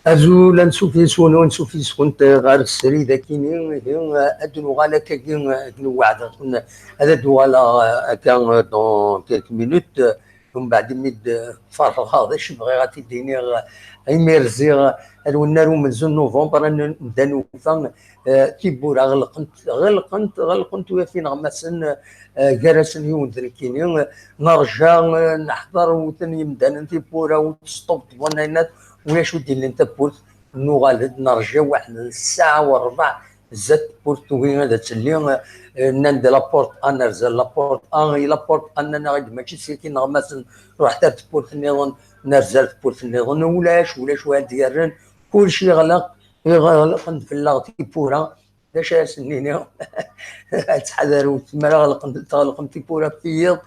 أزول نسوف يسون ونسوف يسون غير السريدة كيني أدنو غالا كاكي نوعد هذا دوالا كان dans quelques minutes. ومن بعد ميد فرغ هذا شي بغي غادي ديني يميرزي الونارو من زون نوفمبر نبدا نوفا تيبورا غلقنت غلقنت غلقنت وفين غماسن كراسن يون ذركيني نرجع نحضر وثاني مدان تيبورا وتستوب طبونات ولا شو دير انت بورت نوغالد نرجع واحد الساعة وربع زاد بورت وين هذا تسلي نند la porte A نرزل la porte A la porte A انا غادي ماشي سيكي نغمس نروح حتى بورت النظام نرزل بورت النظام ولاش ولاش واحد ديالن كلشي غلق غلق في تيبورا باش سنيني تحذروا تما غلق تغلق تيبورا فيض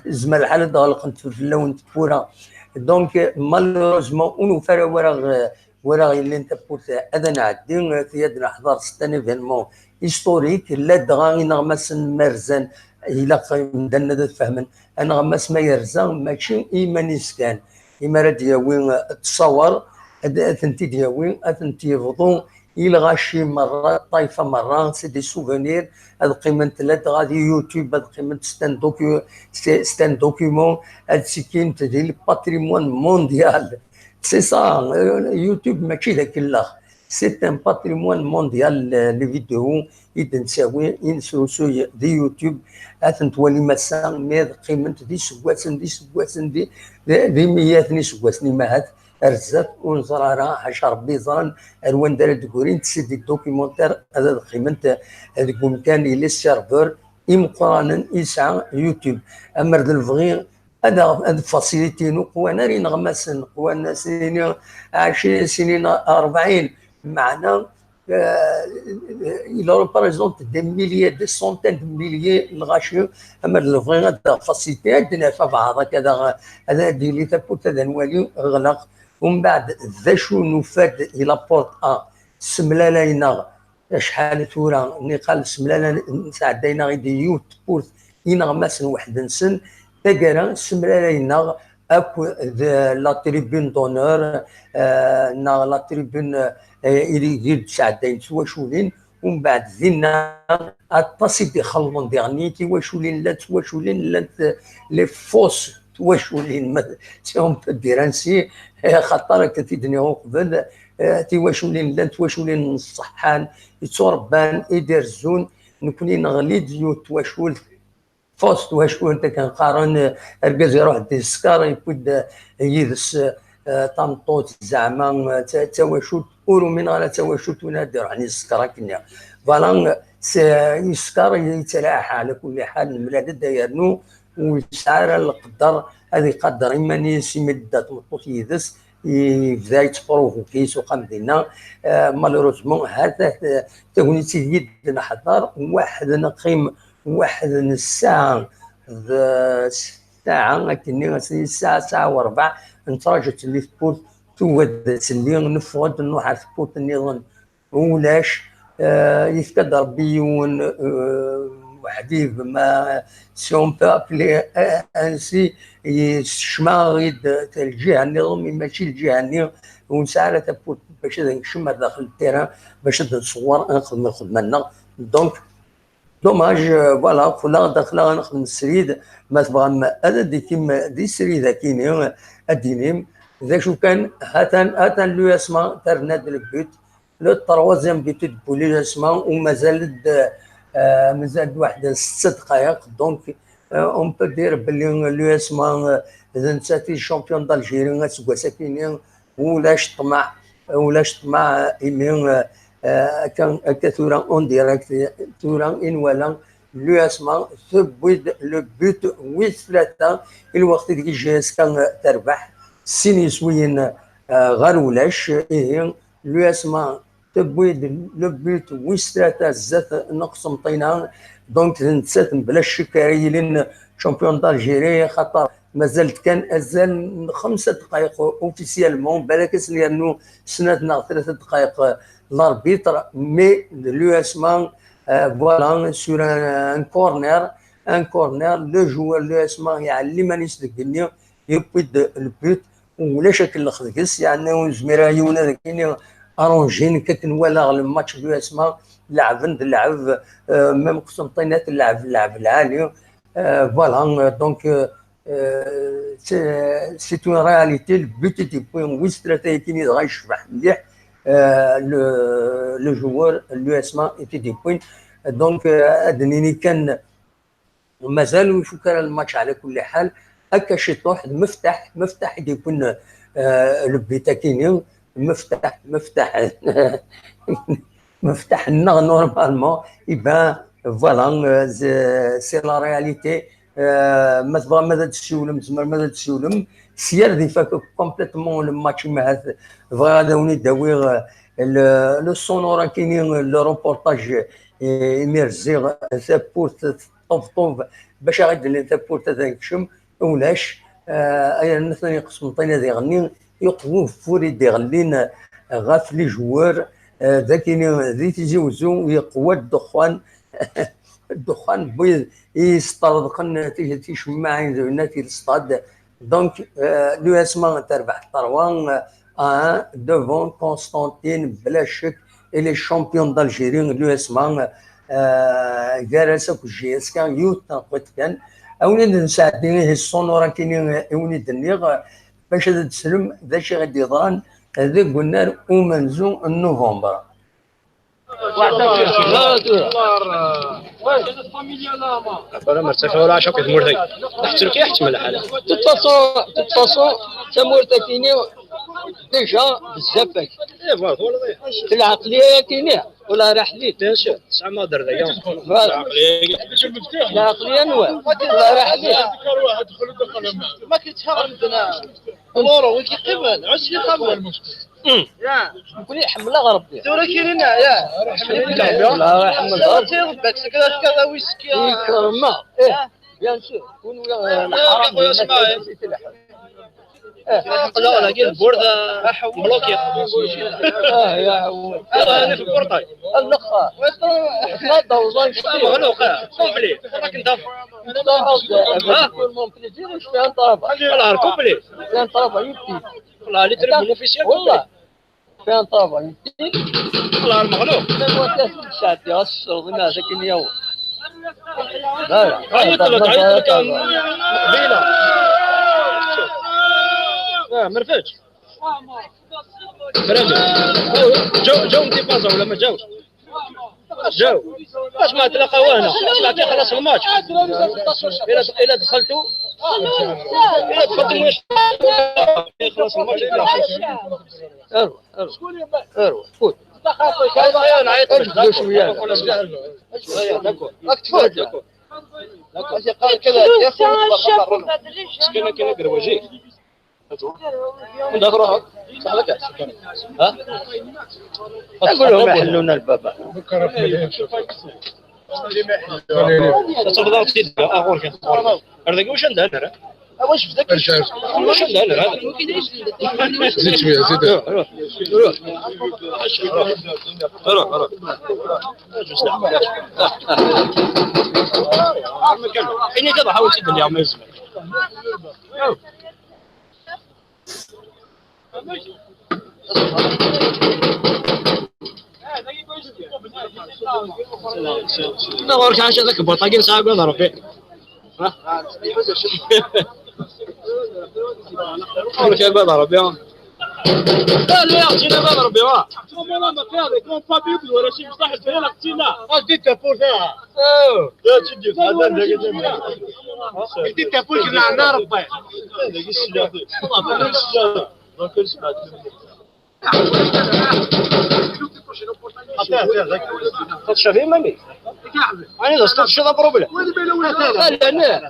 زعما الحال تغلق في اللون تيبورا. donc malheureusement ونوفر ورا ورا اللي انت بورت هذا نعدي في نحضر c'est un événement historique لا دغا نغمس مرزان الى مدنا تفهمن انا غمس ما يرزا ماشي ايمان كان إما راه دياوي تصور ثنتي دياوي ثنتي يفضو إلى غاشي مرة طايفة مرة c'est des souvenirs. هاد قيمة لا غادي يوتيوب هاد قيمة c'est un document هاد سيكين ديال patrimoine mondial. c'est ça يوتيوب ماشي ذاك الاخ c'est un patrimoine mondial. les vidéos يد نساوي ينسوسو دي يوتيوب اثن تولي مسا ميض قيمة دي سكواسن دي سكواسن دي دي ميات ني سكواسن ماهات رزات ونزرارا حاشا ربي زران اروان دار دكورين تسيدي documentaire هذا قيمة هذاك مكان les serveurs إمقرانا يسعى يوتيوب امر الفغي هذا هذا facilité نو قوانا رين غماسن قوانا سنين 20 سنين 40 معنا il représente des milliers, des centaines de milliers الغاشي. اما الفغي هذا facilité عندنا فبعض كذا هذا ديالي تابوت هذا نوالي غلق. ومن بعد ذا شو نفاد la porte A سملالينا شحال ثورا نقال سملالا سعدينا غيدي يوت بورت ينغمس واحد نسن تاكرا سملالينا اكو la tribune d'honneur نا la tribune الي يد سعدين سوا شولين. ومن بعد زينا اطاسي دي خلون ديغني تيواشولين لا تواشولين لا les fausses تواشولين si on peut dire ainsi خاطر كتدني قبل تيواشولين لا تواشولين الصحان يتوربان يدير الزون نكوني نغلي ديو تواشول fausse تواشول. انت كنقارن اركاز يروح دي السكر يبود يدس طامطوت زعما تواشول اورو من على تواشول ونادي يعني السكر كنيا voilà السكر يتلاح. على كل حال الملاد دايرنو ويسعر القدر هذه قدر اما نيسي مدة تمطوط يدس يبدا يتبروفوكي سوق مدينة. malheureusement هذا تغني يد نحضر واحد نقيم واحد الساعة ساعة كني الساعة ساعة وربع نتراجع اللي في بورت تود اللي نفوت نروح على بورت النظام ولاش يفقد ربي يون وحدي ما si on peut appeler ainsi يشما غيد الجهة النظام ماشي الجهة النظام ونسعى تابوت باش نكشم داخل ال terrain باش نصور نخدم الخدمة. donc dommage voilà فلا داخل نخدم السريد ما تبغى هذا دي كيما دي السريد كيني ادينيم اذا شو كان هاتان هاتان l'USMA ترناد ال but le troisième but pour l'USMA ومازال مازال واحد 6 دقائق. donc on peut dire بلي l'USMA اذا نساتي championne d'Algérie سكواساكيني ولاش طمع ولاش طمع إيمي كان كثورا en direct ثورا ان ولا l'USMA ثبت le but ويس 3 الوقت ديك JSK تربح سيني سوين غير ولاش إيه l'USMA تبويد le but ويس 3 زات نقص مطينا. donc نتسات بلا شك لين championne d'Algérie خاطر مازالت كان ازال 5 دقائق officiellement بالك لانه سنتنا 3 دقائق l'arbitre. mais l'USMA voilà sur un corner un corner le joueur l'USMA يعلم مانيش دقني يبيد ال but. ولا شكل خدكس يعني وزميرا يونا ذاك ارونجين كتنوالا الماتش l'USMA لعب لعب même قسنطينة اللعب اللعب العالي voilà donc c'est une réalité ال but des points ويس ثلاثة كيني غايشبح مليح le joueur l'USMA était des points donc ادنيني كان مازالوا يفكر الماتش على كل حال هكا شي طوح مفتاح مفتاح يكون le but كيني مفتاح مفتاح مفتاح النغ normalement eh ben voilà c'est la réalité. ما تبغى ماذا تسولم تزمر ماذا تسولم سير دي فاك complètement le match مع بغا وني داوي le sonore كاينين le reportage يميرزيغ ثابورت طوف طوف باش غيدير ثابورت هذا يكشم ولاش ايا مثلا يقسم طينا دي غني يقوم فوري دي غلين غاف les joueurs ذاك ذي تيجي وزو يقوى الدخان الدخان بيض يسترضقن تيشمع في ال stade donc l'USMA تربح 3-1 devant Constantine بلا شك elle est championne d'Algérie l'USMA جالس JSK يوت قلت كان اوني نساعدني ال sonore كاين اوني دنيغ باش تسلم ذا شي غادي يضران هذا قلنا ومنزو نوفمبر. ولا مرتفع ولا عشاق مورتي تحت يحتمل الحالة. toute façon تمورتا كيني déjà بزاف في العقلية كيني ولا راح لي bien sûr تسعة ما در ذاك العقلية نوع ولا راح لي ما كيتشاغل عندنا لورو وين كيقبل عش كيقبل يا كل يحمل ربي دورا كاينين يا لا راه يحمل ربي ربك كذا كذا ويسكي يكرم ايه bien sûr كون خويا اسماعيل لا لا كاين البورد bloqué. اه يا عوي انا في ال portail الاخر لا دوزان مغلوق complet راك انت mon plaisir je fais un travail والله complet fais un travail utile والله les tribunes officielles والله fais un travail utile والله المغلوق شعبي غسر هذاك اليوم لا عيط لك عيط لك بينا مرفاتش برافو جاو جاو انتفاضة ولا ما جاوش؟ جاو باش ما تلاقاو هنا اسمع كي خلص الماتش الى دخلتوا الى دخلتوا واش خلص الماتش اروح اروح فوت نعيط لك شوية راك تفوت قال كذا يا كاين كاين قرواجي عندك روحك صاحبك ها نقول لهم يحلونا الباب تفضل تسيد اغور هذاك واش عندها هنا واش في ذاك واش عندها هنا زيد شوية زيد روح روح روح روح اني كذا حاول تسد اللي عم يزمر لا ورك عاش هذاك بطاقين ساعة قال ربي ها ورك قال ربي لا لا يا اختي لا ربي وا تشافي مامي انا لا شو problème لا لا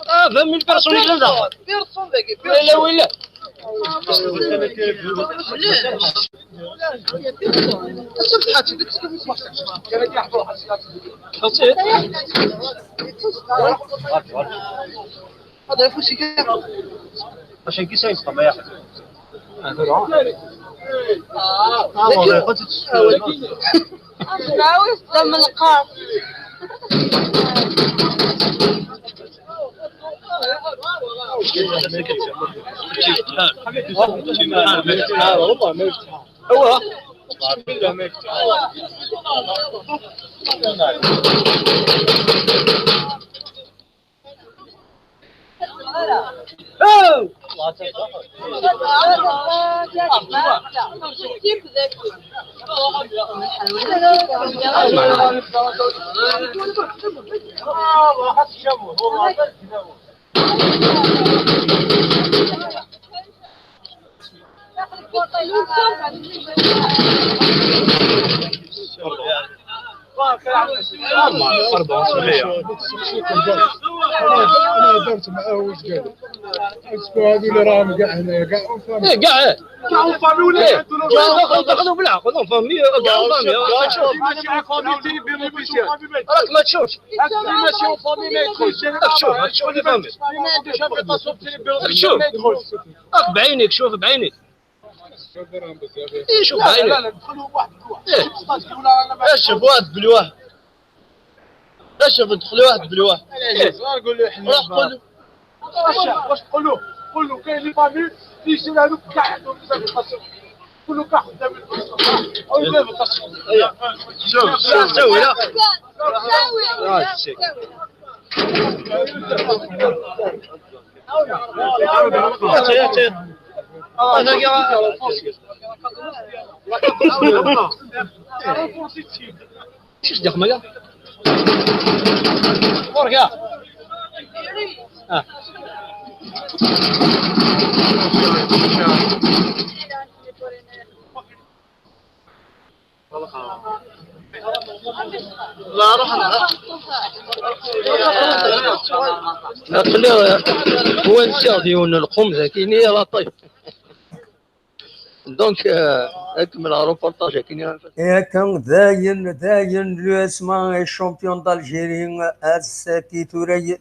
اه فهم ال personne لا لا ولا هذا يفوش كاع عشان كي سايس ما ياخذ دم القاف. والله ما يفتحها. هو اقسم بالله ما يفتحها. انا هدرت معاه واش قال est-ce que هذو اللي راهم كاع هنايا كاع en famille كاع كاع en famille ولا دخلوا بالعقل en famille كاع en famille. راك ما تشوفش ماشي en famille ما يدخلش. راك تشوف راك تشوف les familles. راك تشوف راك بعينيك شوف بعينيك. ايه شوف بعينيك. لا لا دخلوا واحد بواحد. شوف واحد بالواحد. شوف دخلوا واحد بالواحد. نقول له حنا راح قول له واش تقول له؟ قول له كاين les familles اللي يشري هذوك كاع عندهم كله كاع خدام او شوف شوف سوي لا شو دخل مالا ورقة. لا روح لا خليه هو نسى ديون القوم ذاكيني يا لطيف. donc اكمل روبورتاج كاين كان داين l'USMA champion d'Algérie اسكي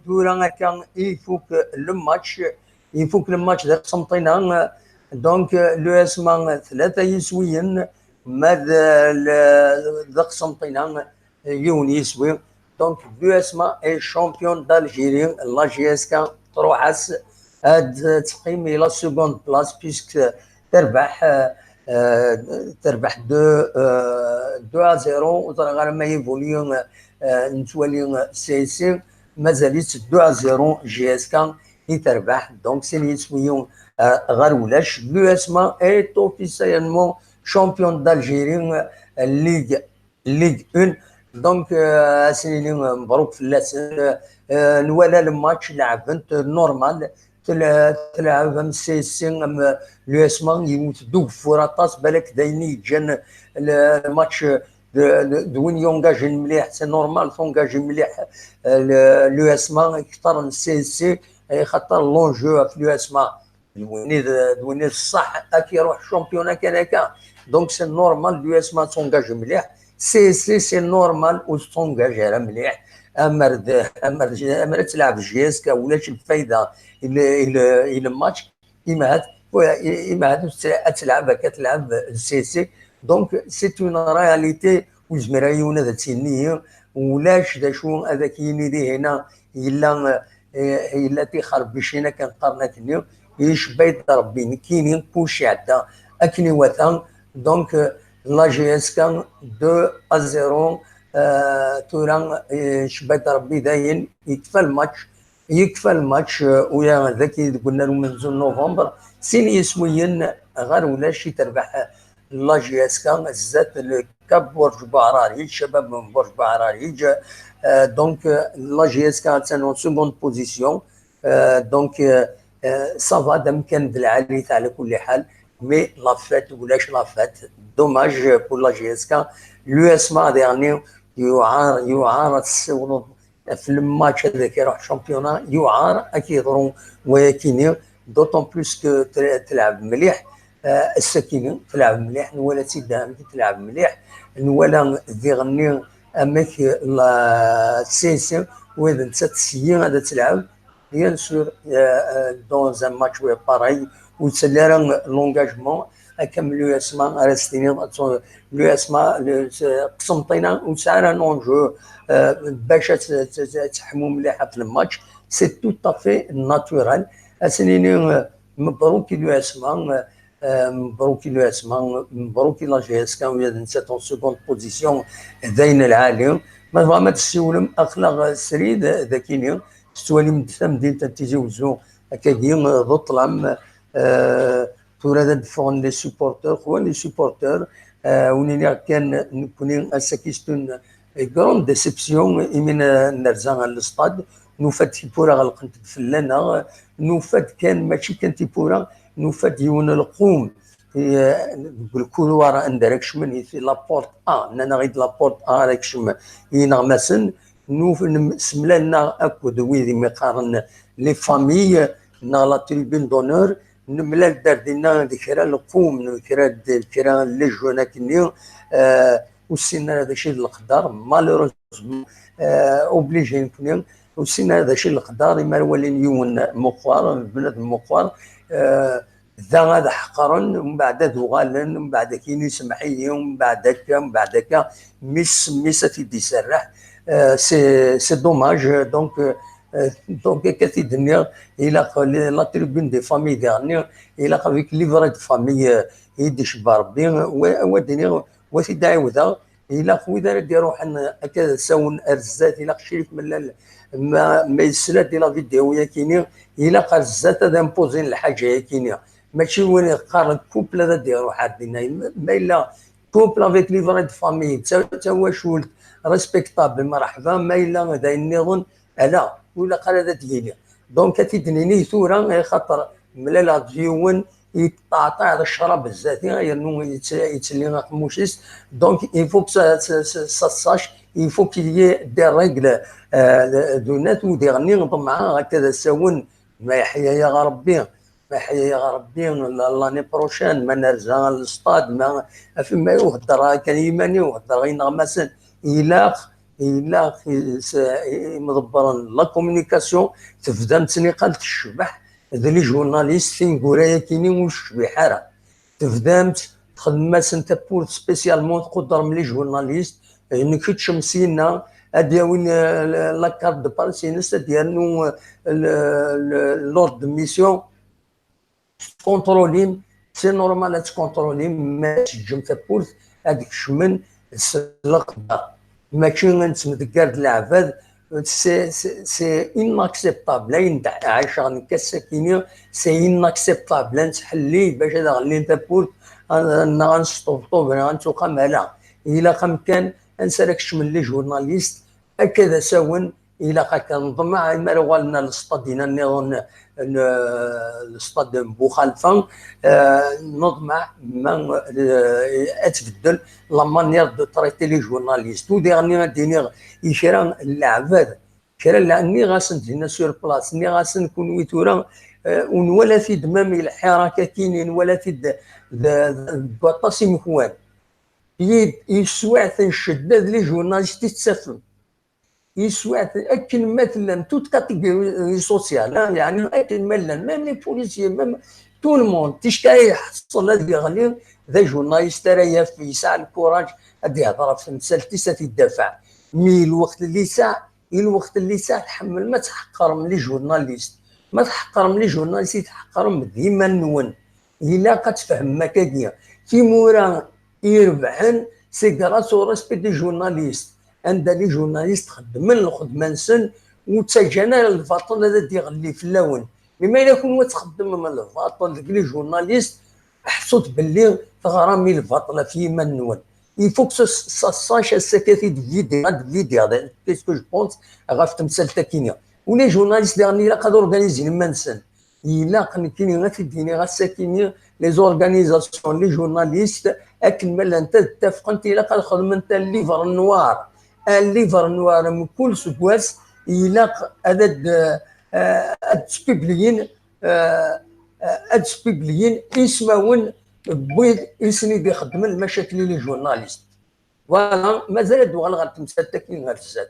تورا كان يفوك الماتش يفوك الماتش ذا قسنطينه. donc l'USMA ثلاثة يسويين ما ذا قسنطينه يون يسوي. donc l'USMA est champion d'Algérie la JSK تروح هاد تقيم la seconde place puisque تربح تربح 2-0 وترى ما يفولي نتولي CSC مازالت 2-0 JSK تربح. donc سين يسويون غير ولاش l'USMA est officiellement champion d'Algérie Ligue 1. donc سيني مبروك فلاس نوالا الماتش لعبت normal تلعب ام CSC ام l'USMA يموت دوك فوراطاس بالك دايني جان الماتش دوين يونجاجي مليح c'est normal تونجاجي مليح l'USMA اكثر من CSC خاطر l'enjeu في l'USMA دويني الصح اكي يروح championnat كان هكا. donc c'est normal l'USMA تونجاجي مليح CSC c'est normal و تونجاجي راه مليح. امر امر امر تلعب JSK ولاش الفايدة الى الماتش اما هاد اما هاد تلعب كتلعب CSC. donc c'est une réalité وزمرايون هذا تيني ولاش دا شو هذا كيني دي هنا الا الا تيخربشينا كنقارنا كني يشبيت ربي كيني كلشي عدا اكني وثان. donc la JSK 2-0 توران شبات ربي داين يكفى الماتش يكفى الماتش ويا ذاك قلنا له منذ نوفمبر سين يسويا غير ولاش تربح la JSK زات ال CAB برج بوعراريج شباب من برج بوعراريج. donc la JSK تسان seconde position. donc ça va دام كان بالعالي على كل حال mais la fête ولاش la fête dommage pour la JSK. l'USMA يعني يعار يعار في الماتش هذاك يروح championnat يعار اكيد ولكن d'autant plus que تلعب مليح السكينة تلعب مليح نوالا تيدام تلعب مليح نوالا ذي غني امك la CSC واذا انت تسيي غادا تلعب bien sûr dans un match pareil وتسلى l'engagement كم l'USMA راه ستيني l'USMA قسنطينه وسعر un enjeu باش تحمو مليحة في الماتش c'est tout à fait naturel. اسنيني مبروك l'USMA، مبروك l'USMA، مبروك la JSK، ويا نسات en seconde position ذاين العالي. ما ما تسولم اخلاق السريد ذاكيني ستوالي مدينة تيزي وزو هكاكي ذو الطلام ثورة دفعون les supporters، خوا les supporters ونيني كان نكوني اساكيستون grande déception إمين نرزا للستاد. نوفات تيبورا غلقنت فلانا، نوفات كان ماشي كان تيبورا، نوفات يون القوم في ال couloir عند راك في la porte ا نانا غيد la porte ا راك شم ينغمسن نوف سملانا اكو ويدي مقارن les familles نا la tribune d'honneur نملال دار دينا ذكرى القوم ذكرى ذكرى les jeunes كني وسينا هذا الشيء القدر malheureusement obligé نكوني وسينا هذا الشيء القدر ما ولين يون مقوار بنادم مقوار ذا هذا حقرن ومن بعد ذو غالن ومن بعد كيني سمحي ومن بعد هكا ومن بعد هكا ميس ميس تيدي سرح c'est dommage. donc كاتي دنيا الى la tribune des familles ديالني الى avec livret de famille يدي شبار ربي ودنيا وثي دعوذا الى خويا دير روح هكذا ساون ارزات الى شريف من ما يسلا دي la vidéo يا كيني الى قرزات هذا imposer الحاجة يا كيني ماشي وين يقارن couple هذا دير روح عندنا ما الا couple avec livret de famille تا هو شولت respectable مرحبا ما الا هذا النظام لا ولا قال هذا ديالي donc تيدنيني ثورة خاطر ملا ديون يتعاطى على الشراب الذاتي غير يتسلي خموشيس. donc il faut ça sache، il faut qu'il y ait des règles دونات وديغني نطمع هكذا ساون ما يحيى يا ربي ما يحيى يا ربي l'année prochaine ما نرجع للستاد ما فيما يهضر كان يماني وهضر غير نغمسن إلا مدبرا la communication تبدا متني تشبح ذا les journalistes فين كورايا كيني وشبيحه راه تفدامت تخدم انت pour spécialement تقدر من les journalistes نكي تشمسينا ادي وين la carte de presse نس ديالو l'ordre de mission contrôler، c'est normal تكونترولي ما تجم تابورت هذيك شمن القدر ماشي نتمذكر العباد c'est inacceptable عايشه كاساكيني c'est inacceptable نتحلي باش هذا غلي تابورت غنسطوب غنتوقع لا الا قام كان انسالك من les journalistes هكذا ساون الى كنظم ما والنا الستاد النظام الستاد بوخالفه نظمع ما اتبدل la manière de traiter les journalistes وديغني ديني يشرا العباد كرا ني غاسن دينا sur place ني غاسن نكون ويتورا ونولا في دمامي الحركة كاينين ولا في بطاسي مكوان يسوع تنشدد les journalistes تسافر يسوع اكن مثلا toutes catégories sociales يعني اكن مثلا même les policiers، même tout le monde تشكاي يحصل هذا يغلي ذا journaliste راه يسع ال courage هادي يهضر في مسألة تدافع mais الوقت اللي ساع الوقت اللي ساع تحمل ما تحقرم les journalistes ما تحقرم les journalistes تحقرم ديما نون الا كتفهم ما كاين في مورا يربحن c'est grâce au respect des journalistes عند les journalistes خدمن الخدمة نسن وتجانا الباطل هذا ديغلي في اللون مما الا كون تخدم من الباطل ديك les journalistes حسوت باللي تغرامي الباطلة في من نون il faut que ça sache السكاتي فيديو فيديو qu'est-ce que je pense غاف تمثال تاكينيا و les journalistes اللي لا قادر organiser منسن الا كاين غير تديني غا ساكيني les organisations les journalistes اكل مالا انت تتفق انت الا قاد خدم انت ال livre noir، ال livre noir من كل سكواس الا هذا اد تبيبليين اسماون بويد اسني بيخدم المشاكل les journalistes voilà مازال دوغال غير تمثال تاكين غير الزاد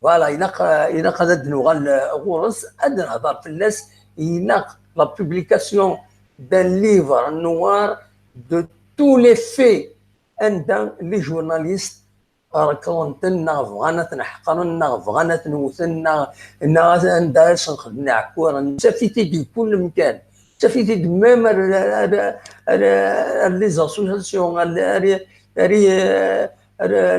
voilà الا قاد نوغال غورس اد نهضر في الناس الا la publication d'un livre noir de tous les faits عند les journalistes ركونتنا بغانا تنحقرنا بغانا تنوثنا نا عندها نخدم عكورا نسافيتي دي كل مكان. تفيتي même les associations,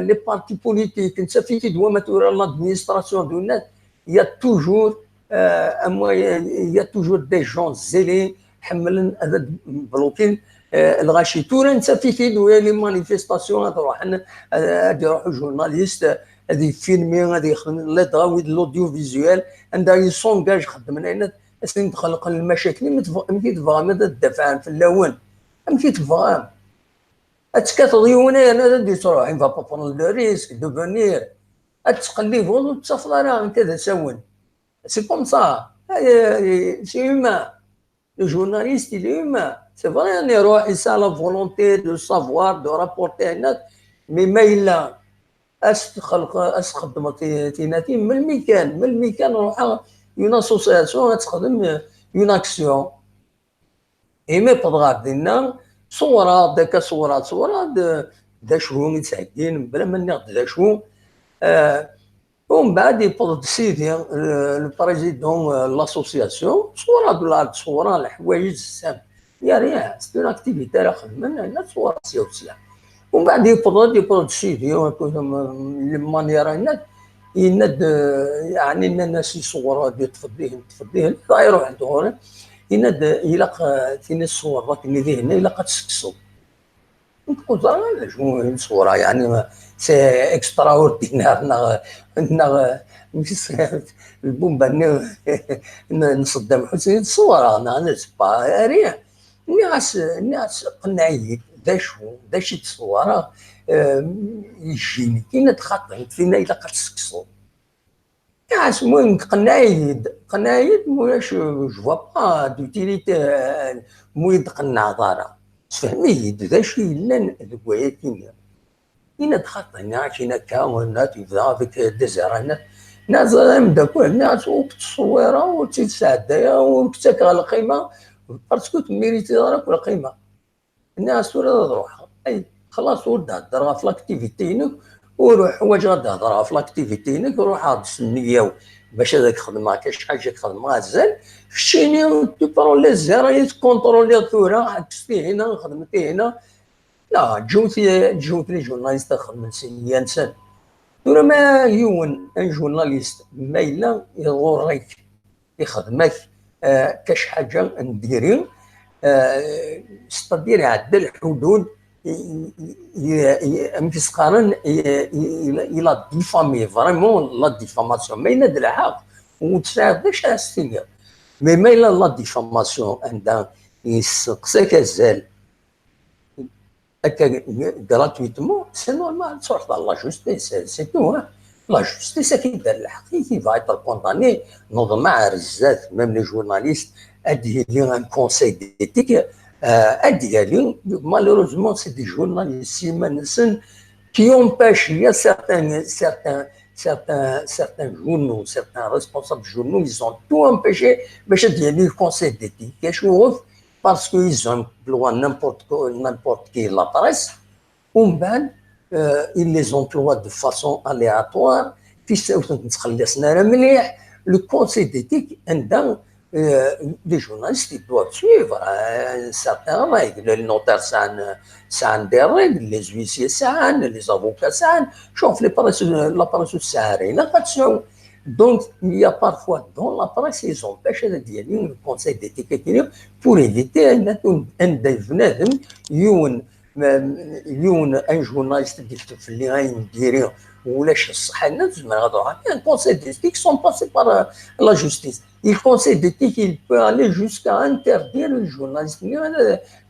les partis politiques, نتفيتي دوا تورا l'administration دونات, il y a toujours un moyen, il y a toujours des gens zélés حملن هذا bloquer الغاشي. تورا نتفيتي دوا les manifestations تروح هادي يروحوا journalistes هادي filmer هادي يخدم les droits de l'audiovisuel عندها ils s'engagent خدمنا هنا اسنين تخلق المشاكل مكي تبغى ماذا تدافع في اللون مكي تبغى اتكاتضيونا انا دي تروح va pas prendre le risque de venir اتقلي فوض وتصفل راه انت تسون. C'est comme ça, c'est humain. Le journaliste, il est humain. C'est vrai, il a la volonté de savoir, de rapporter un mais ما إلا أس تخلق أس خدمة تيناتي من الميكان من الميكان روح une association تخدم une action إيمي تضغط دينا صورة داك صورة صورة دا شو يتعدين بلا ما ناخذ دا شو. ومن بعد يبض سيدي le président l'association صورة دولار صورة الحوايج السام y a rien, c'est une activité راه خدمنا هنا صورة سياسية. ومن بعد يبض سيدي manière هنا يند يعني الناس يصوروا تفضيهم تفضيهم يروح عندهم يند يلاق تيني الصور اللي ذهن يلاق تسكسو نقول شو صورة يعني c'est extraordinaire نا ماشي البومبا نصدم حسين الصورة انا c'est pas rien. ني قنعيت دا شو دا شي تصورة يجيني كاين تخاطر فينا إلا تسكسو المهم قنعيد قنعيد مولاش je vois pas d'utilité مو تقنع دارا تفهمي ذا شي لان ذكويا كيما كاين تخاطر كاين كا تبدا avec des erreurs ناس مداكو ناس وتصويره وتتسعدايا وكتاك على القيمه parce que تميريتي دارك القيمه الناس تورا تروح اي خلاص ورد هضر في l'activité ينك وروح واش غتهضر في l'activité ينك روح عاد النية باش هذاك خدمه كاش حاجه خدمه زال شيني tu prends les erreurs contrôler ثورا حبستي هنا خدمتي هنا لا جوتي جوت les journalistes خدمت سي انسان ثورا ما يون un journaliste ما الا يغوريك يخدمك كاش حاجه نديري c'est-à-dire يعدل الحدود قارن il a diffamé, vraiment la diffamation ما يناد الحق وتساعدش على mais ما إلا la diffamation عندها يسقساك الزال هكا gratuitement, c'est normal تروح la justice, c'est tout. La justice كي دار الحق qui va être condamné نظم الزات même les journalistes ادي لي un conseil d'éthique ادي. Malheureusement, c'est des journalistes qui empêchent, il y a certains journaux, certains responsables de journaux, ils ont tout empêché باش ديال le conseil d'éthique parce qu'ils emploient n'importe qui la presse ومن بعد ils les emploient de façon aléatoire في تخلصنا مليح. Le conseil d'éthique عندها les journalistes, ils doivent suivre certaines règles. Les notaires, ça des règles, les huissiers, ça les avocats, ça. شوف les presse, la presse ساهرين. Donc, il y a parfois dans la presse, ils empêchent de le conseil d'éthique pour éviter un بنادم يون يون un journaliste يكتب في اللي غايديري ولاش الصحه الناس ما غادي un conseil d'éthique sans passer par la justice. Le conseil d'éthique, il peut aller jusqu'à interdire le journaliste.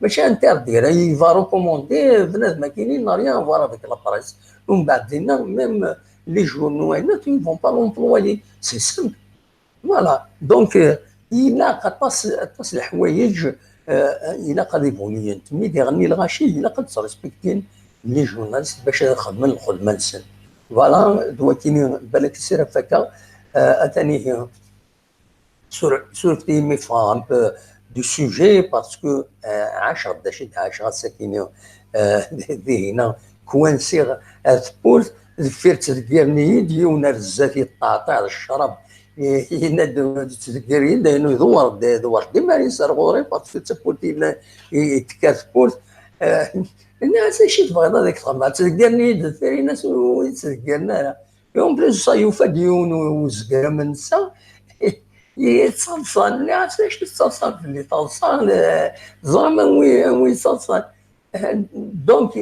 ماشي interdire, il va recommander بنادم كاينين n'a rien à voir avec la presse. ومن بعد même les journaux ils vont pas l'employer, c'est simple, voilà. Donc إلا قطاس الحوايج إلا قد يبغوا تمي يغني الغاشي إلا قد respecter les journalistes باش يخدم الخدمه نسن. Voilà دوا كاين بالك سير فكا اتاني سورتي mais un peu du sujet parce que عشرة داشي 10 ساكنين هنا coincé ثبورت ذفير تذكرني ديونا الزات يطاطع الشراب. يناد تذكرين لانه يدور ديما يسر غوري parce que تبورتي يتكاث بورت الناس شي تبغي هذاك تخمم تذكرني ثري ناس ويتذكرنا en plus يوفا ديون وزكرا من نسا يتصلصل عرفت اش تصلصل اللي تصل زعما وي تصلصل donc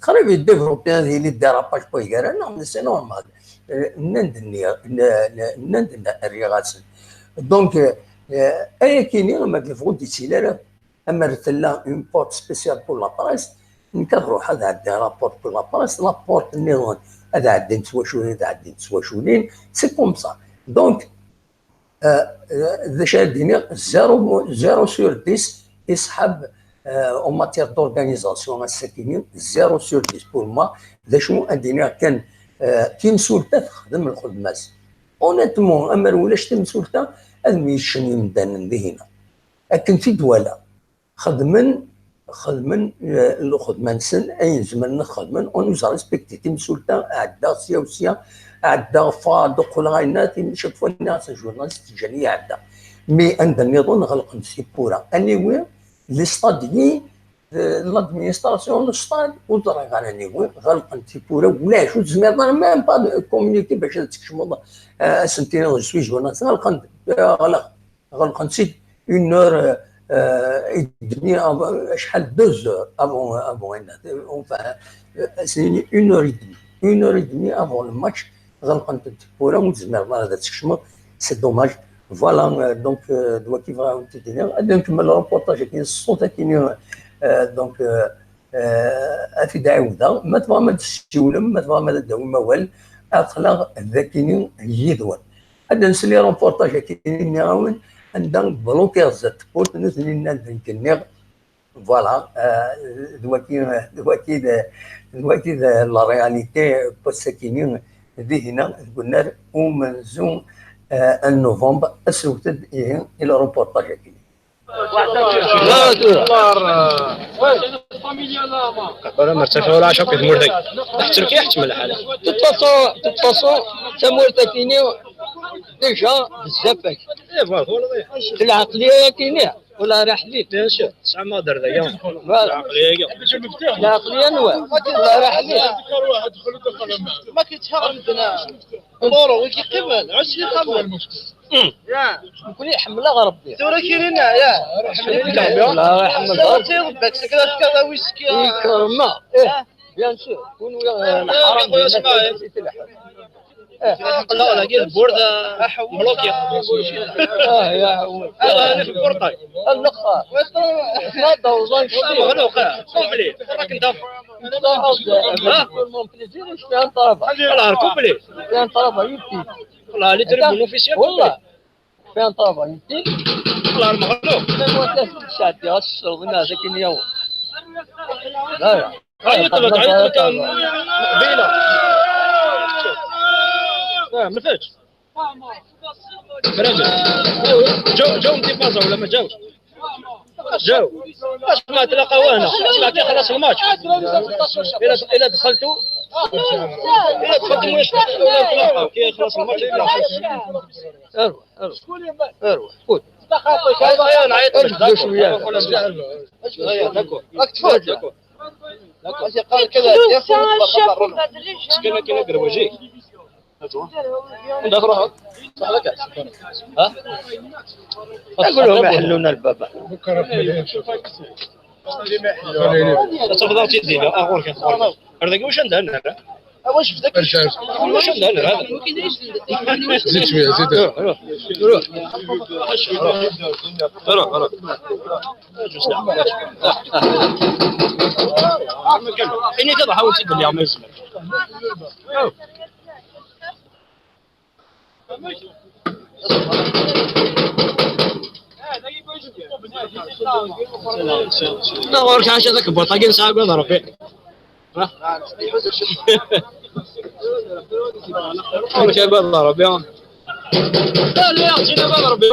قريب يديفلوبي هذه les dérapages بويكارا non c'est normal نندني الريغاسن donc اي كيني ما كيفغو ديتيلر اما رتلا une porte spéciale pour la presse نكررو هذا عندي la porte pour la presse la porte النظام هذا عندي نتواشولين هذا عندي نتواشولين c'est comme ça donc ذا شاديني 0 sur 10 يسحب en matière d'organisation الساكنين 0 sur 10 pour moi. ذا شو عندنا كان تيمسولتا تخدم الخدمات honnêtement اما ولاش تيمسولتا هذا ميشن يمدان هنا لكن في دولة خدمن الخدمة نسن اي زمان نخدمن on nous respecte تيمسولتا عدا سيا وسيا عدا فا دخل غاينا chaque fois الناس journaliste جاني عدا mais عند النظام غلق نسيبورا اني les stades l'administration le stade وطريق على niveau غلق نتيبورا ولا شو تزمير même pas communiqué باش تكشمو سنتين suis journaliste غلق غلق نسيت une heure et demie شحال 2 heures avant enfin une heure et demie une heure et demie avant ال match غلق نتيبورا وتزمير هذا تكشمو c'est dommage. voilà donc دوا كيف تدير غادي نكمل الروبورتاج كاين الصوت كاين donc في دعوة ما تبغى ما تسولم ما تبغى ما تداوي ما والو اخلاق ذاكيني يدوان هذا نسلي روبورتاج كاين نعاون عندنا bloqué زات بورت نثني نكنيغ voilà دواكي دواكي دواكي la réalité بوساكيني ذي هنا قلنا ومنزو النوفمبر اسوتد الى روبورتاج كاين انا مرتفع ولا عشان كيف مرتك تحتم كي يحتم الحال تتصو تمورتا كيني déjà بزاف في العقلية كيني ولا راح لي bien sûr تسعة ما دار ذاك العقلية العقلية نوع ولا راح لي ما كيتحرم عندنا دورو وكيقبل عش يقبل يا نقول يحمل ربي تورا كاينين يا لا يحمل ربي ربك كذا كذا ويسكي كرما ايه bien sûr كون الحرام لا لا كاين البورد bloqué اه يا هو هذا في البورطاي اللقطة هذا والله مغلوق complet راك انت mon plaisir je fais un travail والله complet fais un travail utile والله les tribunes officielles والله fais un travail utile والله المغلوق ما ثلاث ساعات الشغل هذاك اليوم لا عيط لك عيط لك بيلا ما فاتش جاو انتفاضة ولا ما جاوش؟ جاو اسمع تلاقاو هنا اسمع كي خلص الماتش الى دخلتوا الى دخلتوا واش ولا تلاقاو كي خلص الماتش اروح اروح اروح فوت نعيط لك شوية d'accord راك تفوت d'accord قال كذا كاين كاين قرواجي عندك روحك صح لك ها نقول لهم يحلونا الباب تفضل تدي اغور كان هذاك واش عندنا واش في ذاك واش عندنا هذا زيد شوية زيد روح روح روح روح اني كذا حاول تدي يا عم الزمن لا ورك عاش هذاك البطاقين ساعة قول ربي ورك قول ربي لا لا جينا قول ربي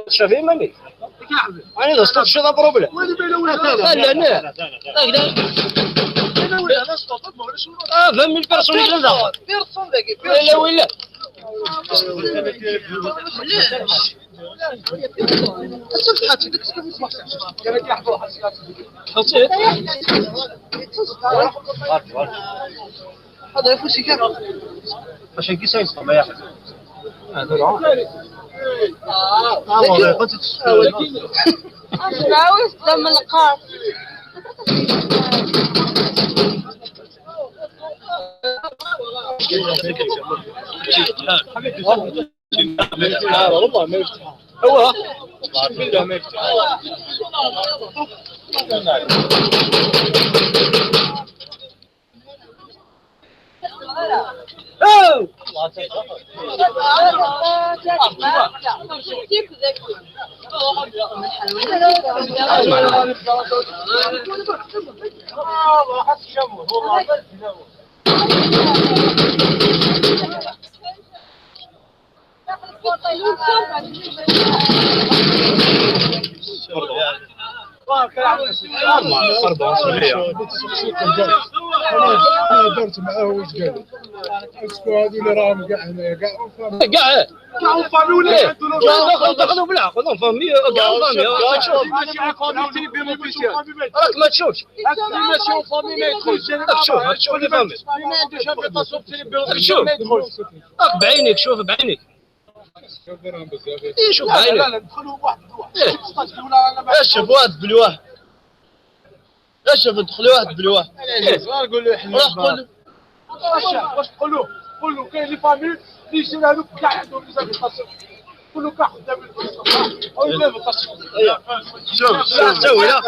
شافي ماني انا درت شي problème. لا لا لا 20,000 personnes لا لا ولا هذا يفوز كامل عشان كي سايس ما ياخذ عاوز دم القاف. والله ما يفتح هو بالله ما يفتح. انا درت معاه واش قال est-ce que هذو اللي راهم كاع هنايا كاع كاع كاع famille ولا دخلوا بالعقل famille كاع famille. راك ما تشوفش ماشي famille ما يدخلش. راك تشوف راك تشوف les familles. ما عندوش invitation راك تشوف راك بعينيك شوف بعينيك. إيه شوف بعينيك. لا لا ندخلوا واحد بواحد. اشوف واحد بالواحد. اشوف ندخلوا واحد بالواحد. قول له حنا روح قول واش تقول له؟ قول له كاين les familles اللي يشري هذوك كاع عندهم les invitations. قول له كاع خدام او l'invitation. شوف سوي لا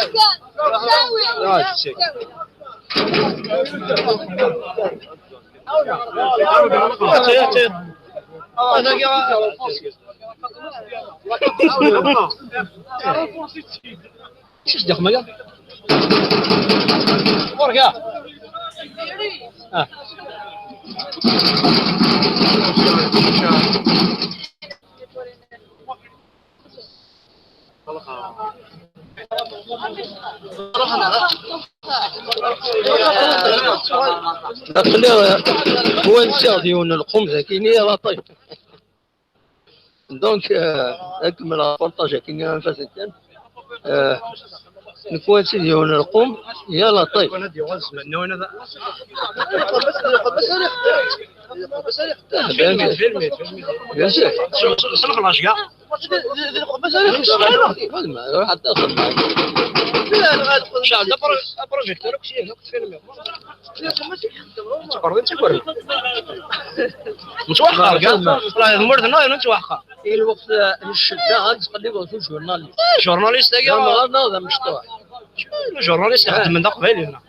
شو دخل مايا ورقة. هو نسى ديون القوم ذاكيني راه طيب. donc اكمل بارطاج كاين فاسيتان نكون سيدي القوم يلا طيب. bien sûr شعل projecteur نتوخر كاع راه مرضنا نتوخر. الوقت الشدة غتقلب في journaliste journaliste كاع هذا مشطوح journaliste يخدم من قبيل هنا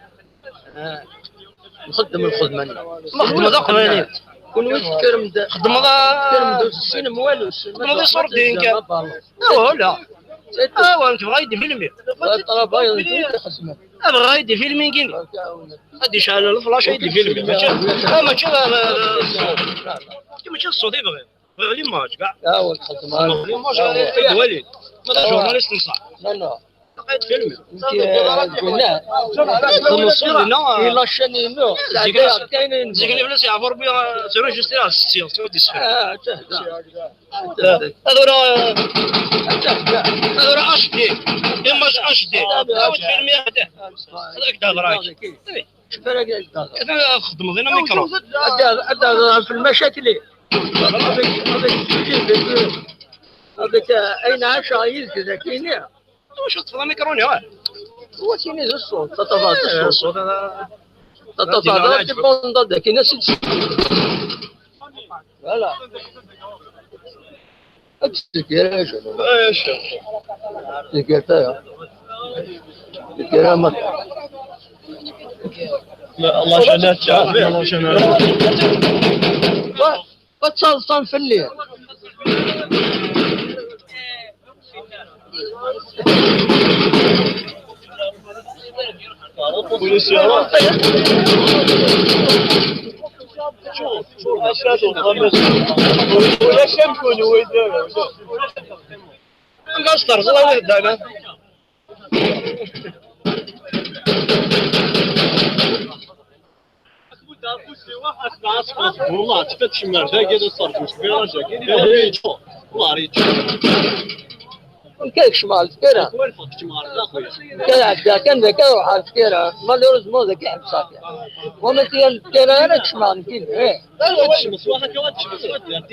نخدم الخدمة نخدم هذا قبيل كون وين كرم خدم هذا كرم السينما والو خدم هذا صور دين كاع ايوا لا ايوا انت بغا يدي فيلمي بغا يدي فيلمي كاين غادي يشعل الفلاش يدي فيلمي ماشي ماشي ماشي الصوت يبغي بغي l'image كاع ايوا تخدم l'image وليد هذا journaliste نصح لا لا لقيت فيلم قلنا la chaîne نو زيكني بلاص يعبر بي تروجستري على 60 هذا راه هذا راه HD image HD عاود فيلم هذا هذاك تهضر راك خدم غير ميكرو في المشاكل هذاك اين عاش يزك كاين واش تفضل ميكروني واه هو كاين الصوت تتفاضل الصوت تتفاضل تبون كاين ناس فوالا تذكر ايش تذكر تذكر ما الله شنات الله شنات وتصلصل في الليل ولا شمكون ويدور نقصر الله يهدانا. والله تفتش من ذاك صار مش كبير والله ريت كيك شمال فكرة كان عبدا كان ذاك روح على الفكرة مالوريزمون ذاك يحب صافي وما تيان فكرة انا شمال كاين ايه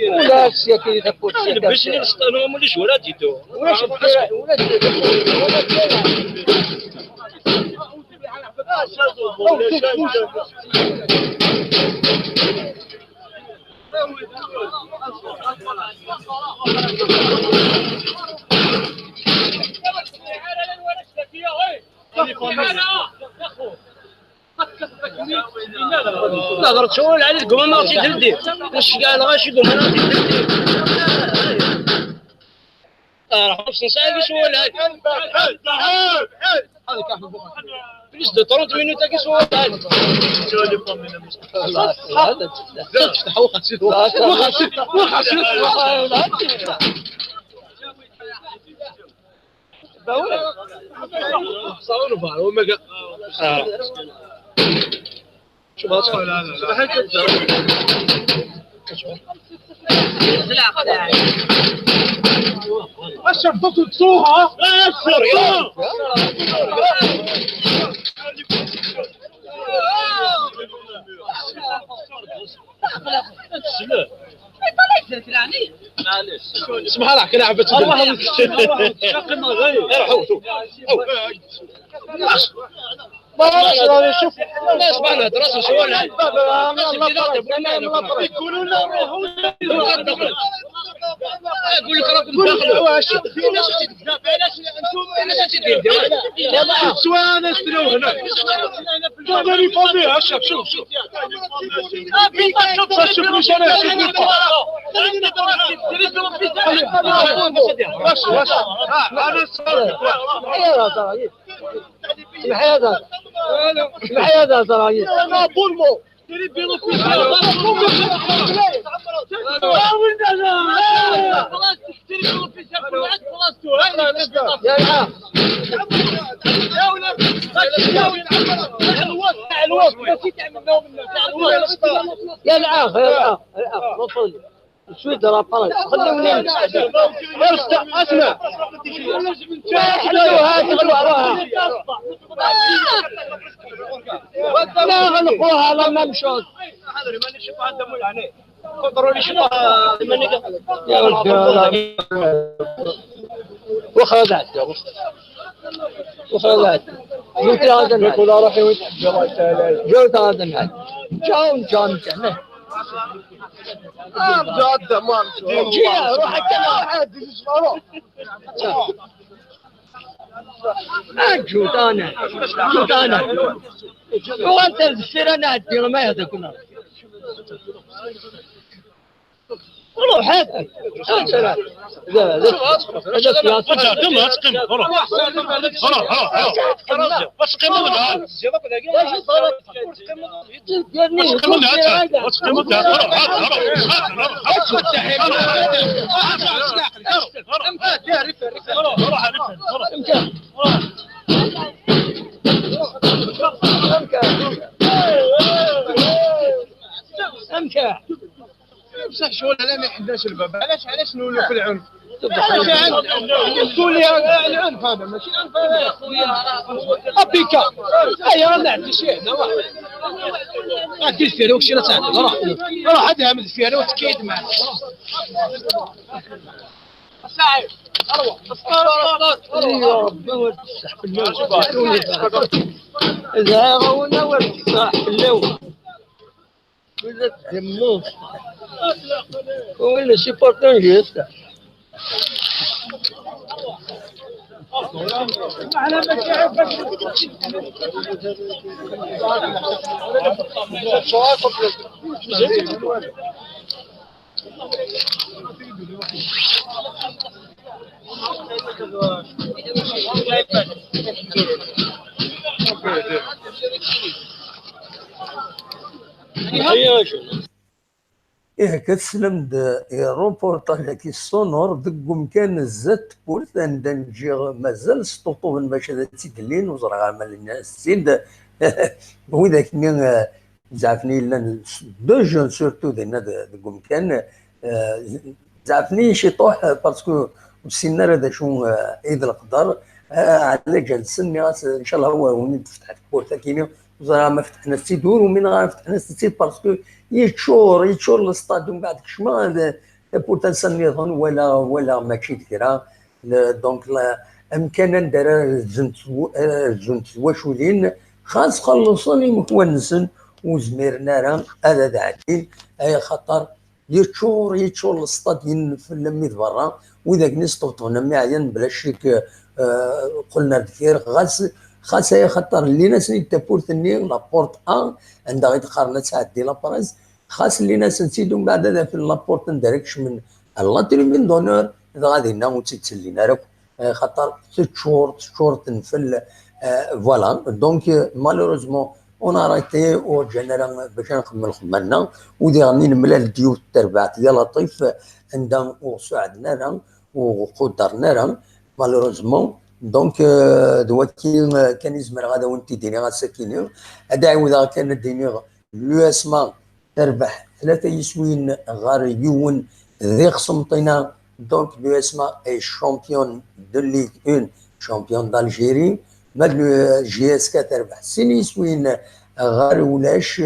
ولا هادشي كي تفوت باش نستنوا موليش ولا ديتو ولا فكرة ولا لا ضرب شغل على القمة ما غادي تدي واش كاع الغاشي قمة ما غادي تدي راه 50 ساعة كي شغل هذا plus de 30 minutes كي شغل هذا تفتح وخا اسمح لك انا عبت الله شوف اسمعنا دراسة شو اقول لك راكم داخلوا سواء نستناو هنا شوف شوف شوف شوف يا العاف يا العاف العاف وصل شوي درا خلوني اسمع حلوها تغلقوها لا غلقوها لما مشوت يا ولد وخذ وخذ قلت هذا النهار جوت هذا النهار جاو جاو جاو روح جوت انا جوت انا وانت السير انا عندي ما يهدك روح هذا لا لا بصح شغل علاه ما عندناش الباب علاش علاش نولوا في العنف تقول لي العنف هذا ماشي العنف هذا ابيكا اي ما عنديش هنا واحد عندي الفيرو وشي راه تعدل روح روح هذا من الفيرو وتكيد معاه ساعي اروح يا ربي والصح في اللون اذا غونا والصح في اللون ولا تهموش ولا سيبورتون جيست هيا شو إيه كتسلم روبورتاج كي sonore دقم كان زات بورت عند نجي مازال سطوطو باش هذا تيدلين وزرع عمل الناس سيد وإذا كني زعفني لان deux jeunes surtout دينا دقم كان زعفني شي طوح parce que وسينا هذا شو عيد القدر على جال سني ان شاء الله هو وين تفتح porte كيني وزرا ما فتحنا السيدور ومن غير فتحنا السيد parce que يتشور الستاد ومن بعد كشما porte نسمي ولا ماشي كثيرة donc امكان ندير زنت وشولين خاص خلصوني مكونسن وزميرنا راه هذا داعتين اي خطر يتشور الستاد ينفل برا واذا كني طوطونا معين بلا شك قلنا كثير غاس خاص هي خطر اللي ناس تابورتني la porte ان عندها غير تقارنا تعدي la presse خاص اللي ناس نسيدو من بعد هذا في la porte نديركش من la tribune d'honneur غادي لنا وتتسلينا راك خاطر 6 شهور تنفل voilà donc malheureusement on a raté ورجعنا باش نخدم خدمنا ودي غني نملا الديوت تربعت يا لطيف عندها وساعدنا وقدرنا راه malheureusement donc دواكي كان يزمر غادا وانت ديني غاساكيني هذا عاود كان ديني l'USMA تربح ثلاثة يسوين غار يون ذي قسمطينة donc l'USMA est championne de Ligue 1 championne d'Algérie ما JSK تربح سين يسوين غار ولاش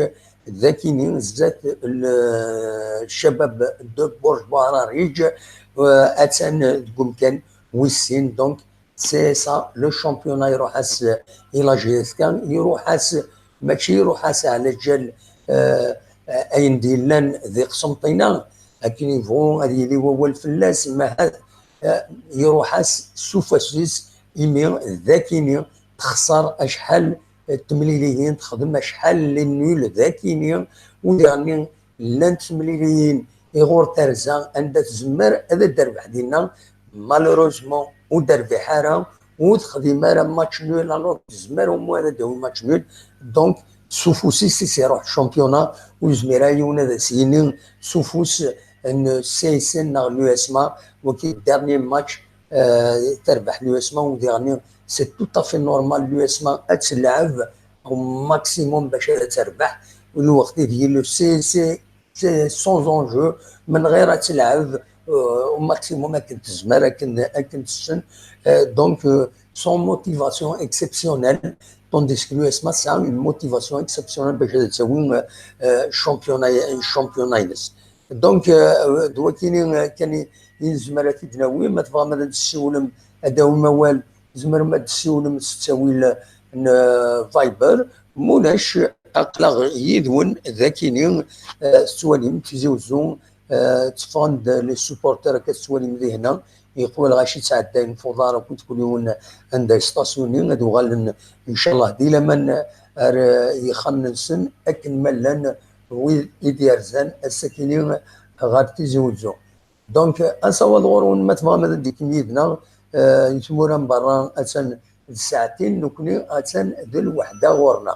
ذاكيني زات الشباب de برج بوعريريج اتسان تقوم كان ويسين donc c'est ça le championnat يروح الى JSK يروح ماشي يروح على جال اين ديلان ذي قسمطينه لكن يفون هذه اللي هو الفلاس ما يروح سوفاسيس إيمي ذاكيني تخسر اشحال التمليليين تخدم اشحال les nuls ذاكيني ودعني لان تمليليين يغور ترزا عندها تزمر هذا دربح ديالنا malheureusement ودار بحارة وتخدم راه match nul alors تزمر هما هذا داو match nul donc سوفوسي سي يروح championnat وزميرا يون هذا سينين سوفوس ان سي سي ناغ l'USMA وكي dernier match تربح l'USMA و dernier c'est tout à fait normal l'USMA تلعب au maximum باش تربح والوقت ديال c'est sans enjeu من غير تلعب au maximum اكن تزمر اكن تسن donc sans motivation exceptionnelle tandis que l'USMA ça a une motivation exceptionnelle باش تسوي championnat ينس donc دوا كاين كان يزمر تدناوي ما تبغى ما تسولم هذا موال زمر ما تسولم تساوي فايبر مولاش اقلغ يدون ذاكيني سواليم تيزي وزو تفوند les supporters كتسواليم لي هنا يقول غاشي تعدى فوضى كنت كل يوم عند stationner غادي وغالن ان شاء الله ديلا من يخمن اكن ملان ويد يديرزان الساكنين غاد تيزي وزو donc اسوا غورون ما تبغى ما ديك ميدنا يتمورا برا اتسن ساعتين نكوني اتسن ذل وحده غورنا.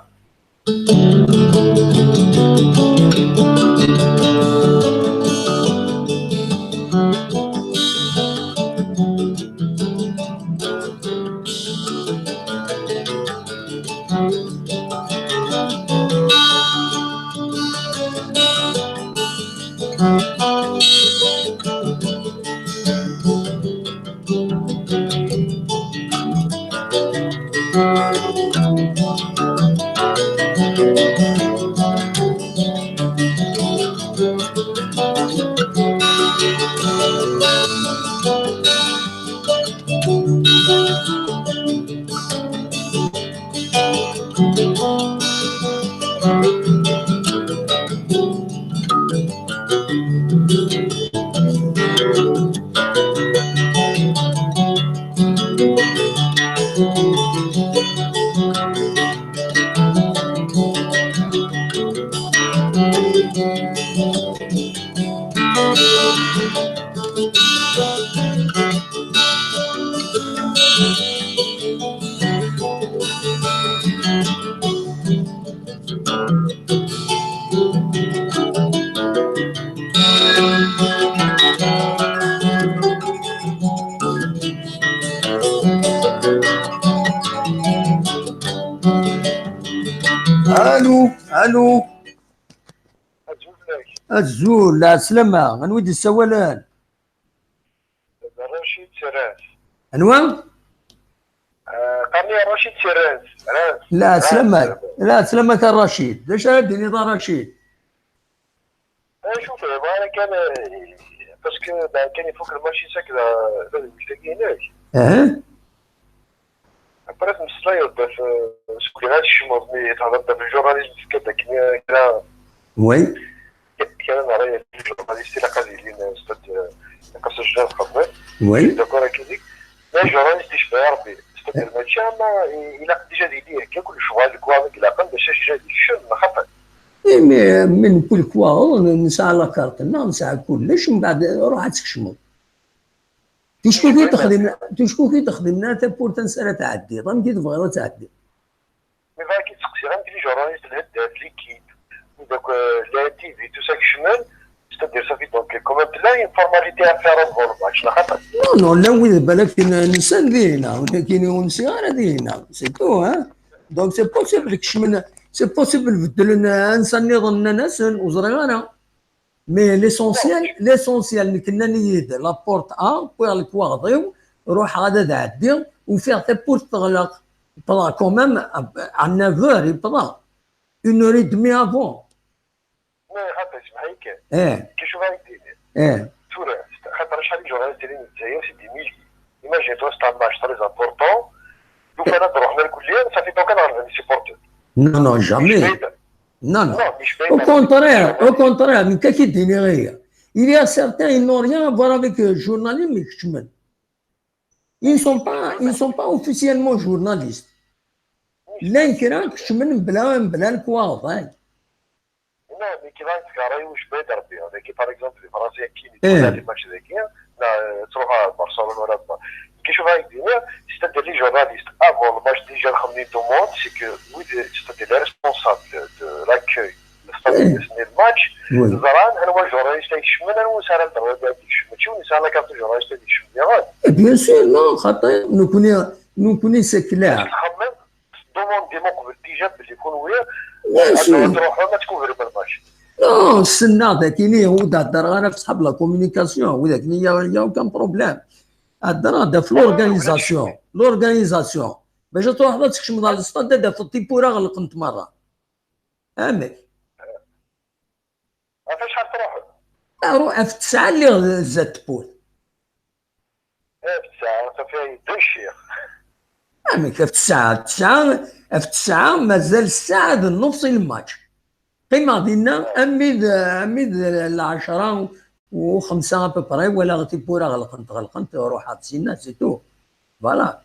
الزول لا سلامة غنودي السوالان. رشيد سراس. انوان؟ قرني رشيد سراس. لا سلامة، لا سلامة الرشيد، ليش هادي نظام رشيد؟ شوف انا كان parce que كان يفوك الماتش هكذا مش هناك. اه après مسلاي في سكرات شموضني تهضر في ال journaliste كذا كنا oui كان راي ال journaliste اللي قال لنا استاذ قص الجنان خدمه oui d'accord كذيك mais journaliste يشبه ربي استاذ الماتش ما الى déjà ديدي كل شغل كوا الى قل باش جا شن خطا. إيه mais من كل كوا نسعى la carte نسعى كلش ومن بعد روح تكشمو. تشكو كي تخدم تشكو كي تخدمنا تا بور تنسى تعدي ضم كي تبغي تعدي. mais فا كي تسقسي غير les journalistes الهداف l'équipe donc la TV tout ça كشمل c'est-à-dire ça fait donc quand même là une formalité à faire avant le match لا خاطر. non non لا وين بالك نسان دينا كاين ونسي غير دينا c'est tout hein donc c'est possible كشمن c'est possible بدل انسان نظن ناس وزري انا mais l'essentiel l'essentiel كنا نيد la porte ا بوير الكواغضيو روح غادا تعدي وفيها تا porte تغلق بلا quand même à 9 يبدا une heure et demie avant. خاطر اسمح لي ايه كي شوف هاك ايه تورا خاطر شحال journalistes اللي الجزائر c'est des milliers imagine-toi c'est un match très important لو كان نروح من الكليه ça fait donc انا les supporters. non non jamais. Non, non. Au contraire, au contraire, mais qu'est-ce qu'il dit? Il y a certains, ils n'ont rien à voir avec le journalisme, mais ils ne sont pas officiellement journalistes. L'incrant, je me بلا بلا الكواغط. Non, mais كي غادي تقرا واش بعيد ربي هذا كي par exemple الفرنسيه كي les matchs ذاك تروح برشلونه ولا كي شوف هاك الدنيا c'est-à-dire les journalistes avant le match déjà نخمم demande c'est que oui c'est-à-dire les responsables de l'accueil ال match زران انا هو journaliste يشمن انا وسهل الدرويد ماشي ونسال la carte journaliste يشمن غاد. bien sûr non خاطر نكوني c'est clair. تخمم demander من قبل déjà باللي يكون ويا تروح ما تكوفري بال match. non استنى ذاك هو تهدر غير في صحاب la communication وذاك y a aucun problème. هدر هذا في l'organisation l'organisation باش تروح تكشم للستاد هذا في التيبورا غلقنت مره. امك فاش شحال تروح؟ روح في 9 اللي زاد تبول. ايه في 9 صافي دو الشيخ. امك في 9 9 في 9 مازال الساعة النص الماتش. قيمة ديالنا اميد اميد 10:05 à peu près ولا تيبورا غلقنت غلقنت روح تسينا c'est tout. voilà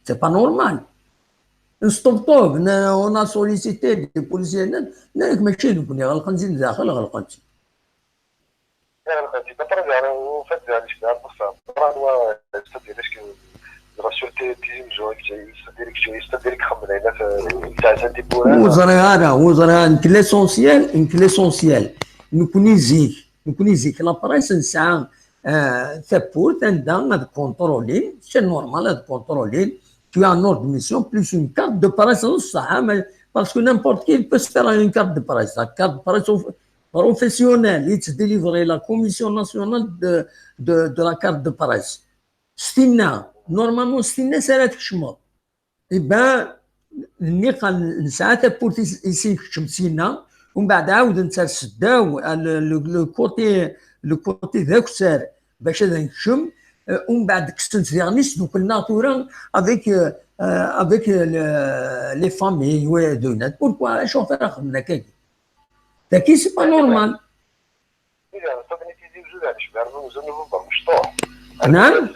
c'est pas normal. نستوب on a sollicité des policiers نالك ماشي نكوني غلقنت زين داخل غلقنت. غلقنت بطرد يعني وفات يعني شباب بصح راه c'est-à-dire وزري انا وزري نك l'essentiel نك l'essentiel نكوني زيك نكوني زيك la presse نسعى ثابورت عندها هاد contrôler c'est normal هاد contrôler tu as un ordre de mission plus une carte de presse صح parce que n'importe qui peut se faire une carte de presse la carte de presse professionnelle it's délivrée la commission nationale de la carte de presse ستينا normalement ستينا سنة تكشمر eh ben النقا نسعى تابورت يسي كشم سينا ومن بعد عاود نتا سداو le côté le côté ذاك سار باش هذا نكشم ومن بعد كستنت ديغنيس دوك الناتورا avec avec les familles ودونات pourquoi شوف خدمنا كاكي تاكي c'est pas normal. نعم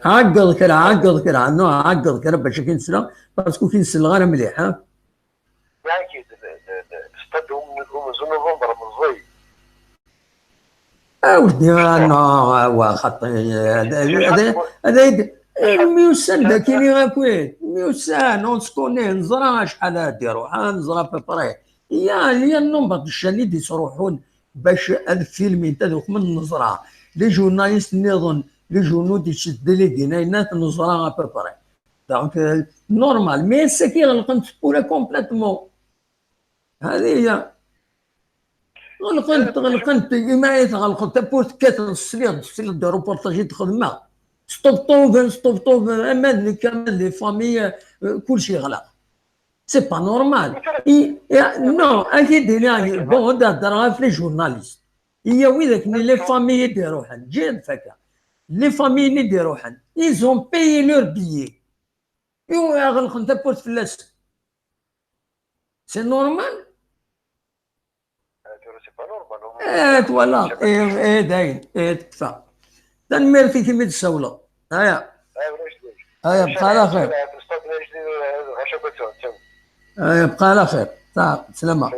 عقد كرا عقد كرا non عقد كرا باش كي نسلا parce que كي نسل غير مليح ها يعني ستاد نوفمبر مزوي اودي non خاطر هذا هذا ميوسان ذاك غاكويت ميوسان on se connaît نزرا شحال هادي روح نزرا à peu près يا هي ال nombre الشان اللي يروحون باش الفيلم تاع من النزرة les journalistes نظن les journaux دي délégués ناينات نزرا à peu près donc normal mais سكي غلقنت بولا complètement هذه هي. غلقنت غلقنت ما غلقت بورت كات السليغ السليغ دو روبورتاج تخدمها ستوب ستوب طوب اما كامل les familles كلشي غلق. c'est pas normal. non اكيد bon هضر في les journalistes هي وين ذاك les familles يروحن جي فكا les familles يروحن ils ont payé leur billet غلق انت porte فلاس. c'est normal. ايه voilà ايه داين ايه تكفى تنمير في كيما تسولو. هيا هيا بقى على خير. هيا بقى على خير. تعال سلامة.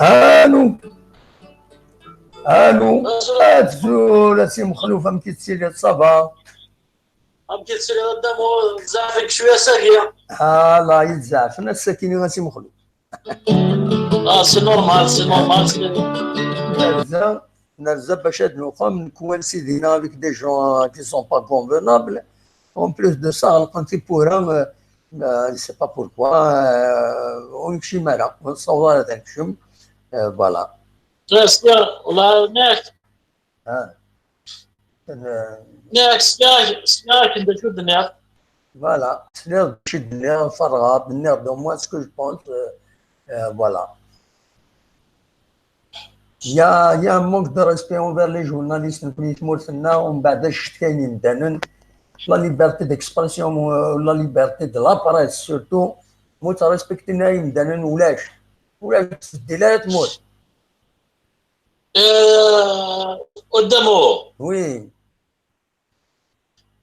الو الو اتزول سي مخلوفه مكي تسيري ça va مكي تسيري قدام زعفك شوية ساكيه. لا يتزعف انا الساكنين غاسي مخلوف. c'est normal c'est normal. نرزا نرزا باش هاد نوقع نكوانسي دينا avec des gens qui sont pas convenables. En plus de ça لقنتي بورا sais pas pourquoi ونمشي مالا ونصور هذا نكشم voilà. والله ناك ناك سلاك سلاك ندير شو الدنيا. voilà سلاك شي الدنيا نفرغها الدنيا de moi ce que je pense. voilà. y a y a manque de respect envers les journalistes نكون تمورتنا ومن بعد شفت كاينين دانن la liberté d'expression la liberté de la presse surtout موت ريسبكتينا يمدانن ولاش ولاش تدي لا تموت. قدامه oui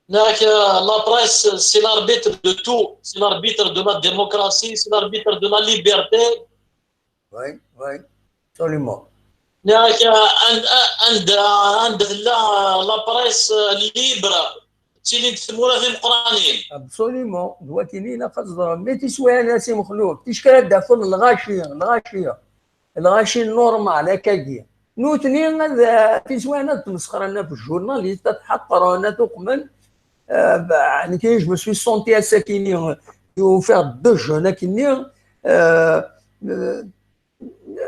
Donc, la presse, c'est l'arbitre de tout. C'est l'arbitre de la démocratie, c'est l'arbitre de la liberté. Oui, oui, absolument. Donc, عند la presse libre, تيلي تثمورا في القرانين. Absolument. دواتيني خاص mais تسوى ناس مخلوق. تشكال دافن الغاشية الغاشية الغاشي normal هكاكي. نوتني تسوى انا تمسخر انا في ال journaliste تحقر انا تقمن. يعني كي je me suis senti اساكيني وفير دو جون كيني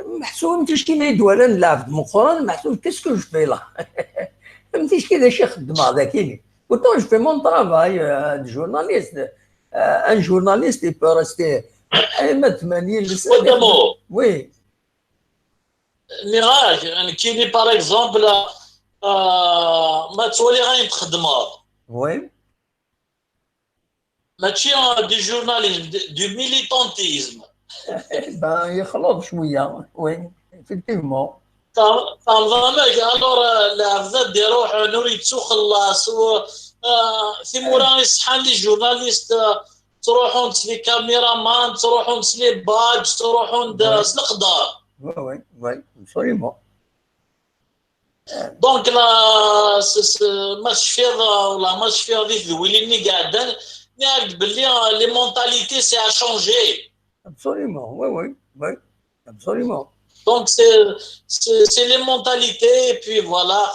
محسوب فهمتيش كيما يدوالا نلعب مقرن محسوب qu'est-ce que je fais là فهمتيش كي شي خدمة هذا كيني. Pourtant, je fais mon travail de journaliste. Un journaliste, il peut rester 80 قدامه. oui. ميراج يعني كاين par exemple ما تولي غادي تخدمها. oui. ماشي du journalisme du militantisme. يخلط شوية. oui effectivement. فاهم alors العباد يروح نوري تخلص ثمورا يصحان les journalistes تروحون les caméramans تروحون les badges تروحون القدار. oui oui absolument. donc لا ما تشفيض ولا ما تشفيض ديك ذويليني قاعدة نعرف باللي les mentalités c'est à changer. Absolument, oui, oui, oui, absolument. Donc c'est les mentalités et puis voilà.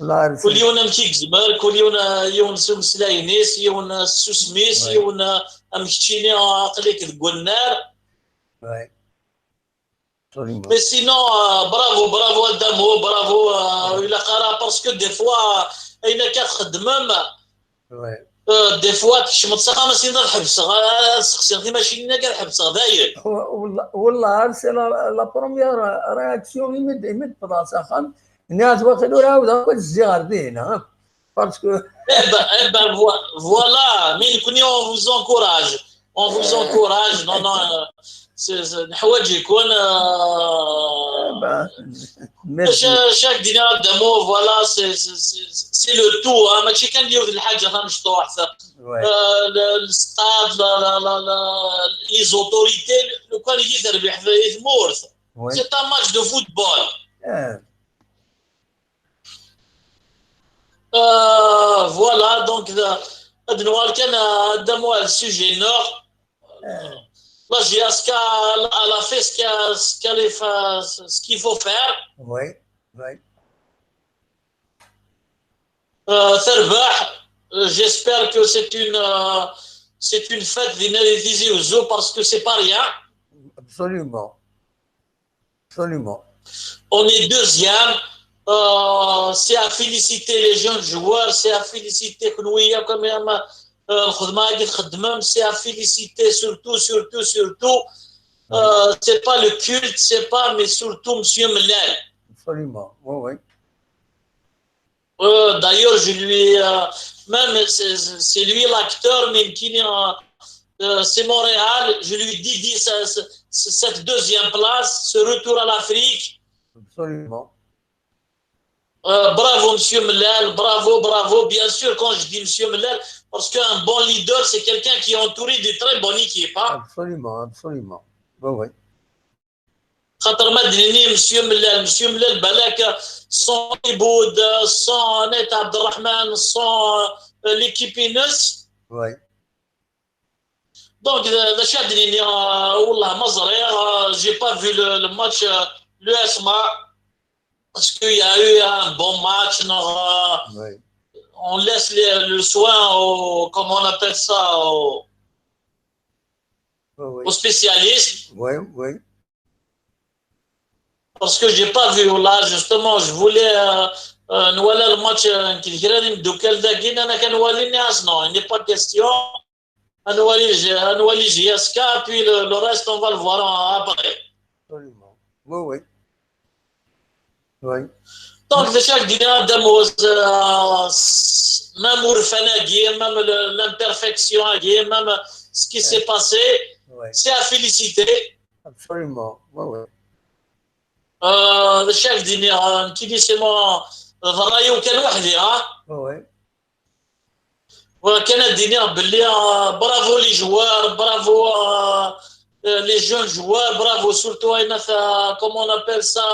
لا. كل يوم نمشي كزمر كل يوم يوم سمسلاينيس يوم سوسميس يوم امشيني عقليك النار. Oui. Mais sinon, bravo, bravo Adamo, bravo إلى قرا parce que des fois اين كتخدمم des fois تشمت ساعة ما سينا الحبس سقسي ماشي لنا كاع الحبس داير. والله والله c'est la première réaction يمد يمد فرنسا خان الناس واخدوا راه الزغار دينا parce que Eh ben voilà, mais on vous encourage, on vous encourage. Non, non, نحوج يكون chaque دينار دمو voilà, c'est le tout. ماشي كنديرو الحاجه مشطوح ال stade, les autorités لو كان يجي تربح في ثمورث c'est un match de football. Voilà, donc هاد نوال كان دمو ال sujet نور. La JSK, elle a fait ce qu'il faut faire. Oui, oui. تربح. J'espère que c'est une fête d'Tizi Ouzou parce que c'est pas rien. Absolument. Absolument. On est deuxième. C'est à féliciter les jeunes joueurs, c'est à féliciter Kounia quand même. C'est à féliciter surtout, surtout, surtout. C'est pas le culte, c'est pas, mais surtout Monsieur Mellal. Absolument, oui, oui. D'ailleurs, je lui, même c'est lui l'acteur, même qui c'est Montréal, je lui dédie cette deuxième place, ce retour à l'Afrique. Absolument. Bravo Monsieur Mellal, bravo, bravo. Bien sûr, quand je dis Monsieur Mellal, parce qu'un bon leader, c'est quelqu'un qui est entouré de très bonne équipe. Hein? Absolument, absolument. Oui, oui. خاطر ما دنيني Monsieur Mellal, Monsieur Mellal بالك sans Iboud, sans Net Abdelrahman, sans l'équipe Ines. Oui. Donc, ذا دنيني والله ما زرير, j'ai pas vu le match l'USMA parce qu'il y a eu un bon match. Non, oui. On laisse le soin au, comment on appelle ça, au, oui. aux spécialistes. Oui, oui. Parce que j'ai pas vu là, justement, je voulais نولى الماتش كي دوكال داكين انا كنولي ناس non, il n'est pas question. نولي JSK, puis le reste on va le voir après. Absolument. Oui, oui. Oui. Donc, chaque دينا دموز même ورفنا même l'imperfection, même ce qui s'est passé, oui. C'est à féliciter. Absolument. Oui, oui. chaque دينا كي c'est mon الراي كان وحدي ها. Oui. وكان دينا باللي bravo les joueurs, bravo les jeunes joueurs, bravo surtout comment on appelle ça,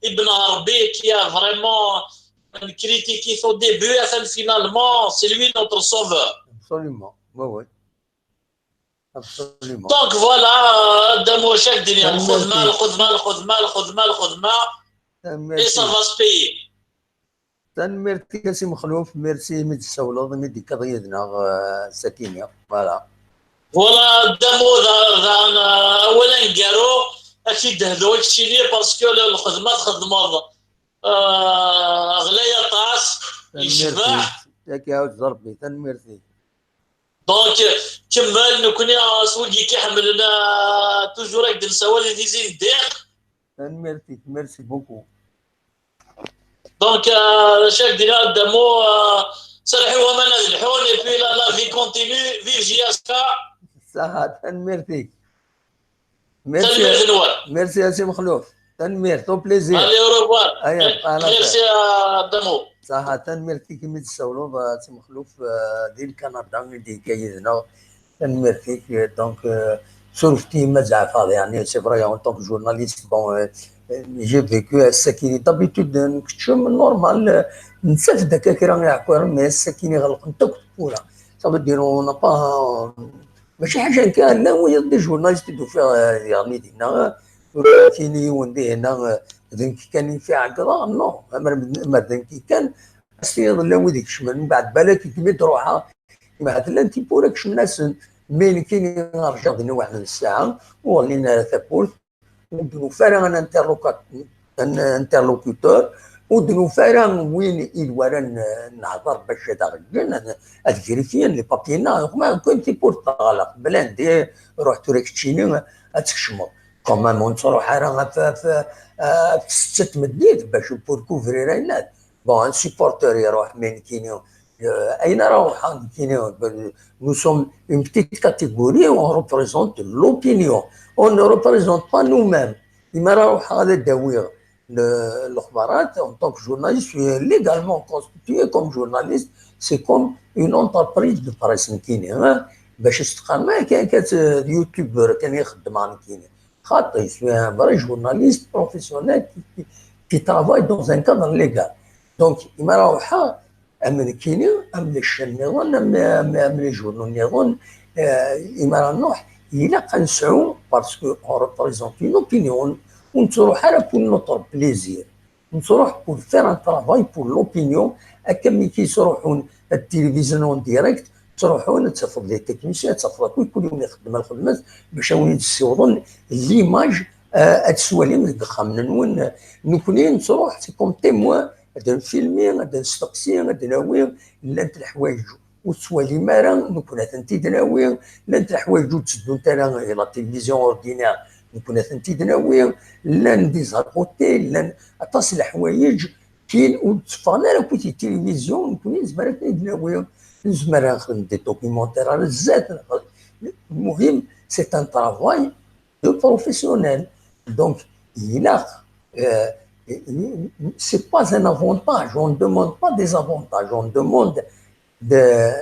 Ibn Arabi qui a vraiment critiqué au début et finalement c'est lui notre sauveur. Absolument, oui, oui. Absolument. Donc voilà, دمو شاك دنيا الخدمة الخدمة الخدمة الخدمة الخدمة et ça va se payer. ميرسي سي مخلوف, merci ميد السولوض ميد كضيدنا سكينة voilà. Voilà دامو اولا قالوا اكيد هذوك الشيء لي parce que الخدمه تخدم غلايه طاس يشبح ياك يعاود ضربي تنميرتي. Donc كمل نكوني سوقي كيحملنا toujours هكذا نسوالي ديزين الديق. تنميرتي merci beaucoup. Donc chaque دينا دامو سرحوا وما نزلحون et puis la vie continue, vive JSK. صح تنميرتي. merci merci يا سي مخلوف تنمير au plaisir. Allez, au revoir. Merci دامو. صح تنميرتي كيما تسولوا سي مخلوف ديال كندا اللي كاين تنميرتي. Donc شرفتي ما زعفاض يعني c'est vrai en tant que journaliste, bon. j'ai vécu الساكيني d'habitude نكتشم normal نساف داك كرا يعكر mais الساكيني غلق انت كتبولا ça veut dire on n'a pas ماشي حاجه كان لا وين des journalistes دو فيها يعني دينا كاين وندي هنا ذنك كان في عقرا non ما ذنك كان السيد لا وديك من بعد بالك كيما تروح مثلا انت بورك الناس مين كاين نرجع دينا واحد الساعه ولينا ثابورت ودنو un interlocuteur ودنو فارا وين يدوارا نهضر باش هذا غاد vérifier les papiers ما كنت بور تغلق blindé روح توريك تشيني تكشمو quand même تروح راه في ستة مديت باش pour couvrir رينات bon un supporter يروح من كينيو اين راح كينيو nous sommes une petite catégorie, on représente l'opinion, on ne représente pas nous-mêmes. إما راح هذا داوير الأخبارات en tant que journaliste, je suis légalement constitué comme journaliste, c'est comme une entreprise de presse كيني باش تستقام كان كانت يوتيوبر كان يخدم عن كيني خاطر je suis un vrai journaliste professionnel qui travaille dans un cadre légal. Donc إما راح أم كيني أم les chaînes نظن أم les journaux نظن إما راه نروح إلا قنسعو parce que on représente une opinion ونتروح على pour notre plaisir نتروح pour faire un travail pour l'opinion هكا ملي كيصروحون التلفزيون en direct تروحون تفض les techniciens تفض كل يوم يخدم الخدمات باش وليد السيوضون l'image اتسوالي من الخام نون نكوني نتروح c'est comme témoin غادي نفيلمي غادي نستقسي غادي ناوي لانت الحوايج وتسوالي مارا نكون تنتي لانت الحوايج تسدو انت la télévision ordinaire نكون تنتي دناوي لان des à-côtés لان اطاس الحوايج كاين وتفانا راه كنتي التلفزيون نكون زعما دناوي نزمر نخدم des documentaires على الزات. المهم c'est un travail de professionnel. Donc il c'est pas un avantage, on ne demande pas des avantages, on demande de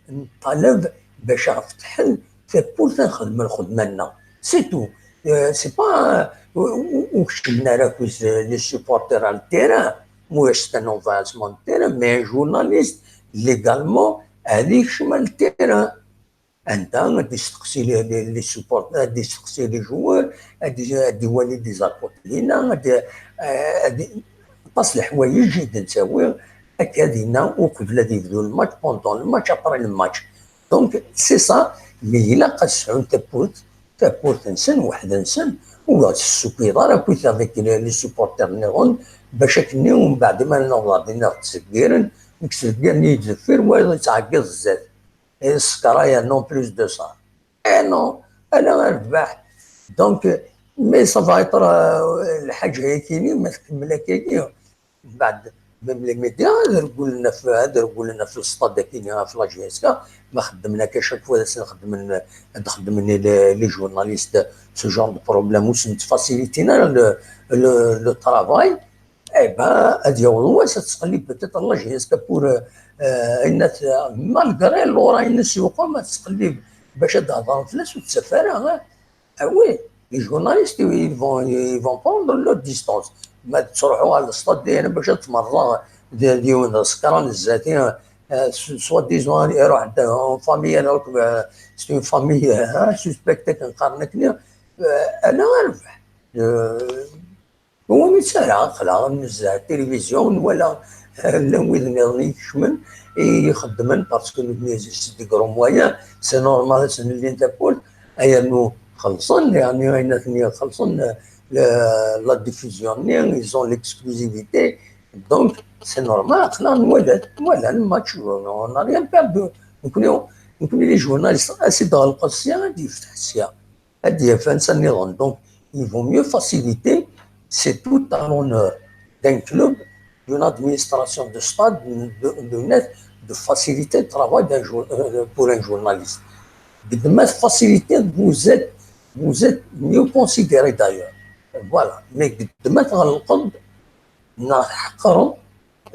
نطالب باش تحل pour نخدم الخدمه لنا c'est tout. C'est pas وكشفنا راه les supporters على ال terrain موش c'est un envahissement terrain, mais journaliste légalement هذيك شمال ال terrain انت غادي تستقسي les supporters غادي تستقسي les joueurs غادي يولي des à-côtés لينا غادي طاس الحوايج جدا نساوي هكا دينا وقبل غادي يبدو الماتش pendant الماتش après الماتش. donc c'est ça. mais الا قسعو تابورت تابورت نسن واحد نسن ولا السوكيضه راه كنت avec les supporters نيغون باش كني ومن بعد ما نوض دينا تسكيرن نكسكيرن يتزفر ويض يتعقد الزاد السكرايا non plus de ça eh non انا غنربح. donc mais ça va être الحاجه هي كاينين ما تكمل كاينين من بعد même les médias هذا لنا في هذا لنا في الستاد كاين في la JSK ما خدمنا qu'à chaque fois نخدم نخدم les journalistes ce genre de problème وس نتفاسيليتينا le travail eh ben هاد يوم تسقلي peut-être la JSK pour ان malgré لورا الناس يوقع ما تسقلي باش تهضر فلاس وتسافر. oui les journalistes ils vont prendre leurs distances ما تروحوا على الستاد ديالنا باش تمرض ديال سكران الزاتي soi-disant يروح en famille c'est une famille suspecte كنقارنك انا غنربح هو مثال خلا نزع التلفزيون ولا لا وين يكشمن يخدمن parce que c'est des gros moyens c'est normal اللي انت بول اي انه خلصن يعني اين خلصن la diffusion, ils ont l'exclusivité, donc c'est normal. Voilà, le match, on n'a rien perdu. Donc, les journalistes, c'est dans le donc il vaut mieux faciliter, c'est tout à l'honneur d'un club, d'une administration de stade, de net, de faciliter le travail pour un journaliste. De mettre faciliter, vous êtes mieux considéré d'ailleurs. Voilà, mais de mettre القد نحقروا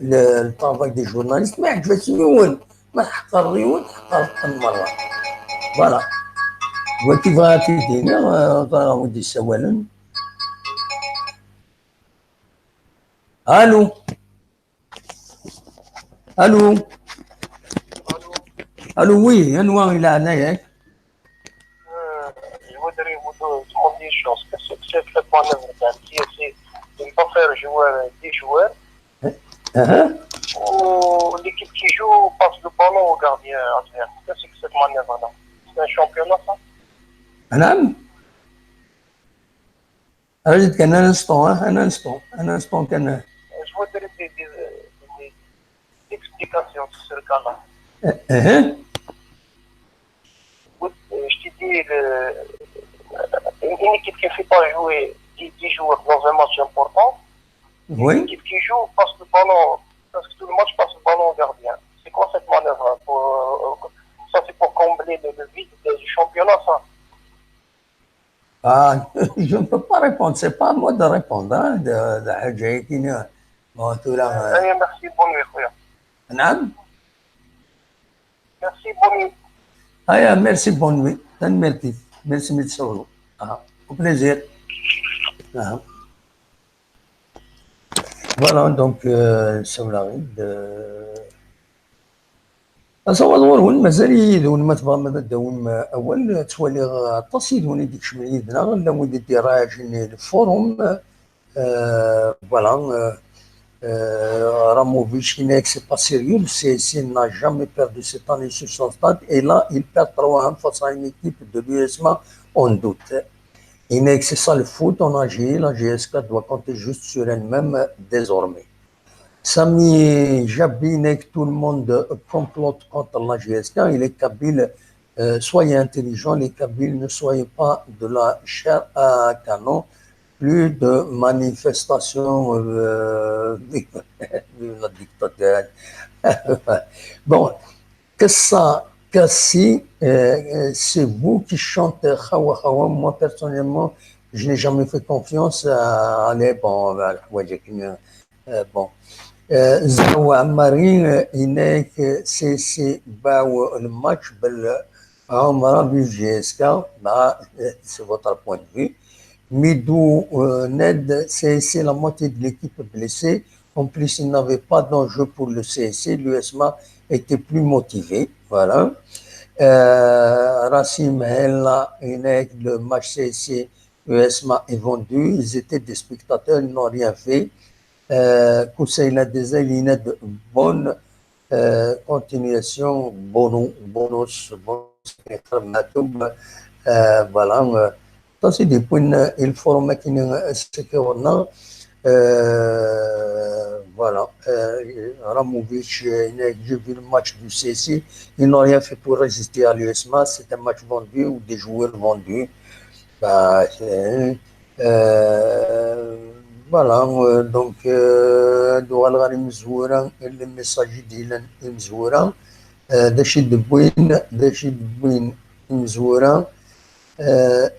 ال travail des journalistes ما عجبتني وين ما حقرني وين حقرت مرة. voilà وكيف غاتيدينا غادي سوالا. Allô؟ Allô؟ Allô, oui, انوا الى عناياك. Je voudrais vous demander une chose. Qu'est-ce que c'est cette manœuvre c'est de ne pas faire jouer 10 joueurs? Ou l'équipe qui joue passe le ballon au gardien adverse. Qu'est-ce que cette manœuvre-là؟ C'est un championnat, ça؟ نعم، رجعت كان un instant, un instant, un instant كان. Je voudrais des explications sur ce cas-là. Je t'ai dit, une équipe qui ne fait pas jouer 10 joueurs dans un match important, une équipe qui joue passe le ballon, parce que tout le match passe le ballon au gardien. C'est quoi cette manœuvre؟ Ça, c'est pour combler le vide du championnat, ça؟ Ah, je ne peux pas répondre, c'est pas à moi de répondre. Hein, de حاجة كاينة. Bon, tout là. Allez, merci, bonne nuit, خويا. نعم. Merci, bonne nuit. هيا merci, bonne nuit. Merci. Merci ميتسولو. Ah, au plaisir. Ah. Voilà, donc, سولا أصوات غور مازال يدون ما تبغى ما تداوم أول تولي طاس يدون ديك شمل يدنا لا ودي ديراج ال forum. Voilà, Ramovic qui n'est c'est pas sérieux, le CSC n'a jamais perdu cette année sur son stade et là il perd 3-1 face à une équipe de l'USMA en doute. Il n'est que c'est ça le foot en Algérie, la JSK doit compter juste sur elle-même désormais. Sami Jabinek, tout le monde complote contre la JSK. Il est kabyle, soyez intelligents, les Kabyles, ne soyez pas de la chair à canon. Plus de manifestations, vive la dictature. Bon, que ça, que si, c'est vous qui chantez خاوة خاوة. Moi, personnellement, je n'ai jamais fait confiance à, allez, bon, bon. زهو عماري هناك سي باو الماتش بالعمرة ب JSK مع c'est votre point de vue. Midou Ned, c'est la moitié de l'équipe blessée. En plus, il n'avait pas d'enjeu pour le CSC. L'USMA était plus motivé. Voilà. Racim Hella, le match CSC USMA est vendu. Ils étaient des spectateurs, ils n'ont rien fait. Koussaïla Dezel, il a de bonne continuation, bonus, bonus, bonus, voilà. Ça, c'est des points, il faut mettre ce qu'on a. Voilà. Ramovic, j'ai vu le match du CSC, ils n'ont rien fait pour résister à l'USMA. C'est un match vendu ou des joueurs vendus. Bah, voilà, donc, دوغال غير مزورة les messages ديال مزورة داشي دبوين داشي دبوين مزورة.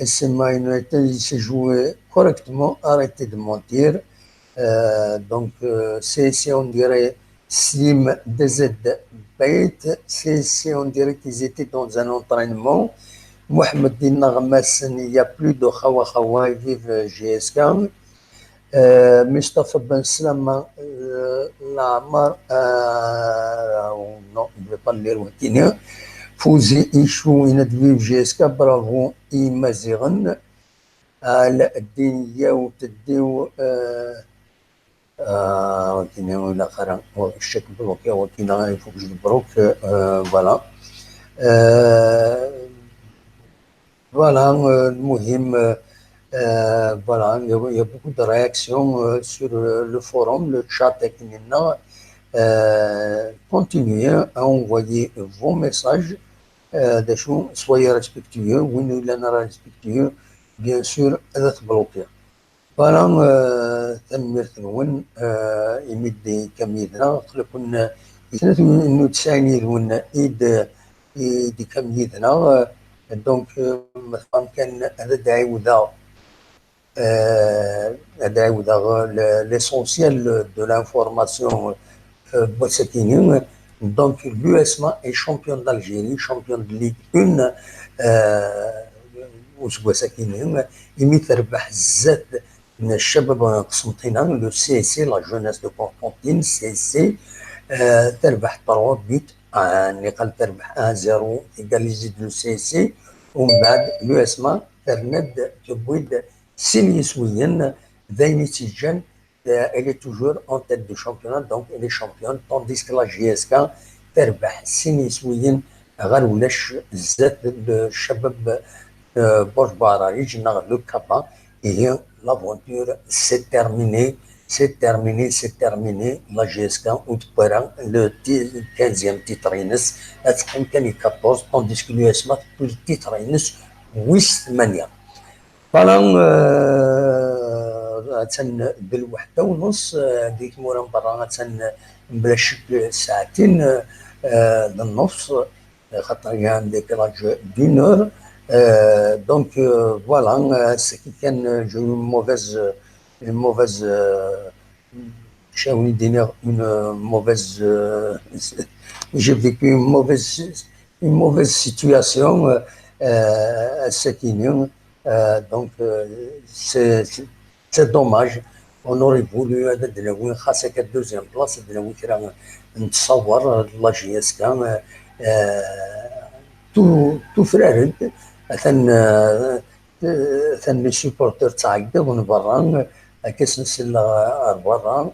SMA United, il s'est joué correctement, arrêtez de mentir. Donc, c'est on dirait Slim DZ Bait, c'est on dirait qu'ils étaient dans un entraînement. Mohamed Din il n'y a plus de خاوة خاوة, vive JSK. Mustafa Ben Slama, Lamar, non, je ne vais pas le lire. Fouzi Ichou, vive JSK, bravo, Imaziren. الدين وتديو كاين الاخر الشك bloqué وكاين il faut que je bloque, voilà voilà. المهم voilà, il y a beaucoup de réactions sur le forum, le chat. Continuez à envoyer vos messages, des choses, soyez respectueux, oui, nous respectueux, bien sûr, هذا تبلوكي. Voilà, تنميرت نون يمد كميدنا خلقنا انه تسعين يدون ايد ايد كميدنا. Donc مثلا كان هذا دعيوذا دعيوذا l'essentiel de l'information بوساتيني. Donc l'USMA est champion d'Algérie, champion de Ligue 1 وسكوا ساكنين يمي تربح زاد الشباب قسنطينة le CSC la Jeunesse de Constantine CSC تربح 3 buts نقل تربح 1-0 égalisé le CSC ومن بعد l'USMA ترند تبويد سين يسويا ذاين تيجان elle est toujours en tête du championnat donc elle est championne tandis que la JSK تربح سين يسويا غير ولاش زاد الشباب برج بوعريريج نغ le CABA هي l'aventure s'est terminée, c'est terminé, c'est terminé. La JSK وتبرا le 15e titre ينس تقيم كان 14 tandis que l'USMA ال titre ينس ويس 8. voilà تن بالوحدة ونص ديك مورا برا تن بلا شك ساعتين بالنص خاطر كان décalage d'une heure. donc voilà ce qui كان j'ai une mauvaise شاوني دينير une mauvaise j'ai vécu une mauvaise situation الساكنين. donc c'est dommage on aurait voulu هذا دلاوي خاصة deuxième place دلاوي كرا نتصور la JSK tout فرارد ثن les supporters تعيط برا كاس نسلا برا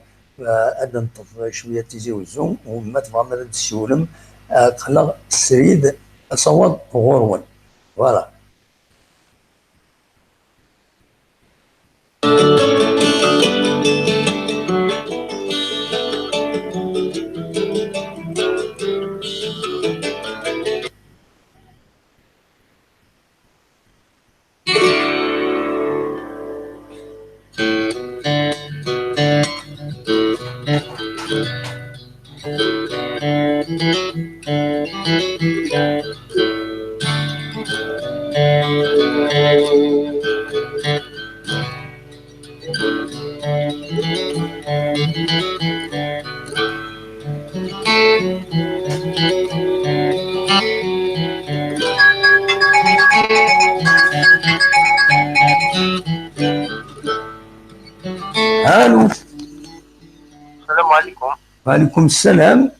هذا نطف شوية تيزي وزو وما تبغى ما تسولم قلا السريد اصوات غورون voilà. الو السلام عليكم. وعليكم السلام.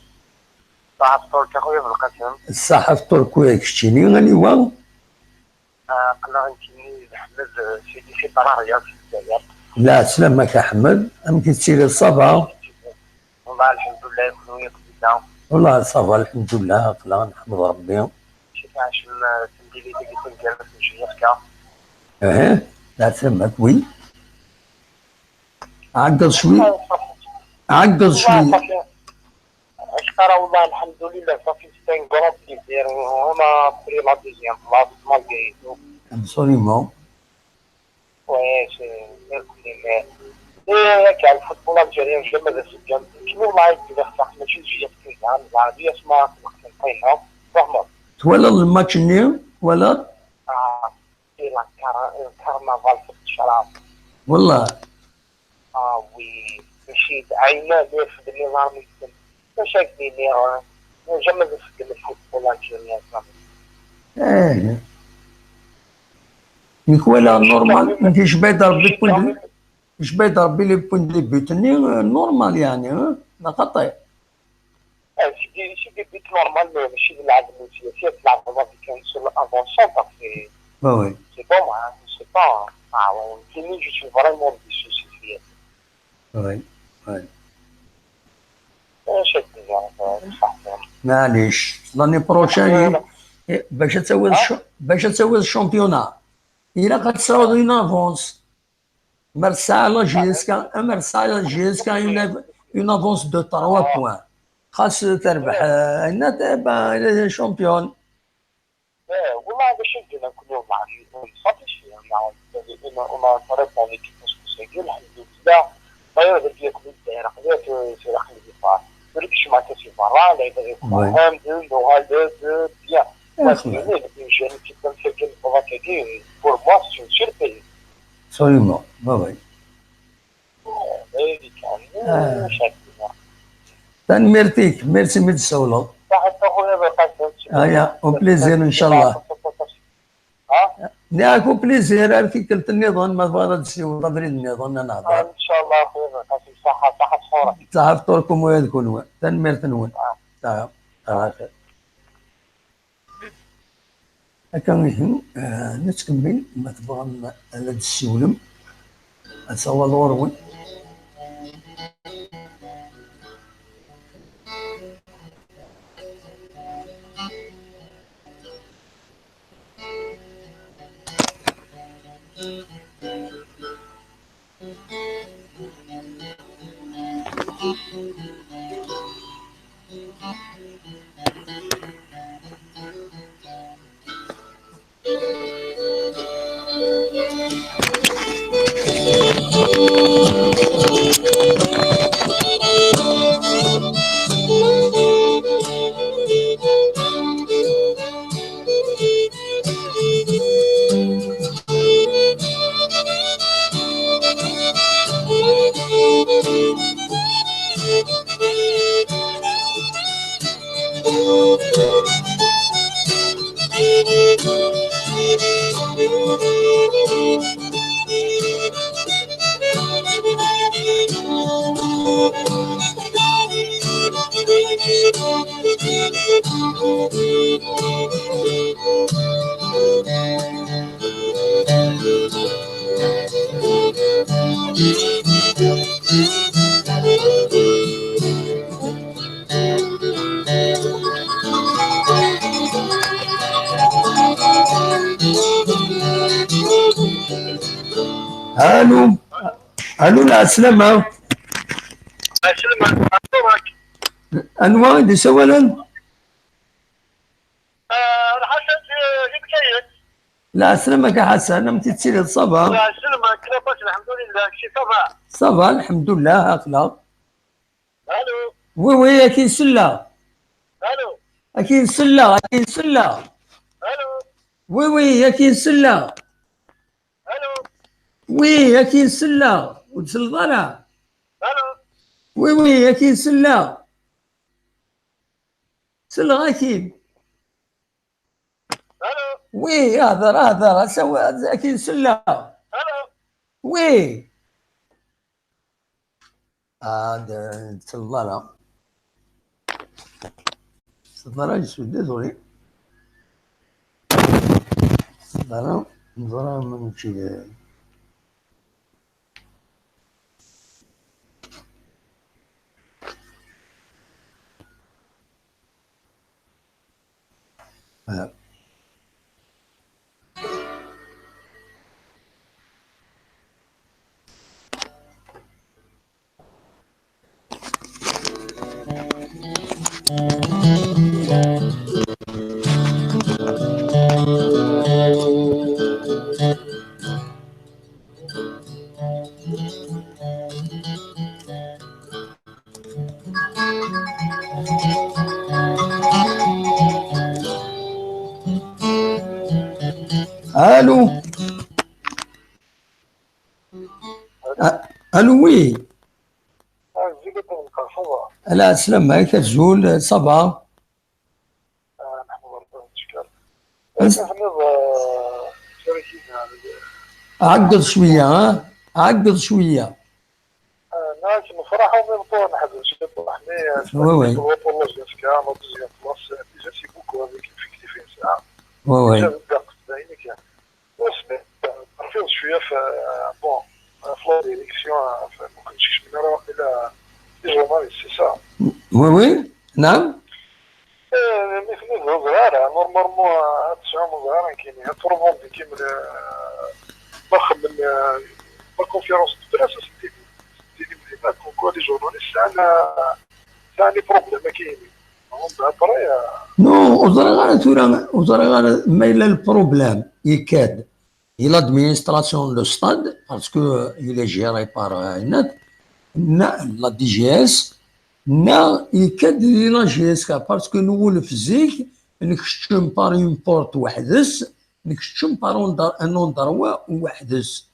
صحة فطورك اخويا بالقاسم. صحة فطورك خويا كشتيني غني وا قلنا غنكيني احمد سيدي في طراريا في الجزائر. لا سلامك احمد، ام كتسيري ça va؟ والله الحمد لله كل قبيلة. والله ça va الحمد لله قلا نحمد ربي. شي عاش تنديري ديك تنقال في JSK. اه لا سلامك oui. عقل شوي عقل شوي. اشكرا والله الحمد لله صافي c'est un grand plaisir on a pris la deuxième place malgré tout. Absolument. Oui c'est ايه كاع ال football algérien jamais ذا كيما والله كيف صح ماشي JSK زعما العربية اسمها قيمة فهمت. ولا الماتش نيو ولا c'est le carnaval في الشراب والله. Oui مشيت عينا لي في النظام واش هاك jamais في ال football algérien. ايه نيكولا normal ما كاينش بايد ربي point مش بايد ربي les points les buts normal يعني لا خطأ. c'est des buts normal ماشي نلعب السياسية تلعب كان sur l'avant-centre c'est oui c'est bon c'est pas فهمتيني je suis vraiment déçu c'est oui oui اش معليش l'année prochaine باش تسوي باش تسوي ال championnat الا غتساوي une avance مرسى la JSK مرسى la JSK une avance de 3 points خاص تربح هنا تبع championne. والله باش ندير نكونوا مع satisfaits مع on a très bonne équipe parce que c'est الحمد لله طيب ديال كل الدائرة خليها في داخل الدفاع ولكن مع كاسي برا لعيبة غير deux moral deux bien pour moi c'est une surprise. Absolument, oui. تنميرتيك ميرسي ميد السولو. هيا au plaisir ان شاء الله. ناكو بليزير كي كلت النظام ما تبغى تسيو بريد النظام نهضر. ان شاء الله خويا قاسم، صحة صحة فطورك. صحة فطوركم وياكم تنمير تنون. صحة على خير. هكا نتكمل ما تبغى هذا السولم أسوى الغرون. الو الو، لا سلامة. انواع دي سوالا. الحسن جبتيت. لا سلامك يا حسن، انت تسيري ça va؟ لا سلامك لاباس الحمد لله، شي ça va؟ ça va الحمد لله اخلاق. الو oui oui اكين سلا. الو اكين سلا اكين سلا. الو oui oui اكين سلا. الو oui اكين سلا وتسلطنا. الو oui oui اكين سلا سلا اكين. الو oui اهضر اهضر اكين سلا. الو oui تسلطنا تسلطنا، je suis désolé. تسلطنا نظرا من شي. الو الو oui. لا سلام عليك تزول ça va. عقد شوية، ها عقد شوية. ناس نفرح ومن نحب oui oui oui oui رفيض شوية في bon في la direction ما كنتش من راه الى les journalistes c'est ça. oui oui نعم. مثل صغار normalement هاد تسعة صغار كاين هاد تروفونديكي من ما خمم la conférence de presse c'était مزيان comme quoi les journalistes عندنا les problèmes كاينين. non وزرا غير تورا وزرا غير ما الا ال problème يكاد et l'administration le stade parce que il est géré par la DJS نا يكاد la JSK parce que نولف زيك نكشم par une porte وحدس نكشم par un endroit وحدس.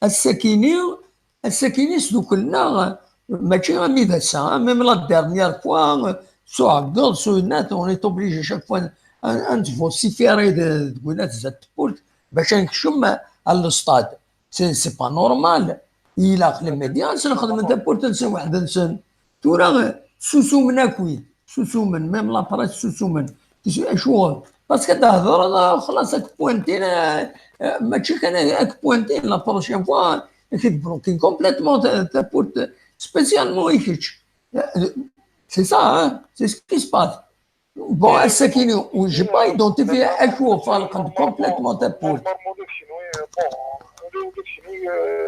الساكنين الساكنين سدوكلنا ماشي غير ميداسا même la dernière fois سو عبد سو نات on est obligé chaque fois ان تفوسيفيري تقول زاد بورت باش نكشم على ال stade. C'est pas normal. إلا les médias نخدم تابورت نسن واحد نسن تورا سوسومن كويت سوسومن même la presse سوسومن شو parce que تهضر خلاص pointé ماشي كان pointé la prochaine fois bloquer complètement تابورت spécialement يكش. C'est ça, hein, c'est ce qui se passe. Bon, الساكين j'ai pas identifié اشو فالق complètement تابورت.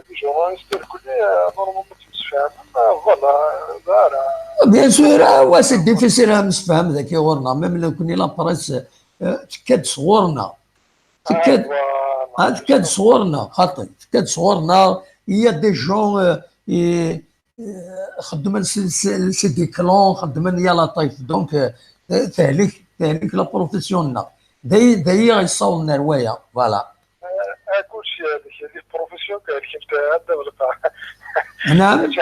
Les journalistes الكل normalement تمسفهم voilà. Bien sûr, ouais, c'est difficile مسفهم ذاك يغورنا même لو كوني la presse تكاد صغورنا تكاد تكاد صغورنا خاطر تكاد صغورنا. Il y a des gens خدمن c'est des clans خدمن يا لطيف donc تهلك تهلك la profession داي داي يصاولنا روايه voilà. كلشي هذيك les professions كنت هذا بالقاع. نعم.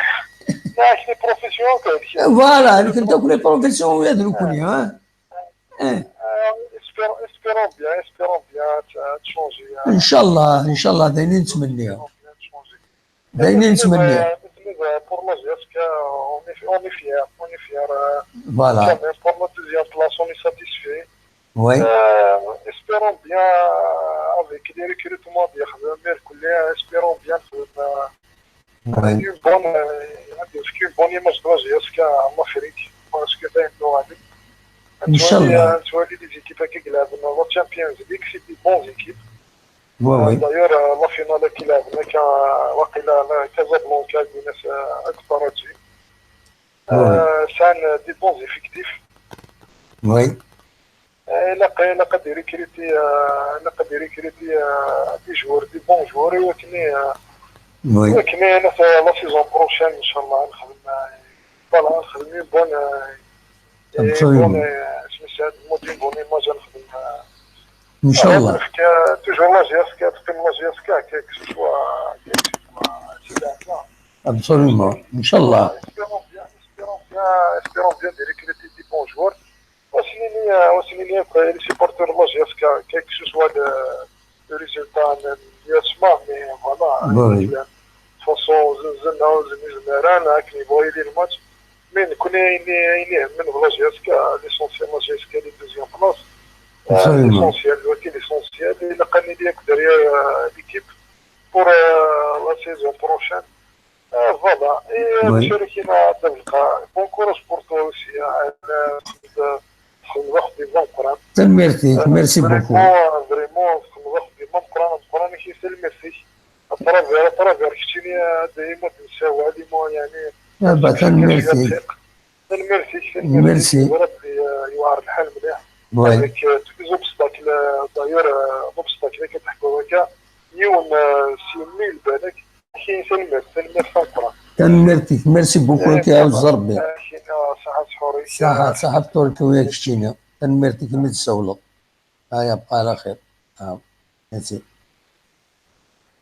les professions. Voilà, هذيك انت كل profession ولاد نكوني ها. Espérons bien, espérons bien تشونجي. ان شاء الله ان شاء الله داينين نتمنيو داينين نتمنيو. Pour la JSK, on est fiers, on est fiers. Voilà. Pour la deuxième place, on est satisfait. Oui. Espérons bien avec les recrutements espérons bien une bonne image de la JSK en Afrique parce que ان شاء الله. تولي les équipes qui لعبنا la Champions League, c'est des bonnes équipes. Oui. D'ailleurs, la finale كي لعبنا كان وقيلا كازابلانكا ناس اكثر سان des bons effectifs. Oui. لا قد recruter لا قد recruter des joueurs, des bons joueurs ولكن ولكن انا la saison prochaine ان شاء الله نخدم voilà نخدم bonne bonne سميتها bonne image نخدم. ان شاء الله. Toujours la JSK تقيم la JSK que ce soit. Absolument ان شاء الله. Espérons bien, espérons bien de recruter des bons joueurs. وسنيني les supporters la JSK, quel que ce soit le résultat يسمع mais voilà façon زلنا زمران هاك يبغوا يدير ال match mais نكون يني من la JSK, l'essentiel la JSK les deuxième place, l'essentiel ولكن l'essentiel الا قال لي derrière l'équipe pour la saison prochaine. Voilà. Et شركينا تبقى bon courage pour toi aussi. Merci, merci beaucoup. Vraiment, قران كي merci à travers كشتيني دائما تنساو هذه يعني. Merci. Merci. Merci. يوعر الحال مليح. Avec tous les obstacles, d'ailleurs, l'obstacle كتحكوا هكا يوم سي بالك كاين سلمت سلمت فقرة. Merci, merci beaucoup كي عاوز ربي. صحة سحوري. صحة صحة فطورك وياك شتينا. تنمرتي كيما تسولو. هيا بقى على خير. Merci.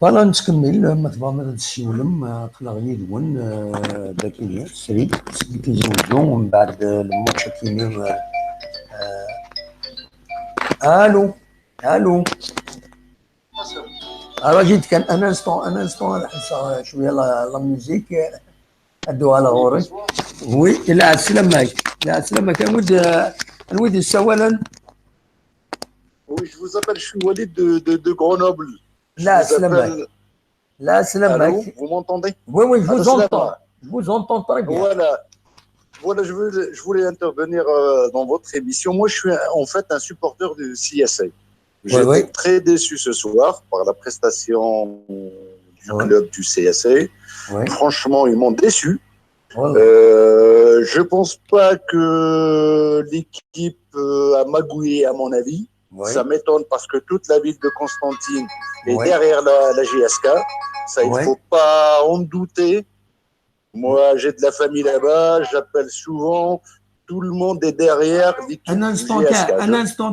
Voilà نتكمل ما تبغى ما تسولم قلا يدون داكيني سري تيزوجو ومن بعد الماتش كيني. Allô allô Alors جيت كان un instant, un instant نحس شويه la musique ادو على غورك. Oui لا السلامة لا السلامة كنود نود السوالا. Oui, je vous appelle, je suis Walid de Grenoble. لا سلامك لا سلامك. Vous m'entendez? Oui, je vous entends. Je vous entends très bien. Voilà. Voilà, je voulais intervenir dans votre émission. Moi, je suis en fait un supporter du CSA. J'étais très déçu ce soir par la prestation du club du CSA. Franchement, ils m'ont déçu. Je pense pas que l'équipe a magouillé, à mon avis. Ça m'étonne parce que toute la ville de Constantine est derrière la JSK. Ça, il ne faut pas en douter. Moi, j'ai de la famille là-bas, j'appelle souvent. Tout le monde est derrière l'équipe. Un instant, un instant,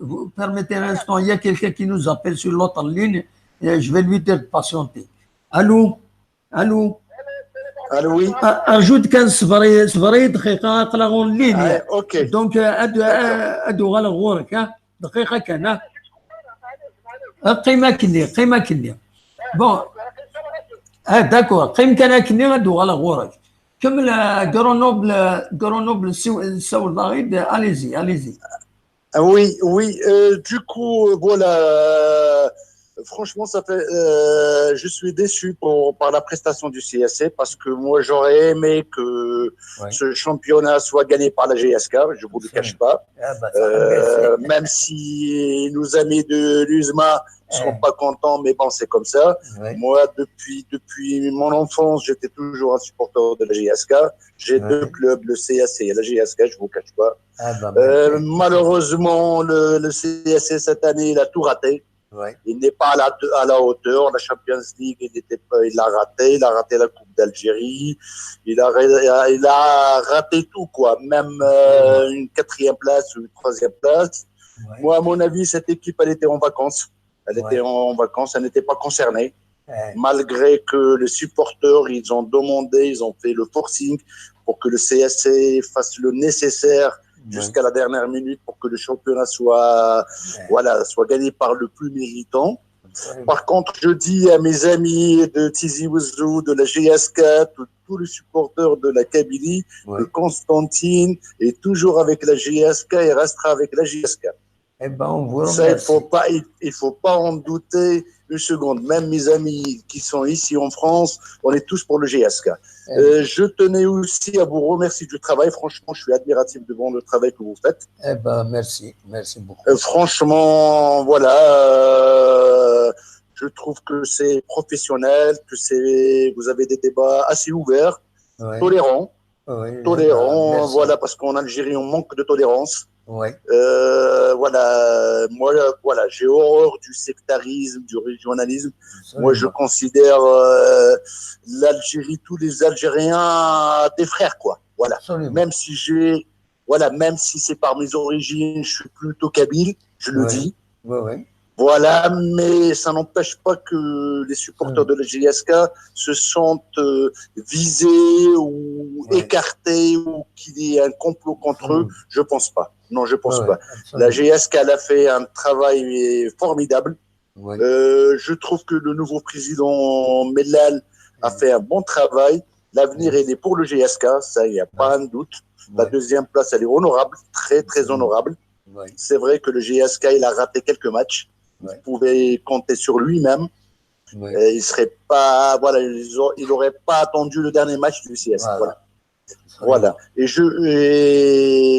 vous permettez un instant, il y a quelqu'un qui nous appelle sur l'autre ligne, et je vais lui dire de patienter. Allô? Allô? Allô, oui. أرجوك كان صبري صبري دقيقة قلا en ligne. OK. Donc أدو على غورك دقيقة كان. قيمة كني قيمة كني. Bon اه d'accord, قيم كان كني غادو على غورك كمل Grenoble, Grenoble ساول ضغيد, allez-y, allez-y. Oui, du coup, voilà, franchement, ça fait, je suis déçu par la prestation du CSC parce que moi, j'aurais aimé que ce championnat soit gagné par la JSK, je vous le cache pas. Ah bah, Même si nos amis de l'USMA ne seront pas contents, mais bon, c'est comme ça. Moi, depuis mon enfance, j'étais toujours un supporter de la JSK. J'ai deux clubs, le CSC et la JSK, je vous cache pas. Ah bah, Malheureusement, le CSC cette année, il a tout raté. Il n'est pas à la hauteur. La Champions League, il était pas, il l'a raté. Il a raté la Coupe d'Algérie. Il a raté tout, quoi. Même une quatrième place ou une troisième place. Moi, à mon avis, cette équipe, elle était en vacances. Elle était en vacances. Elle n'était pas concernée. Malgré que les supporters, ils ont demandé, ils ont fait le forcing pour que le CSC fasse le nécessaire jusqu'à la dernière minute pour que le championnat soit, voilà, soit gagné par le plus méritant. Par contre, je dis à mes amis de Tizi Ouzou, de la JSK, tous les supporters de la Kabylie, que Constantine est toujours avec la JSK et restera avec la JSK. Eh ben, on vous Ça, il remercie. faut pas, il faut pas en douter une seconde. Même mes amis qui sont ici en France, on est tous pour le JSK. Eh ben. Je tenais aussi à vous remercier du travail. Franchement, je suis admiratif devant le travail que vous faites. Eh ben, merci, merci beaucoup. Franchement, voilà, je trouve que c'est professionnel, que vous avez des débats assez ouverts, tolérants, tolérants, Merci. Voilà, parce qu'en Algérie, on manque de tolérance. Voilà, moi, voilà, j'ai horreur du sectarisme, du régionalisme. Moi, je considère l'Algérie, tous les Algériens, des frères, quoi. Voilà. Absolument. Même si j'ai, voilà, même si c'est par mes origines, je suis plutôt kabyle, je le dis. Voilà, mais ça n'empêche pas que les supporters de la JSK se sentent visés ou écartés ou qu'il y ait un complot contre eux. Je pense pas. Non, je pense pas. La JSK, elle a fait un travail formidable. Je trouve que le nouveau président Mellal a fait un bon travail. L'avenir, il est pour le JSK, ça, il n'y a pas un doute. La deuxième place, elle est honorable, très, très honorable. C'est vrai que le JSK, il a raté quelques matchs. Il pouvait compter sur lui-même. Il serait pas, voilà, il aurait pas attendu le dernier match du CS. Voilà. Voilà. Et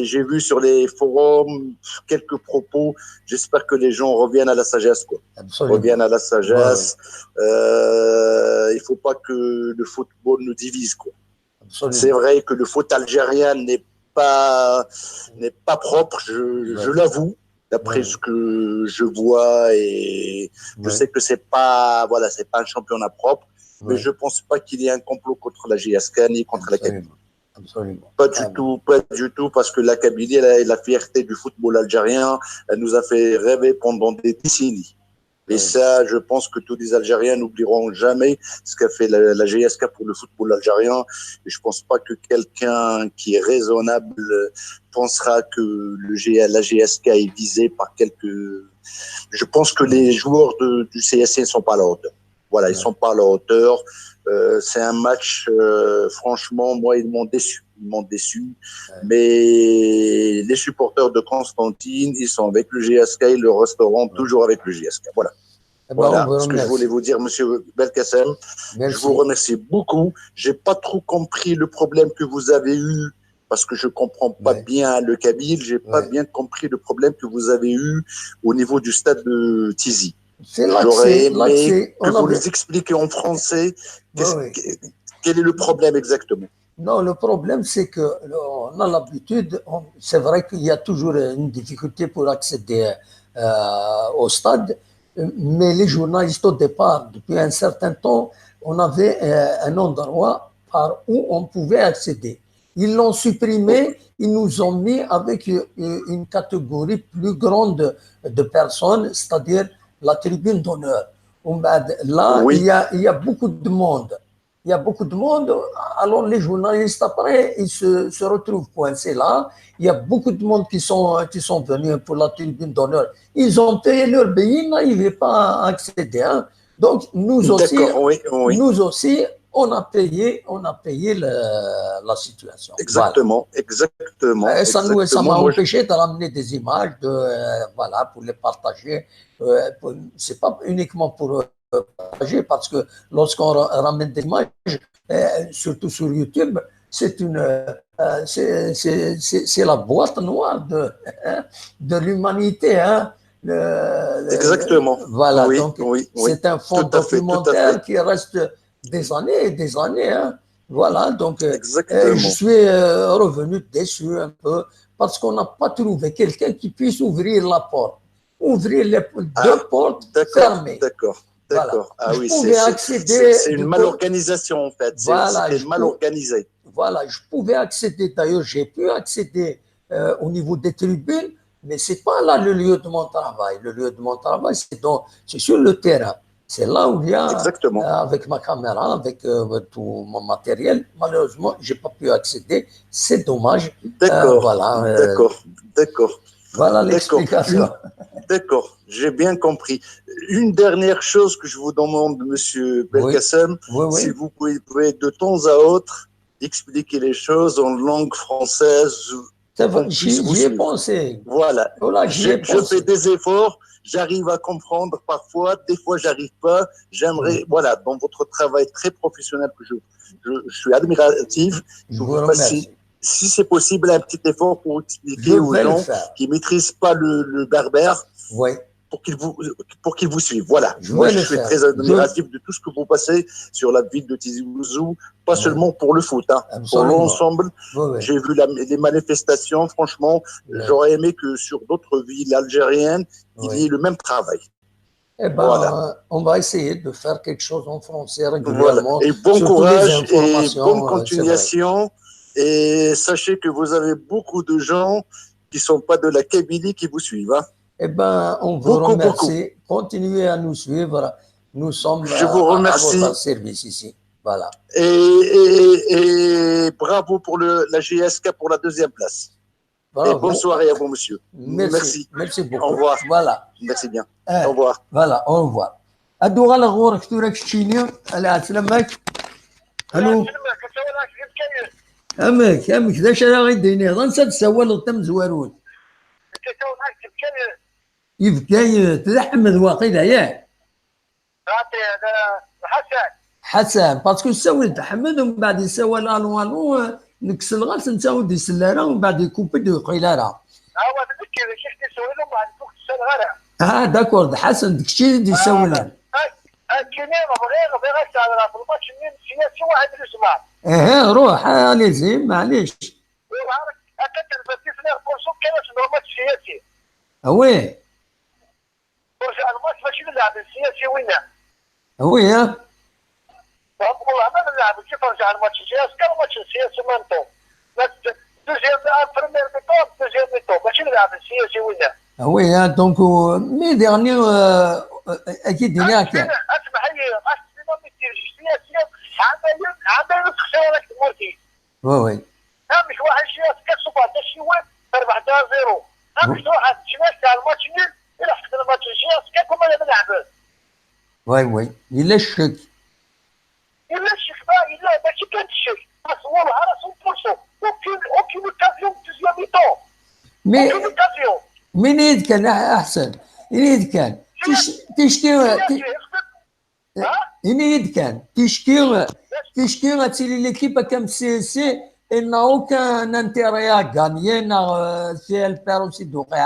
j'ai vu sur les forums quelques propos. J'espère que les gens reviennent à la sagesse, quoi. Absolument. Reviennent à la sagesse. Il faut pas que le football nous divise, quoi. Absolument. C'est vrai que le foot algérien n'est pas propre, je l'avoue, d'après ce que je vois, et je sais que c'est pas, voilà, c'est pas un championnat propre, mais je pense pas qu'il y ait un complot contre la JSK ni contre la Kabylie. Absolument. Pas du tout, pas du tout, parce que la Kabylie, elle est la fierté du football algérien, elle nous a fait rêver pendant des décennies. Et ça, je pense que tous les Algériens n'oublieront jamais ce qu'a fait la JSK pour le football algérien. Et je pense pas que quelqu'un qui est raisonnable pensera que la JSK est visée par quelques... Je pense que les joueurs du CSC ne sont pas à la hauteur. Voilà, ils sont pas à la hauteur. C'est un match, franchement, moi, ils m'ont déçu. Ils m'ont déçu. Mais les supporters de Constantine, ils sont avec le JSK, ils le resteront toujours avec le JSK. Voilà. Eh ben, Voilà on vous ce que je remercie. voulais vous dire, monsieur Belkacem. Merci. Je vous remercie beaucoup. J'ai pas trop compris le problème que vous avez eu parce que je comprends pas bien le kabyle. J'ai pas bien compris le problème que vous avez eu au niveau du stade de Tizi. C'est l'accès, J'aurais aimé l'accès. que On vous nous expliquiez en français quel est le problème exactement. Non, le problème, c'est que on a l'habitude, c'est vrai qu'il y a toujours une difficulté pour accéder au stade, mais les journalistes au départ, depuis un certain temps, on avait un endroit par où on pouvait accéder. Ils l'ont supprimé, ils nous ont mis avec une catégorie plus grande de personnes, c'est-à-dire la tribune d'honneur. Là, il y a beaucoup de monde. Il y a beaucoup de monde. Alors les journalistes après, ils se retrouvent coincés là. Il y a beaucoup de monde qui sont venus pour la tribune d'honneur. Ils ont payé leur billet, ils n'arrivaient pas à accéder. Hein. Donc nous aussi, nous aussi, on a payé la situation. Exactement, voilà. Exactement. Et ça m'a empêché de ramener des images, voilà, pour les partager. C'est pas uniquement pour partager, parce que lorsqu'on ramène des images, surtout sur YouTube, c'est c'est la boîte noire de l'humanité. Hein. Exactement. Voilà, oui, donc oui, c'est un fond documentaire qui reste des années et des années. Hein. Voilà, donc je suis revenu déçu un peu parce qu'on n'a pas trouvé quelqu'un qui puisse ouvrir la porte. Ouvrir les deux portes fermées. D'accord, d'accord. Voilà. Ah oui, c'est une malorganisation en fait. Voilà, c'est mal organisé. Voilà, je pouvais accéder, d'ailleurs j'ai pu accéder au niveau des tribunes, mais ce n'est pas là le lieu de mon travail. Le lieu de mon travail, c'est sur le terrain. C'est là où il y a, avec ma caméra, avec tout mon matériel. Malheureusement, je n'ai pas pu accéder. C'est dommage. D'accord, voilà, d'accord. Voilà l'explication. D'accord, j'ai bien compris. Une dernière chose que je vous demande, Monsieur Belkacem, oui. Si vous pouvez de temps à autre expliquer les choses en langue française. J'y ai pensé. Voilà, je fais des efforts, j'arrive à comprendre parfois, des fois j'arrive pas. J'aimerais, voilà, dans votre travail très professionnel que je suis admiratif, je vous remercie. Si c'est possible, un petit effort pour expliquer aux gens qui ne maîtrisent pas le berbère, oui. pour qu'ils vous suivent. Voilà. Moi, je suis très admiratif de tout ce que vous passez sur la ville de Tizi Ouzou, pas seulement pour le foot, hein, pour l'ensemble. Oui, oui. J'ai vu les manifestations, franchement, j'aurais aimé que sur d'autres villes algériennes, il y ait le même travail. Eh ben, voilà. On va essayer de faire quelque chose en français régulièrement. Voilà. Et bon courage et bonne continuation. Et sachez que vous avez beaucoup de gens qui ne sont pas de la Kabylie qui vous suivent. Hein. Eh bien, on vous remercie. Continuez à nous suivre. Nous sommes Je vous remercie. À votre service ici. Voilà. Et bravo pour la JSK pour la deuxième place. Bravo. Et bonne soirée à vous, monsieur. Merci. Merci beaucoup. Au revoir. Voilà. Merci bien. Au revoir. Voilà, au revoir. Allô. امك امك ذا شرا غيديني غنسى تسوال تم زوارون يبكي تلحمد واقيلا ياك حسن parce que سولت حمد ومن بعد يسوال الو الو نكسل الغاز نتا يسلارا ومن بعد يكوبي يقيلا راه اه d'accord حسن داكشي اللي يسولها ايه روح allez-y معليش. oui الماتش ماشي نلعب السياسي وين oui ها والله ما نلعب كيف رجع الماتش السياسي كان الماتش السياسي مانتو deuxième première mi-temps deuxième mi-temps ماشي نلعب السياسي وين oui ها donc mais dernier اكيد هناك اسمح لي السياسي عمال تخسر راك تموتي oui oui مش واحد شي كتسوق حتى شي واحد تربح 0 مش واحد شي تاع الماتش nul الى حسب الماتش الجاي كاكم انا نلعب oui oui الا الشك الا الشك الا ماشي كان الشك والله راه 100% aucune occasion deuxième mi-temps mais من كان احسن يد كان تشكي يد كان تشكي تشكي غتسيلي l'équipe comme CSC elle n'a aucun intérêt à gagner si elle perd aussi دوقي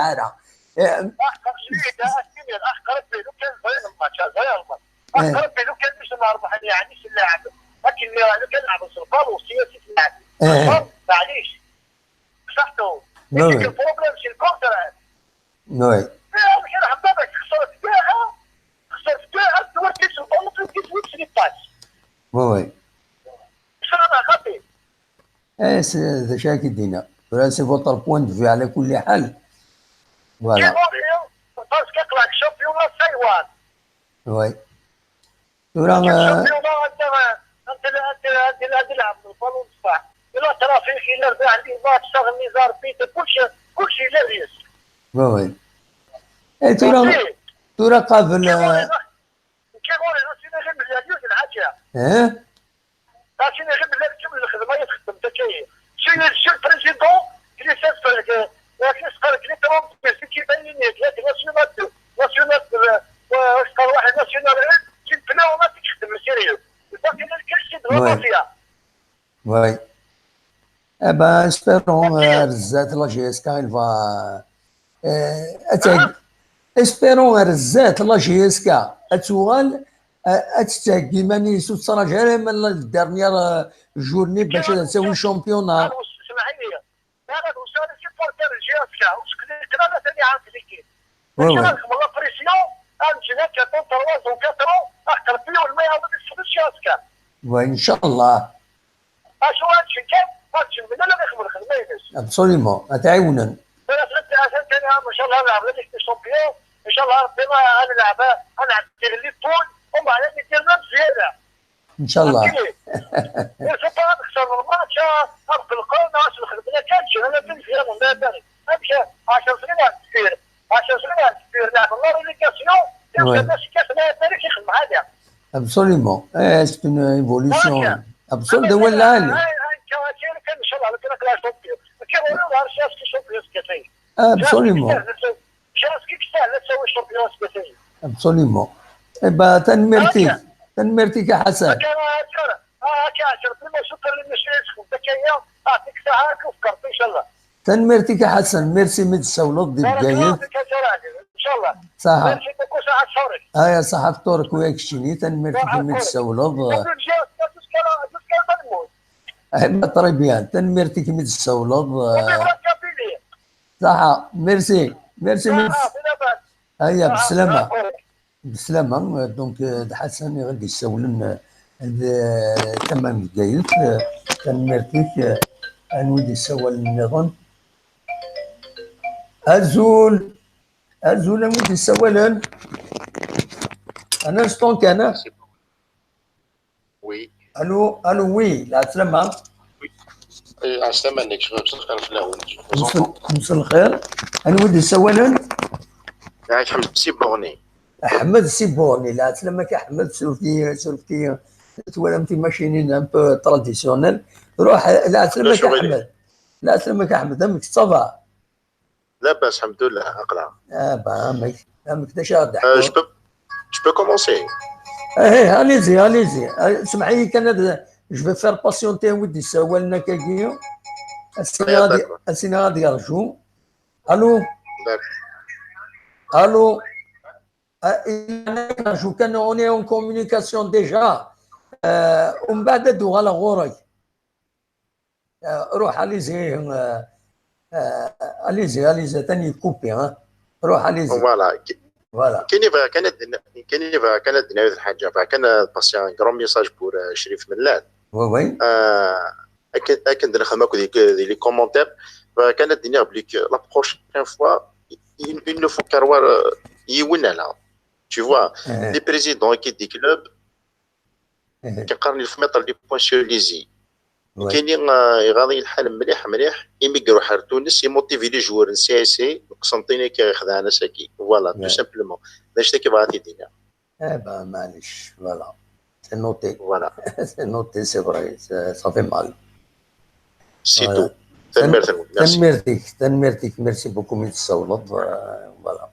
معليش صحته ال problème c'est ال contraire oui خسرت كاع خسرت كاع توركيش البالون كيتويتش les passes oui oui خاطي ايه c'est شاكي دينا c'est votre point de vue على كل حال voilà parce que قلعك championnat سايوان oui تورا championnat انت هذه لعب البالون بصح لا trafic الا ربح les matchs les arbitres كلشي كلشي لاباس. oui oui اي تورا قابل كيقول سيني غير بالله العافيه. اه سيني غير بالله كمل الخدمه تخدم انت كاين c'est le président كلي كلي ترونتي كيبان لي ثلاثه nationale deux nationale واش واحد nationale كي ما تخدم sérieux باقي كلشي de la mafia. Oui. Eh ben, espérons, رزات la JSK, il va. Espérons رزات la JSK اتوغال اتتاكي ماني سو تراجع من la dernière journée باش تساوي championnat. اسمح لي انا وصل supporter JSK وش كنا ثاني عارف l'équipe باش la pression امشي هكا 3 و 4 اكثر فيه ما يعاود يدخل JSK. وان شاء الله. اشو هادشي كان هادشي من لا يخدم الخدمه absolument تعاونا. ان شاء الله نلعب Ligue des champions ان شاء الله ربي ما نلعب انا les poules ومن بعد ندير زياده ان شاء الله. نخسر الماتش نقلقوا ناس الخدمه كانش انا تمشي امشي 10 سنين كثير 10 سنين كثير لعب la relégation الناس كاس لا يخدم هذا. Absolument. C'est une évolution absolue de والله. ان شاء الله Absolument. Absolument. Eh ben, تنمرتيك تنمرتيك يا حسن. تنمرتيك يا حسن ميرسي من السولط دي بجايد. ان شاء الله. صح. هيا صح فطورك وياك شيني تنمرتيك من السولط. Très bien تنمرتيك من السولط. صح merci merci merci. هيا بالسلامة بالسلامة. donc حسن غادي يسولن تمام دقايق تنمرتيك نولي يسول النظام أزول أزول نولي يسولن un instant كان. oui allô allô oui لا سلامة. السلامة عليك مساء الخير. مساء الخير نولي يسولن احمد سيبورني. احمد سيبورني لا سلامك احمد سولتي سولتي تولمتي ماشينين un peu traditionnel روح لا سلامك احمد لا سلامك احمد امك ça va لاباس الحمد لله اقلع. اه با امك امك déjà je peux commencer. ايه allez-y allez-y اسمعي كان je vais faire patienter ودي سوالنا كاكيو السيني غادي غادي يرجو. الو الو شو كان on est en communication déjà ومن بعد دو على غورك روح allez-y allez-y allez-y ثاني coupé ها روح allez-y. voilà voilà كاين كاين كان نعاود الحاجه كان passer un grand message pour شريف ملال. oui oui اكن نخدم دي les commentaires كانت دينير بلي la prochaine fois il ne faut qu'avoir يونا tu vois les présidents qui des clubs كيقارن mettre les points sur les i. كاينين غادي الحال مليح مليح يميكرو حار تونس يموتيفي les joueurs CSC قسنطيني كيخدعنا ساكي voilà tout simplement باش تا كيبغى تيدينا. eh ben معليش voilà c'est noté voilà c'est noté c'est vrai ça fait mal c'est tout. تنمرتيك تنمرتيك merci beaucoup من السولط voilà.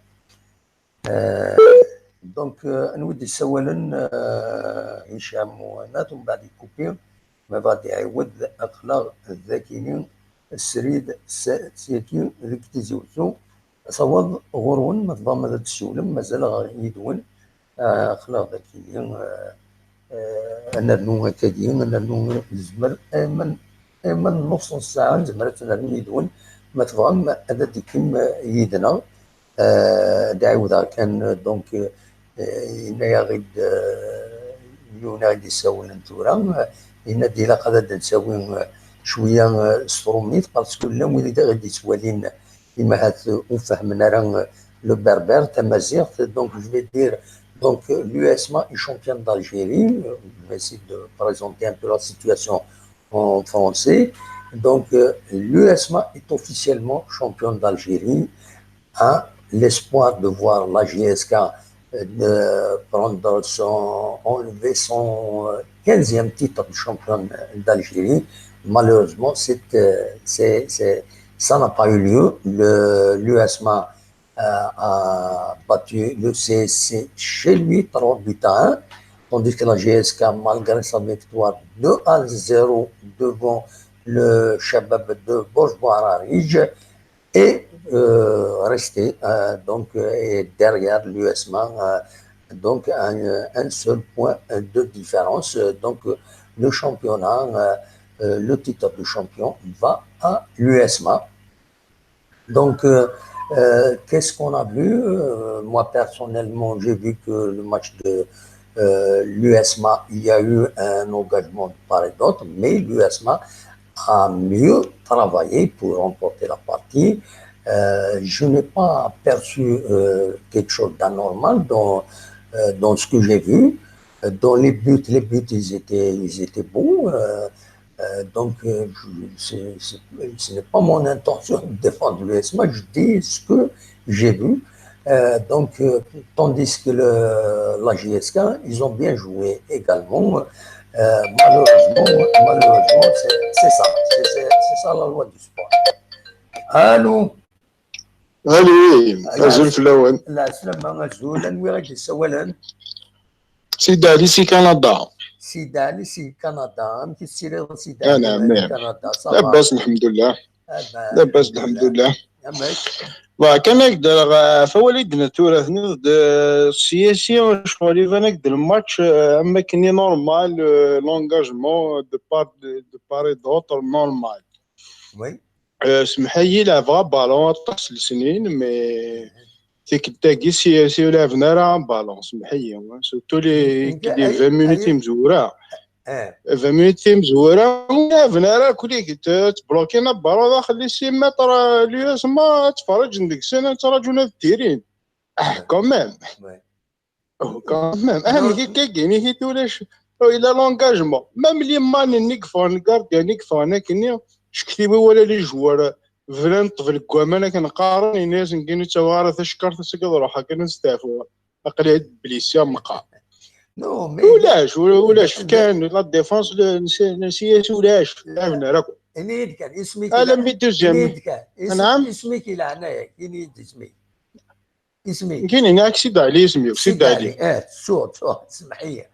donc نودي سوالا هشام وانا ومن بعد يكوبي ما بعد يعود اخلاق الذاكرين السريد سيكي ذيك تيزيوزو صواب غرون ما تضام هذا السولم مازال يدون اخلاق ذاكرين انا نو هكاكين انا نو زمر من من نص ساعه زمرت يدون ما تضام هذا ديكم يدنا دعوة كان donc إنا غيد يونا غادي يساوي نتورا إنا دي لا قادة نساوي شوية ستروميت parce que لا وين غادي يتوالين إما هات وفهمنا راه le berbère تمازيغت donc je vais dire Donc l'USMA est championne d'Algérie. Je vais essayer de présenter un peu la situation en français. Donc l'USMA est officiellement championne d'Algérie. À l'espoir de voir la JSK de prendre son, enlever son 15e titre de champion d'Algérie. Malheureusement, ça n'a pas eu lieu. L'USMA a battu le CSC chez lui 3-1, tandis que la JSK, malgré sa victoire 2-0 devant le Chabab de Bordj Bou Arreridj, est resté donc et derrière l'USMA, donc un seul point de différence. Donc le championnat, le titre de champion va à l'USMA. Donc qu'est-ce qu'on a vu? Moi personnellement, j'ai vu que le match de l'USMA, il y a eu un engagement de part et d'autre, mais l'USMA a mieux travaillé pour remporter la partie. Je n'ai pas perçu quelque chose d'anormal dans ce que j'ai vu. Dans les buts, ils étaient beaux. Donc, ce n'est pas mon intention de défendre l'USMA, je dis ce que j'ai vu. Donc, tandis que la JSK, ils ont bien joué également. Malheureusement, c'est ça. C'est ça la loi du sport. Allô? Allô, azul fellawen. لا سلامة azul anwa i ɣ-d-yessawalen? Sidi Ali si Canada. Sidi Ali si Canada, amek tettiliḍ Sidi Ali? نعم نعم. Canada? لاباس الحمد لله. لاباس الحمد لله. Amek? كان يقدر فوالدنا تورا السياسي شغل يبان le match اما كني normal, l'engagement de part et d'autre normal. سمحي لعب بالون طاس السنين mais تيك السياسي لعبنا راه بالون سمحي surtout les 20 minutes مزوره 20 minutes مزوره لعبنا راه كلي تبلوكينا بالون داخل les 6 mètres l'USMA تفرج ديك السنه تراجعنا ال terrain quand même quand même اهم كي كاين كي ولاش الى l'engagement même les ماني نيكفون gardien نيكفون كني شكتي ولا les joueurs فلان طفل كواما كنقارن الناس نكينو تاوارا تشكرت سكد روحا كنستافو اقلي blessé مقا. Non mais ولاش ولاش كان la défense نسيت ولاش لعبنا راك. انيد كان اسمك. انا mais deuxième. نعم اسمك الى هنايا كاين اسمي اسمي. كاين هناك سيد علي اسمي سيد علي. اه شو شو اسمح لي.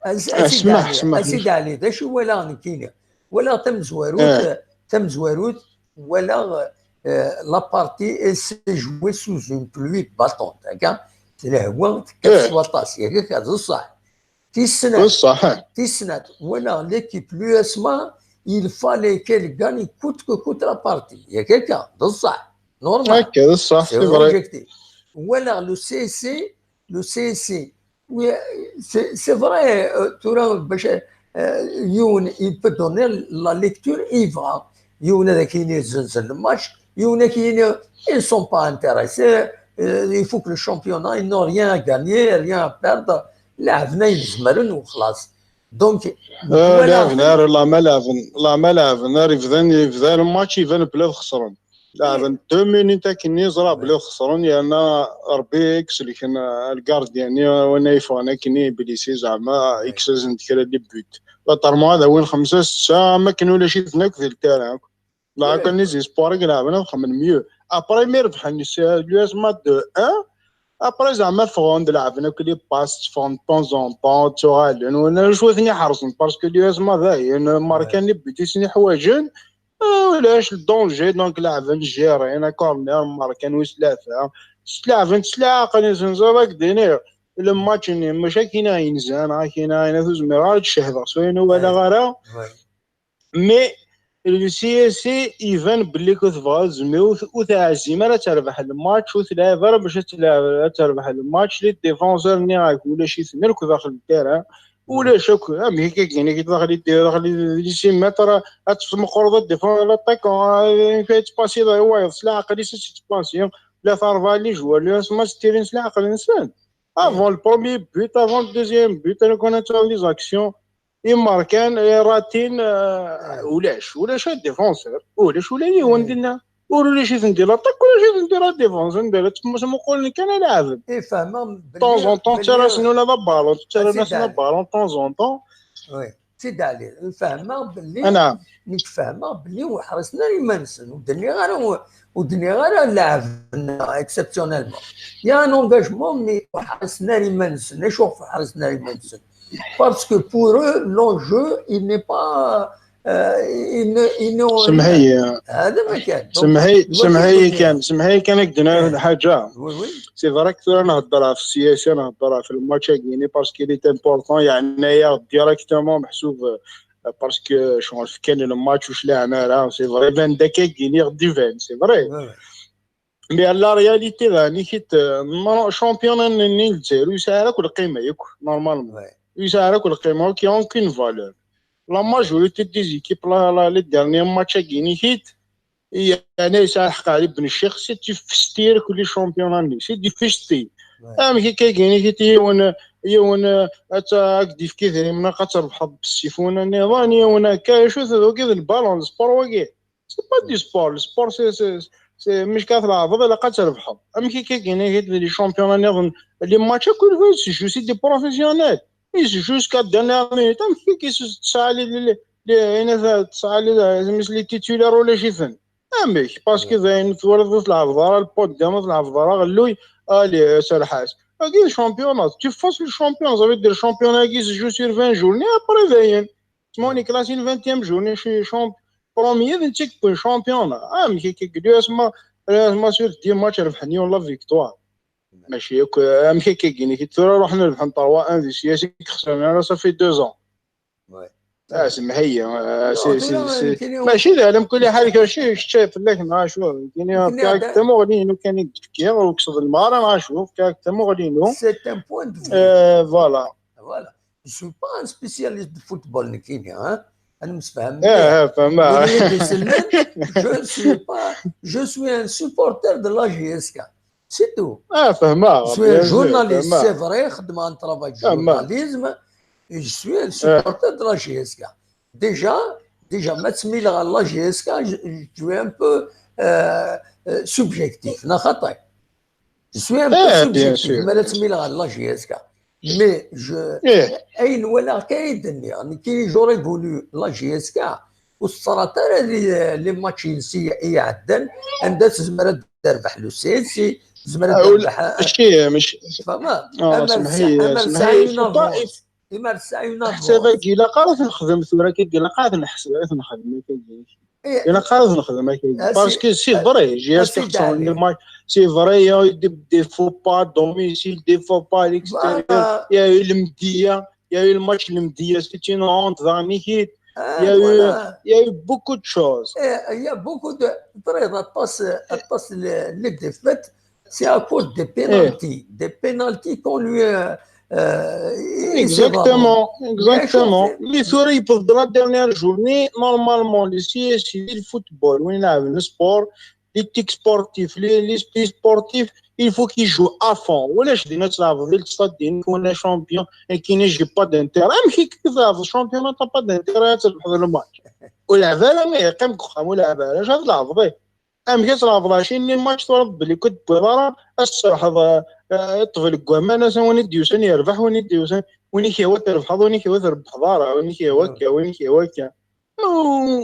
اسمح اسمح. سيد علي دا شو ولا كاين ولا تم زواروت تم زواروت ولا la partie s'est jouée sous une pluie battante هكا الهواء تكسوطاس ياك هذا الصح تيسنات الصح. تيسنات ولا l'équipe l'USMA, il fallait qu'elle gagne coûte que coûte la partie ياك هكا بصح normal. هكا بصح. C'est vrai ولا le CSC, c'est vrai ترى باش يون il peut donner la lecture, il va يون هذا كاين يزنزل الماتش يون كاين ils sont pas intéressés, il faut que le championnat, ils n'ont rien à gagner, rien à perdre, لعبنا يزمرن وخلاص donc. لعبنا والله ما لعبن والله ما لعبن يبدا يبدا الماتش يبان بلا خسران لعبن 2 minutes كني زرا بلا خسران لان ربي يكسل كان ال gardien وانا يفونا كني blessé زعما يكسل كرا les buts لا طرمو هذا وين خمسة ستة ما كانوا ولا شي اثنين في ال terrain لا كان les espoirs لعبنا خمن mieux après mais ربحنا l'USMA 2-1 après زعما فغوند لعبنا كلي passes فون temps en temps تغالن وانا شو ثني حرصن parce que l'USMA ذاين ماركان les buts سني حواجن ولاش ال danger donc لعبن جيرين corner ماركان ويس ثلاثة لعبن تسلاق زنزراك دينير الماتش ماشي كاين ينزان كاين انا تزمير تشهد سوين ولا غير mais ال CSC يبان بلي كتبغى تزمي وتعزيمه راه تربح الماتش وتلعب راه باش تلعب تربح الماتش les défenseurs ني راك ولا شي ثنين داخل ال terrain ولا شوك ام هيك كاين كي داخل داخل les 6 mètres تمقرض défense l'attaquant كي تباسي هو سلا عقلي تباسي لا ثارفا les joueurs les ما terrain سلا عقل الانسان. Avant le premier but, avant le deuxième but, on a les actions. يماركان راتين ولاش ولاش défenseur ولاش ولا يون دينا ولا شي ندير l'attaque ولا شي ندير la défense ندير تما نقول كان لاعب اي فاهمه temps en temps ترى ولا بالون ترى ballon temps en temps. oui سيدي علي فاهمه باللي نعم نتفاهمه باللي وحرسنا لمنسن ودني غير لعبنا exceptionnellement y a un engagement mais حرسنا لمنسن شوف حرسنا لمنسن parce que pour eux l'enjeu il n'est pas il سمحي هذا ما كان سمحي كان سمحي كان قدنا حاجه oui oui. C'est vrai que نهضرها في السياسه نهضرها في الماتش كيني parce que il est important يعني directement محسوب parce que شغل كان الماتش واش لعنا راه c'est vrai بان داك كيني غدي فان c'est vrai mais la réalité راني كيت championnat ني الجزائر يسعى كل قيمه ياك normalement يسعى كل قيمه qui aucune valeur. La majorité des équipes la les derniers matchs كيني كيت يعني يسعى الحق علي بن الشيخ c'est du vestiaire كل championnat c'est du vestiaire ام كي كاين كي يون يون اكدي في كيثري من قتربح بالسيفون النظام يون كاي شو ذوك ال ballon sport واكي c'est pas du sport. ال sport c'est مش كتلعب الا قتربح ام كي كاين كي les championnats نظن les matchs كل se jouent c'est des professionnels ils se jouent jusqu'à dernière minute ام كي كي تسعى لي انا تسعى لي les titulaires ولا شي فن امك parce que ذاين تورد تلعب ضرا البوديوم تلعب ضرا غلوي allez سرحاس كاين championnat tu fasses le championnat ça veut dire championnat qui se joue sur 20 journées après ذاين تموني classé 20 journée شي champ premier نتيك بون championnat ام كي كي اسما ما sur 10 ماتش ربحني ولا victoire ماشي ام كي كي كي ترى روح نربح 3 1 في سياسي خسرنا راه صافي 2 ans. سمحي c'est c'est c'est ماشي العالم كل حال شي شايف لك مع شو كاين كاركتر مغلينو كان يتفكير وكسد المارة مع شوف كاركتر مغلينو c'est un point voilà. Voilà, je suis pas un spécialiste de football نكيني ها انا متفهم اه فهم. Je suis pas, je suis un supporter de la JSK, c'est tout. اه فهمها. Je suis un journaliste, c'est vrai, خدمه un travail journalisme. Je suis un supporter de la JSK. Déjà, ما la JSK, je suis un peu subjectif. Je suis un peu subjectif. ما تميل على la JSK. Mais je اين ولا كاين يعني كي j'aurais voulu la JSK والصراحه les matchs يعدل عندها تزمر تربح le CSC تزمر تربح ماشي ماشي فما سمحي سمحي يمارس حسابك الا قرات نخدم ثورة كي الا قرات نحسب نخدم الا قرات نخدم parce que c'est vrai JSK خسروا c'est vrai y a des faux pas domicile des faux pas l'extérieur y a eu المديه y a eu الماتش المديه c'est une honte ذاني كي y a eu beaucoup de choses. Il y a beaucoup de passe les défaites, c'est à cause des pénaltys qu'on lui Exactement, exactement. Les souris pour la dernière journée, normalement, les CSC, le football, le sport, l'éthique sportive, l'esprit sportif, il faut qu'ils jouent à fond. ولاش دينا تلعب في الستاد ديالك ولا champion qui n'a pas d'intérêt ماشي كيف ال championnat t'as pas d'intérêt تربح الماتش ولعب ما يقيم كخام ولعب علاش تلعب به ام كي تلعب شي الماتش تضرب بلي كنت بويضرا الصراحه الطفل كواما وين ديوسن يربح وين ديوسن وين كي هو تربح وين كي هو تربح دارا وين كي هو كا وين كي هو كا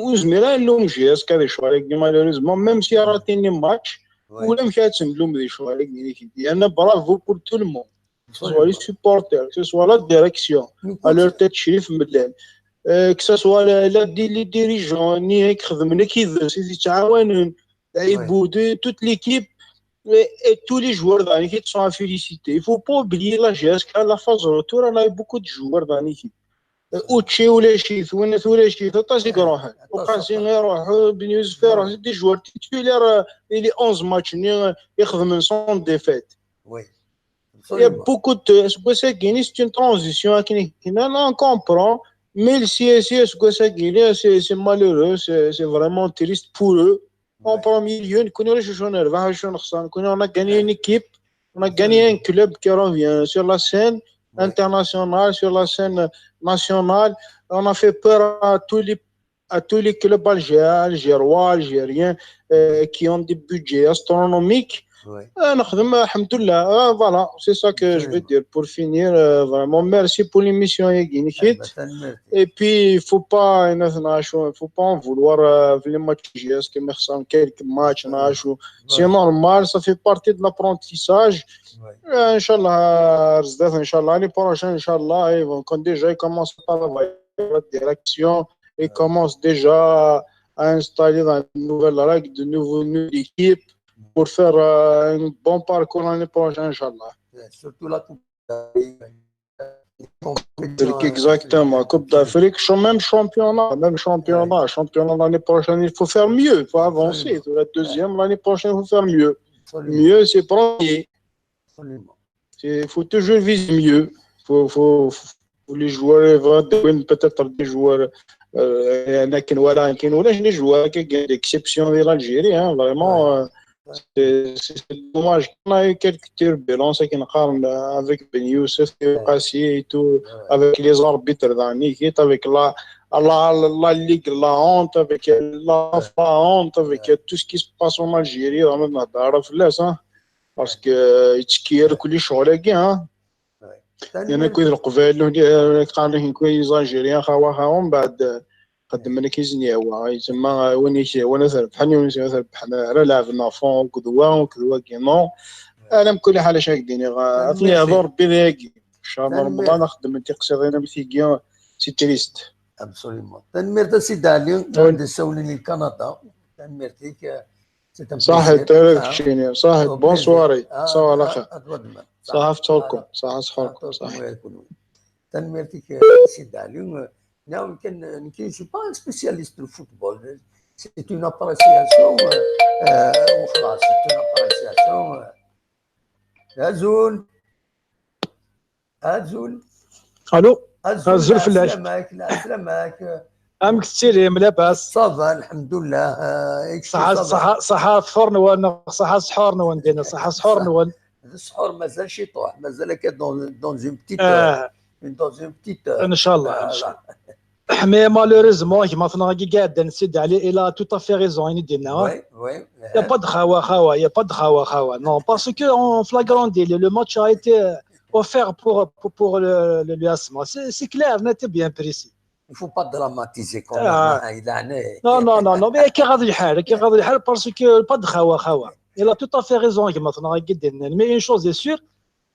وزميرا نلوم JSK هذه شويه malheureusement même si راتيني ماتش ولا مشات نلوم ذي شويه لان bravo pour tout le monde, soit les supporters, que ce soit la direction, à leur tête شريف ملال, que ce soit la les dirigeants ني خدمنا كي يتعاونون toute l'équipe et tous les joueurs dans l'équipe sont à féliciter. Il ne faut pas oublier la JSK, la phase retour, on a eu beaucoup de joueurs dans l'équipe. اوتشي ولا شيث ونث ولا شيث طاسي يروح وقاسي يروح بن يوسف يروح des joueurs titulaires les 11 ماتش يخدم sans défaite. Oui. Il y a beaucoup de c'est une transition on comprend, mais le CSC c'est malheureux, c'est vraiment triste pour eux. En premier lieu, nous connaissons les choses, on a gagné une équipe, On a gagné un club qui revient sur la scène internationale, sur la scène nationale. On a fait peur à tous les clubs algériens, algérois, algériens qui ont des budgets astronomiques. نخدم الحمد لله. Voilà, c'est ça que je veux dire pour finir. Vraiment, merci pour l'émission ياكي. Et puis il faut pas il faut pas en vouloir في les matchs JSK كما خسرنا quelques matchs نعشو, c'est normal, ça fait partie de l'apprentissage. ان شاء الله رزدات ان شاء الله l'année prochaine ان شاء الله ils vont quand déjà ils commencent à travailler la direction et commence déjà à installer dans de nouvelles règles, de nouveaux équipes pour faire un bon parcours l'année prochaine, إن شاء الله. Surtout la Coupe. Exactement, Coupe d'Afrique, même championnat, championnat l'année prochaine, il faut faire mieux, il faut avancer. La deuxième, l'année prochaine, il faut faire mieux. Mieux, c'est premier. Il faut toujours viser mieux. Faut les joueurs, peut-être des joueurs, لكن ولا كاين ولا les joueurs d'exception de l'Algérie, hein, vraiment. C'est dommage qu'on a eu quelques turbulences avec Ben Youssef et Kassi et tout, avec les arbitres d'Aniki, avec la Ligue, la honte, avec la honte, avec tout ce qui se passe en Algérie, hein, parce que يتكير كل شغل كاع يعني كوي القبائل قال كوي les Algériens خاوة خاوة من بعد قدم لك يزني يسمى وين وين ربحني وين ربحنا راه لعبنا fond كذوا وكذوا كي non. انا بكل حال اش ديني عطني هذا ربي ذاكي ان شاء الله رمضان نخدم انت قصيرين مثيكيا c'est triste. Absolument. تنميرت سيدي علي عند السولين لكندا تنميرتك. صحيح تشيني صحيح bonne soirée صباح على خير صحة فطوركم صحة سحوركم صحيح. تنميرتك سيدي علي. Non, je ne suis pas un spécialiste du football. C'est une appréciation. C'est une appréciation. Azul. Azul. الو Azul فلاش. سلامك سلامك. امك تسيري لاباس؟ Ça va الحمد لله. صحة صحة صحة فطور نوال صحة سحور نوال دينا صحة سحور نوال. السحور مازال شي طوح مازال dans une petite dans une petite ان شاء الله ان شاء الله. Mais malheureusement, كيما فينا قاعد نسد عليه, il a tout à fait raison يعني دينا. Oui. Il n'y a pas de خاوة خاوة, il n'y a pas de خاوة خاوة. Non, parce que en flagrant délit, le match a été offert pour l'USMA. C'est clair, net et bien précis. Il ne faut pas dramatiser quand même. Il a Non, non, non, non, mais كي غادي الحال كي غادي الحال parce que pas de خاوة خاوة. Il a tout à fait raison كيما فينا قدنا. Mais une chose est sûre,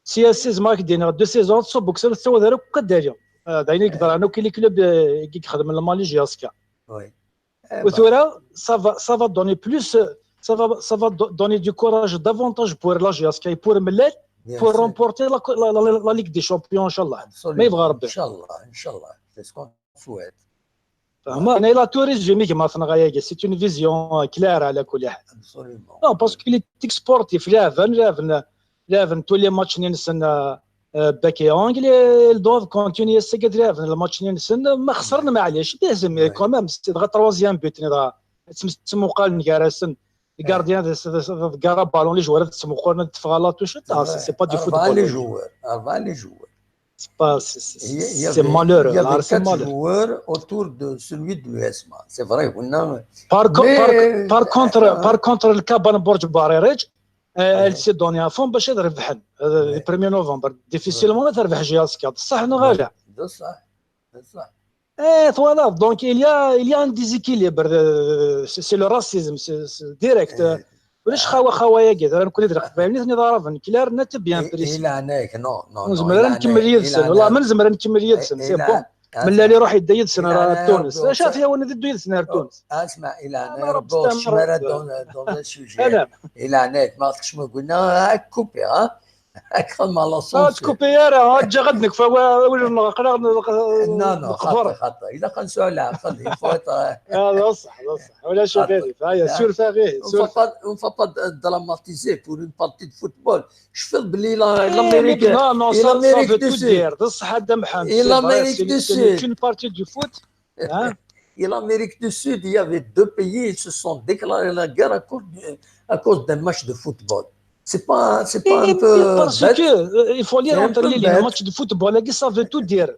si seize ماك دينا deux saisons تصب كسر تسوى دارك كداريو. داين يقدر انا كاين les clubs يخدم المالي JSK. وثورا ça va donner plus, ça va donner du courage davantage pour la JSK, pour ملال, pour remporter la Ligue des Champions ان شاء الله ما يبغى ربي. ان شاء الله ان شاء الله, c'est ce qu'on souhaite. فهمت انا la tout résumé كيما غايا c'est une vision claire على كل حال. Non, parce que l'éthique sportive لعبن لعبن لعبن tous les matchs نسن bec et ongles, ils doivent continuer السكت لعبن الماتش نسن ما خسرنا معليش لازم quand même c'est troisième but تسمو قال نكارسن ال gardien كارا ballon les joueurs تسمو تفغ la touche, c'est pas du football. les joueurs اربعه les joueurs. C'est pas, c'est malheureux. Il y avait quatre joueurs autour de celui de l'USMA. C'est vrai. Par contre, le Caban Borj Bouarridj, elle s'est donnée à fond باش تربح le 1er novembre. Difficilement تربح JSK بصح غالي. صح صح. Eh, voilà, donc il y a un déséquilibre, c'est le racisme, c'est direct. ولاش خاوه خاوه يا كي نكون يدرك قبائل ضرب clair net bien précis. الى عناك non non. نزمر نكمل يدسن والله ما نزمر نكمل يدسن c'est bon من اللي يروح يدي يدسن راه تونس شاف يا ولد يدو يدسن تونس. اسمع الى عناك ربوش مرة dans sujet الى عناك ما عرفتش ما قلنا coupé ها ما لا sens coupé راه جا غدنك ولا نقرا. non non خطا خطا الا كان سؤال عقل. لا صح لا صح ولا شوف هذه هيا سور فاغي. On va pas dramatiser pour une partie de football. Je fais بلي l'Amérique Non, non, ça veut tout dire. بصح هذا محمد. Et l'Amérique du Sud. C'est une partie du foot. Hein? Et l'Amérique du Sud, il y avait deux pays, ils se sont déclarés la guerre à cause d'un match de football. C'est pas un peu parce que il faut lire entre les lignes. Match de football ça veut tout dire.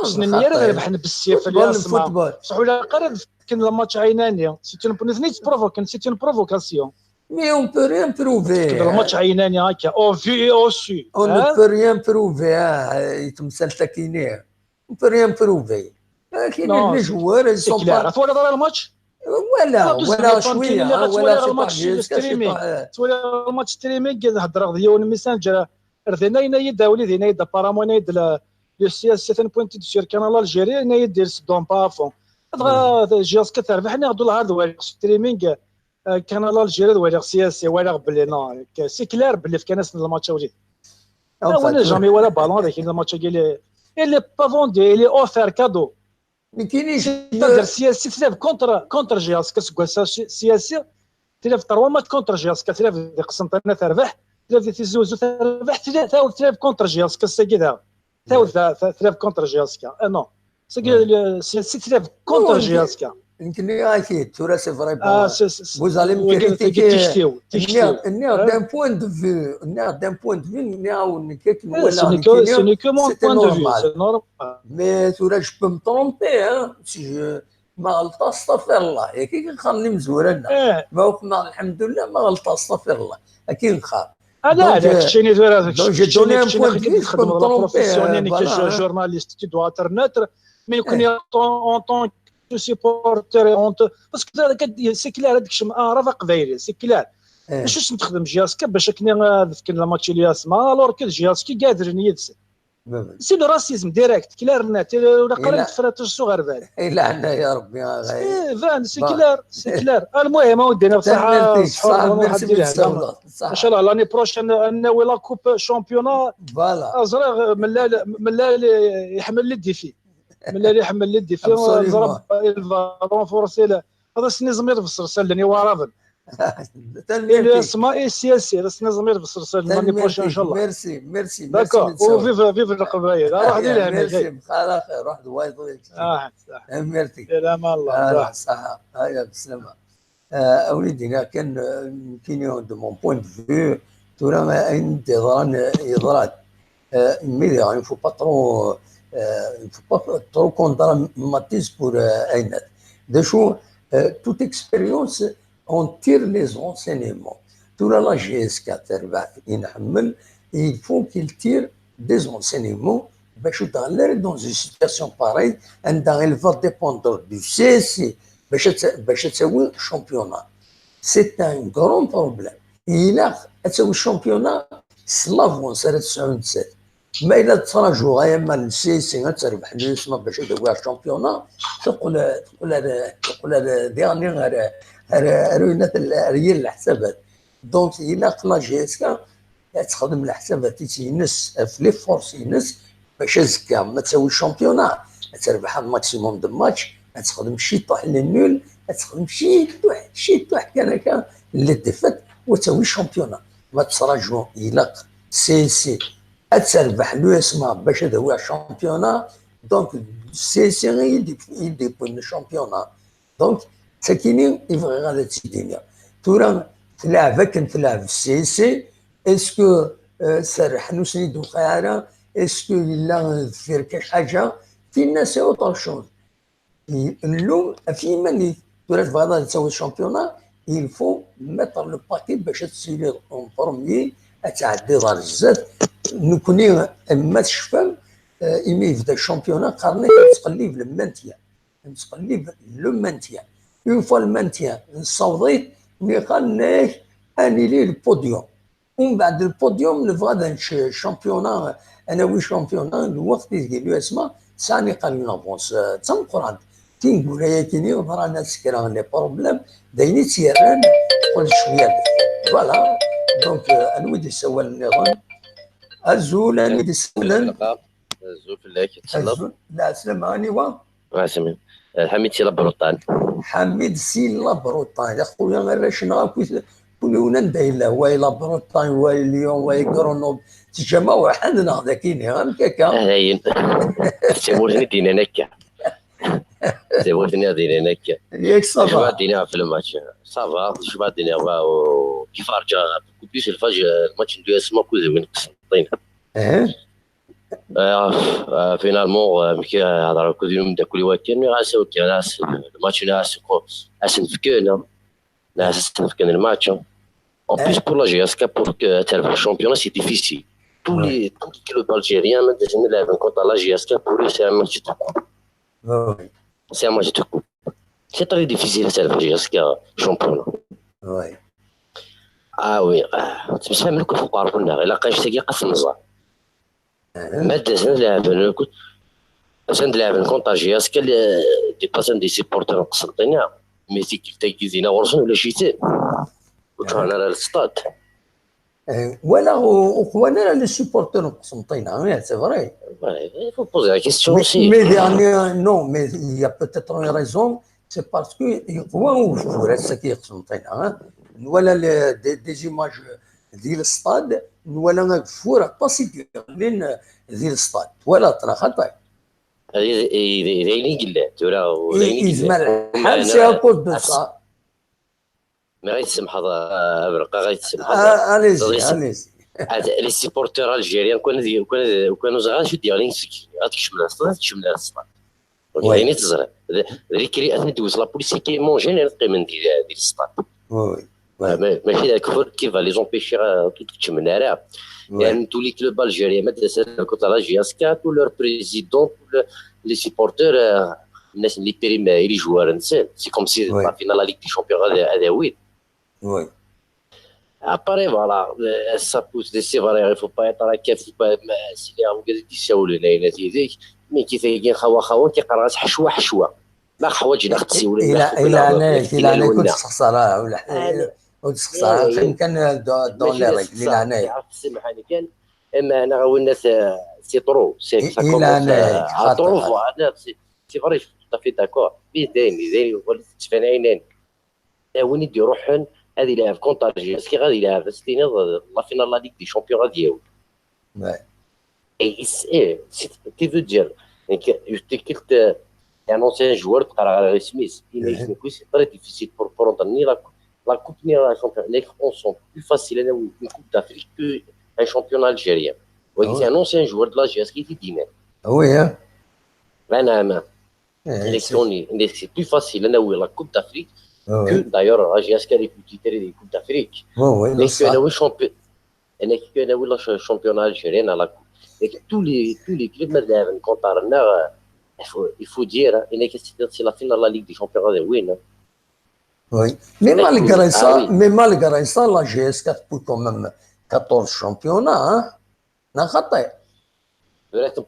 سنين ربحنا بالسيف اللي اسمع بصح ولا قرب كان الماتش عيناني c'est une نيت provoque c'est une provocation. Mais on peut rien prouver. الماتش عيناني هكا au vu au su. On ne peut rien prouver. يتمثل تاكيني on peut rien prouver. كاين les joueurs sont pas ولا دار الماتش ولا شويه ولا الماتش streaming ولا الماتش streaming هضر ديال Messenger رذنا يد وليدي يد apparemment يد le CSC pointe sur Canal Algérie يدير donne pas à fond JSK تربح ناخذ الهارد وير streaming Canal Algérie ولا CSC ولا بلي non c'est clair بلي في كناس الماتش وليد ولا jamais ولا بالون هذاك الماتش قال il est pas vendu, il est offert cadeau. ما كاينينش CSC تلعب contre JSK CSC تلعب 3 matchs contre JSK تلعب قسنطينه تربح تلعب تيزي وزو تربح تلعب contre JSK ساكي تلعب contre JSK non CSC تلعب contre JSK. يمكن اكيد ترى c'est vrai vous allez me critiquer d'un point de vue, d'un point de vue ce n'est que mon point de vue, c'est normal. Mais ترى je peux me tromper hein si je ما غلطت استغفر الله يا كي نخلي مزورنا ما وقنا الحمد لله ما غلطت استغفر الله اكيد نخاف. لا لا كشيني donc j'ai donné un point de vue تخدم la professionnelle que journaliste tu dois être neutre mais يكون en tant que supporter parce que c'est clair هذاك راه قبايلي c'est clair. باش تخدم JSK باش كني كان الماتش اللي اسمع alors que JSK قادر يدس c'est le racisme direct clair net ولا قريت فراتش صغر بالي لا عندنا يا ربي فان c'est clair c'est clair. المهم ودينا بصحه ان شاء الله l'année prochaine ناوي la coupe championnat voilà ازرق ملال يحمل les défis ملال يحمل les défis ضرب renforcer هذا سني زمير في السرسال ورافن اسماء CSC هذا سني زمير في السرسال l'année prochaine ان شاء الله. merci merci d'accord و vive vive القبائل روح دير ميرسي على خير روح دواي ميرسي سلام الله صح هيا بالسلامه. اوليدي كان يمكن de mon point de vue ترى عند يضرات mais il faut pas trop il faut pas trop qu'on dramatise pour un de شو toute expérience on tire les enseignements. Tout la JSK il faut qu'il tire des enseignements باش يتغلر dans une situation pareille عندها il va dépendre du CSC باش تسوي championnat. C'est un grand problème. إلا تسوي championnat c'est l'avance 97 ما إلا تراجعوا غير ما ال CSC تربح l'USMA باش يدوي ال championnat تقول تقول تقول ديرني غير روينة ريال الحسابات. donc إلا قلا JSK تخدم الحسابات ينس في les forces ينس باش زكا ما تساوي ال championnat تربح ال maximum de matchs تخدم شي طوح les nuls تخدم شي طوح شي طوح كان كان les défaites وتساوي ال championnat ما تراجعوا إلا CSC تربح l'USMA باش هذا هو ال championnat. donc CSC يدي ال championnat donc ساكينين يبغي غادا تسيدينيا تورا تلعب كنت تلعب ال CSC est-ce que سرح نوسني دوخيارا est-ce que الا دفير كاش حاجه فينا c'est autre chose اللوم في ماني تورا تبغى تسوي ال championnat il faut mettre le paquet باش تسيلي en premier تعدي دار الزاد نكوني ما تشفم إمي يبدا ال championnat قارني تقلب le maintien نتقلب le maintien une fois ال maintien نصوضيت مي قالناش انيلي البوديوم ومن بعد البوديوم نبغى ال championnat انا oui championnat الوقت اللي l'USMA ساني قال l'avance تمقران تنقول يا كيني رانا سكران les problèmes دايني تيران قول شويه voilà. donc انا ودي سوال النظام الزول انا ودي سوال الزول في الله كيتصلب لا سلام اني وا واسمي حميد سي la Bretagne حميد سي la Bretagne يا خويا غير شنو كل ندايلا واي la Bretagne واي ليون واي غرونوبل تجمع وحدنا ذاكيني غير كاكا هاين سيمورتني دينا نكا سيمورتني دينا نكا ياك ça va دينا في الماتش ça va شو دينا كيف رجع beaucoup plus الفاج الماتش ندوي اسمه كوزي وين قسنطينه. finalement كي هضر كوزي من داك الوقت mais غاسو كي ناس الماتش ناس اسن ناس فكان الماتش. En plus pour la JSK, pour que تربح ال championnat c'est difficile. Tous les clubs algériens maintenant يلعبوا contre la JSK, pour eux c'est un match de coupe. C'est un match de coupe. C'est très difficile تربح JSK championnat. Oui. Ah oui, تمسح ملك فوق عرفنا الا قاش تاكي قسم الزهر. ما دازنا لعب كنت نلعب contre JSK des passants des supporters قسنطينه mais تيكي تاكي زينا ورسن ولا شي وكان على الستاد. ولا وخوانا les supporters قسنطينه, c'est vrai. Il faut poser la question aussi. Mais dernier, non, mais il y a peut-être une raison, c'est parce que هو وفور كي قسنطينه ولا des images ديال الستاد ولا فور باسي من ديال الستاد ولا ترى خطا. ذاين قلا ترى يزمر الحال c'est à cause de ça. ما غيتسمح هذا برقه غيتسمح. Allez-y allez-y. Les supporters algériens كون كانوا زغان شو ديالين غتكشم الستاد تكشم الستاد يعني تزرع ريكري ندوز la police كي مونجين نقيم ديال الستاد. oui ماشي ذاك qui va les empêcher تكشم راه يعني tous les clubs algériens ما contre la JSK, tous leurs présidents, les supporters, الناس اللي بريم les joueurs نسال c'est comme si la finale la Ligue des champions هذا وين. Oui. Après, voilà, ça pousse des c'est vrai, il faut pas être à كيف سي لي يساولوا لنا هذيك mais كي تيجي خوا خوا كيقرا حشوه حشوه ما حوايج لا تسولوا. الى انا الى انا كنت خسارة ولا كنت خسارة كان dans les règles الى انا سمحني كان اما انا غاو الناس c'est trop c'est الى انا trop انا c'est vrai tout à fait d'accord mais دايما دايما تفان عينين وين يدي روحن هذه يلعب contre JSK غادي يلعب ستيني la finale la Ligue des champions غادي ياوي. اي c'est qui veut dire كنت un ancien joueur تقرا على سميث c'est très difficile pour prendre ni la coupe ni la championnat. Les sont plus faciles une coupe d'Afrique que un championnat algérien. Oui, c'est un ancien joueur de la JSK qui était dit. Oui, hein. Ben, c'est plus facile la coupe d'Afrique que d'ailleurs la JSK est plus titrée des coupes d'Afrique. Oui, oui. Championnat algérien à la coupe. Et tous les clubs contre il faut dire, c'est la finale de la Ligue des Champions de win. Oui, mais malgré ça, ah, oui. Mais malgré ça, la JSK pour quand même 14 championnats, hein. Non,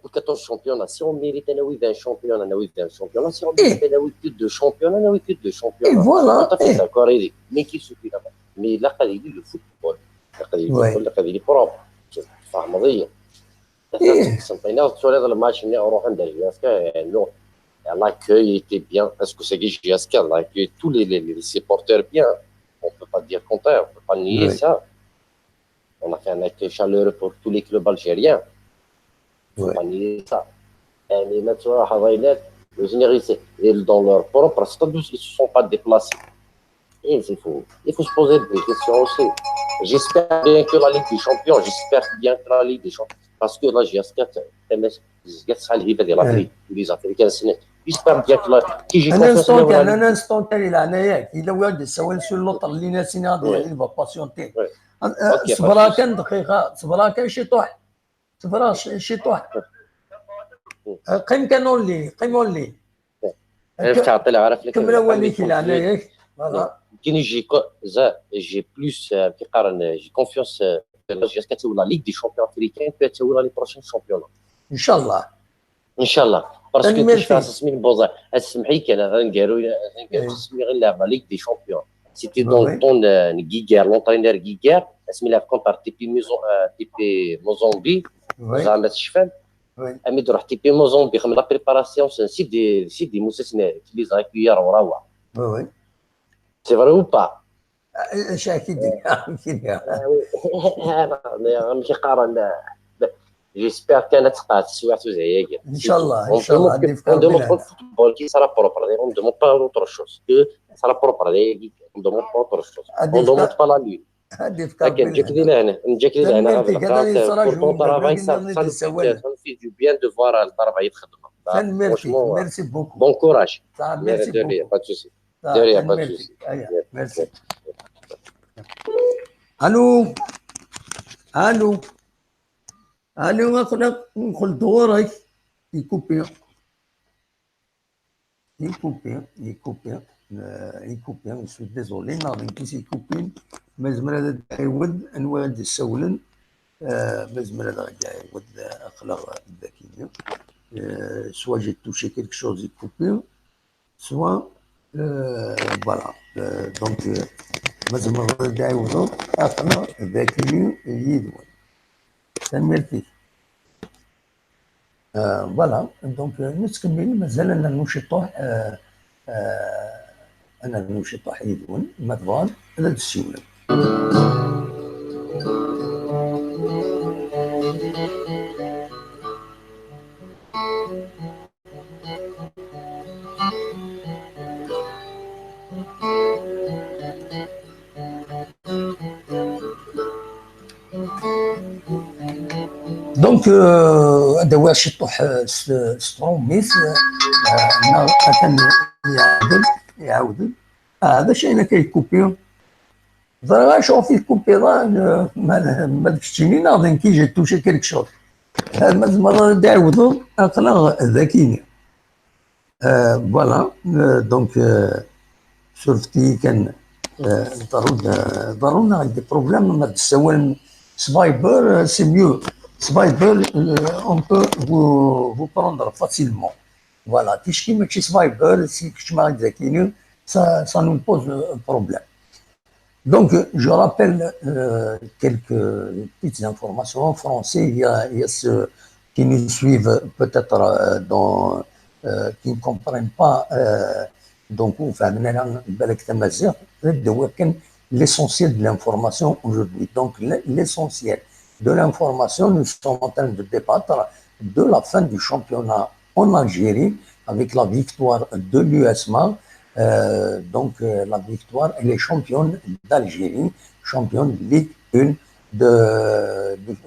pour 14 championnats, si on mérite 20 championnats, 20 championnats, si on mérite plus de championnats, plus de championnats. Et voilà. Tout à fait d'accord, mais qui suffit là-bas. Mais là, il le football, là, il est propre. فاهم قضية. الماتش اللي نروح عند JSK, l'accueil était bien. Est-ce que c'est JSK l'accueil tous les supporters bien. On peut pas dire contraire, on peut pas nier ça. On a fait un accueil chaleureux pour tous les clubs algériens. On peut pas nier ça. يعني ما حضينات dans leur propre stade, ils se sont pas déplacés. Et il faut se poser des questions aussi. J'espère bien que la Ligue des Champions, j'espère bien que la Ligue des Champions, parce que la JSK, l'Afrique, les Africains, j'espère bien que la. Un instant, un instant, il a il a eu des sur l'autre ligne, il va patienter. صبرا كان دقيقة، صبرا كان شي طوح، صبرا شي طوح. قيم كانون لي، قيمون لي. عرفت عرف لك. كمل وليك ياك. كاين j'ai plus كيقارن j'ai confiance la JSK تولى Ligue des champions africaine تولى les prochains championnats. ان شاء الله. ان شاء الله parce que كيفاش سمي بوزا اسمحي كان غنقالوا سمي غير لعب Ligue des champions c'était dans temps Guiguer, l'entraîneur Guiguer اسمي لعب contre TP ميزون TP Mazembe زعما تشفان امي تروح TP Mazembe خمم la préparation سيدي موسى les accueillir وراوا. Oui. C'est vrai ou pas? اكيد اكيد. كيقارن j'espère كانت تقعد السوايع زعيا. ان شاء الله ان شاء الله. On demande pas football qui sera propre, on demande pas autre chose que sera propre, on demande pas autre chose, on demande pas la lune. لكن نجيك لهنا نجيك لهنا pour ton travail, ça nous fait du bien de voir le travail يتخدم. Merci, merci beaucoup. Bon courage. Merci beaucoup. Pas de souci. De rien, pas de souci. Merci. الو الو الو ندخل دورك يكوبي يكوبي يكوبي يكوبي je suis désolé ناضي كيس يكوبي ما هذا يعود انواع السولن ما هذا يعود اخلاق الذكيه soit j'ai touché quelque chose يكوبي soit voilà donc مازال غادي يعوضو اخلاق الذكيه يدوي تنميرتي voilà donc نتكمل مازال انا نشطوح انا نشطوح يدون مدوان هذا السيولة. donc هذا هو شطوح ستروميس يعاود يعاود هذا شيء كيكوبي ضرا شوف يكوبي ما داكشي ناضي كي j'ai touché quelque chose المره داعودو اقلا ذاكيني voilà donc سورفتي كان ضرونا des problèmes ما تسوى سفايبر c'est mieux Sviber, on peut vous prendre facilement. Voilà. Sviber, si ça nous pose un problème. Donc, je rappelle quelques petites informations en français. Il y a ceux qui nous suivent peut-être qui ne comprennent pas. Donc, l'essentiel de l'information aujourd'hui. Donc, l'essentiel de l'information, nous sommes en train de débattre de la fin du championnat en Algérie avec la victoire de l'USMA. Donc la victoire, elle est championne d'Algérie, championne de Ligue 1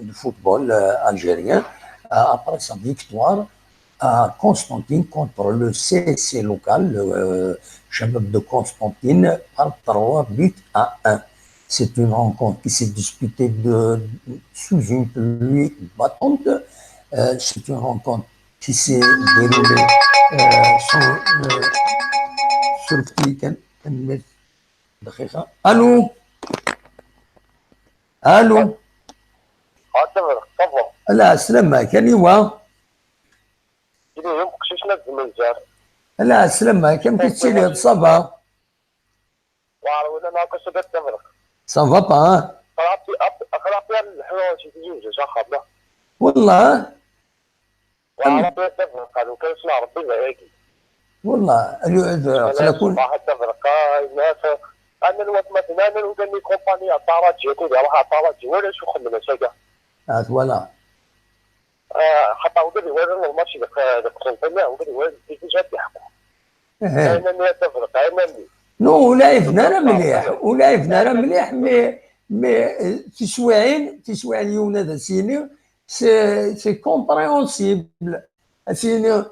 du football algérien, après sa victoire à Constantine contre le CSC local, le Chabab de Constantine, par 3-1. C'est une rencontre qui s'est disputée sous une pluie battante. C'est une rencontre qui s'est déroulée sur le petit. Allô? Allô? لا سلامة كان يوا لا سلامة كم كتسيلي ça va Ça va pas, hein? والله والله انا الوقت مثلا انا وكان كومباني عطارات كود راح عطارات ولا شو خدمه ساكا فوالا حتى ودري ولا الماتش قسنطينة ودري ولا جات يحكوا انا تفرق انا نو ولعبنا راه مليح ولعبنا راه مليح mais تسواعين تسواع اليوم هذا سيني c'est compréhensible سيني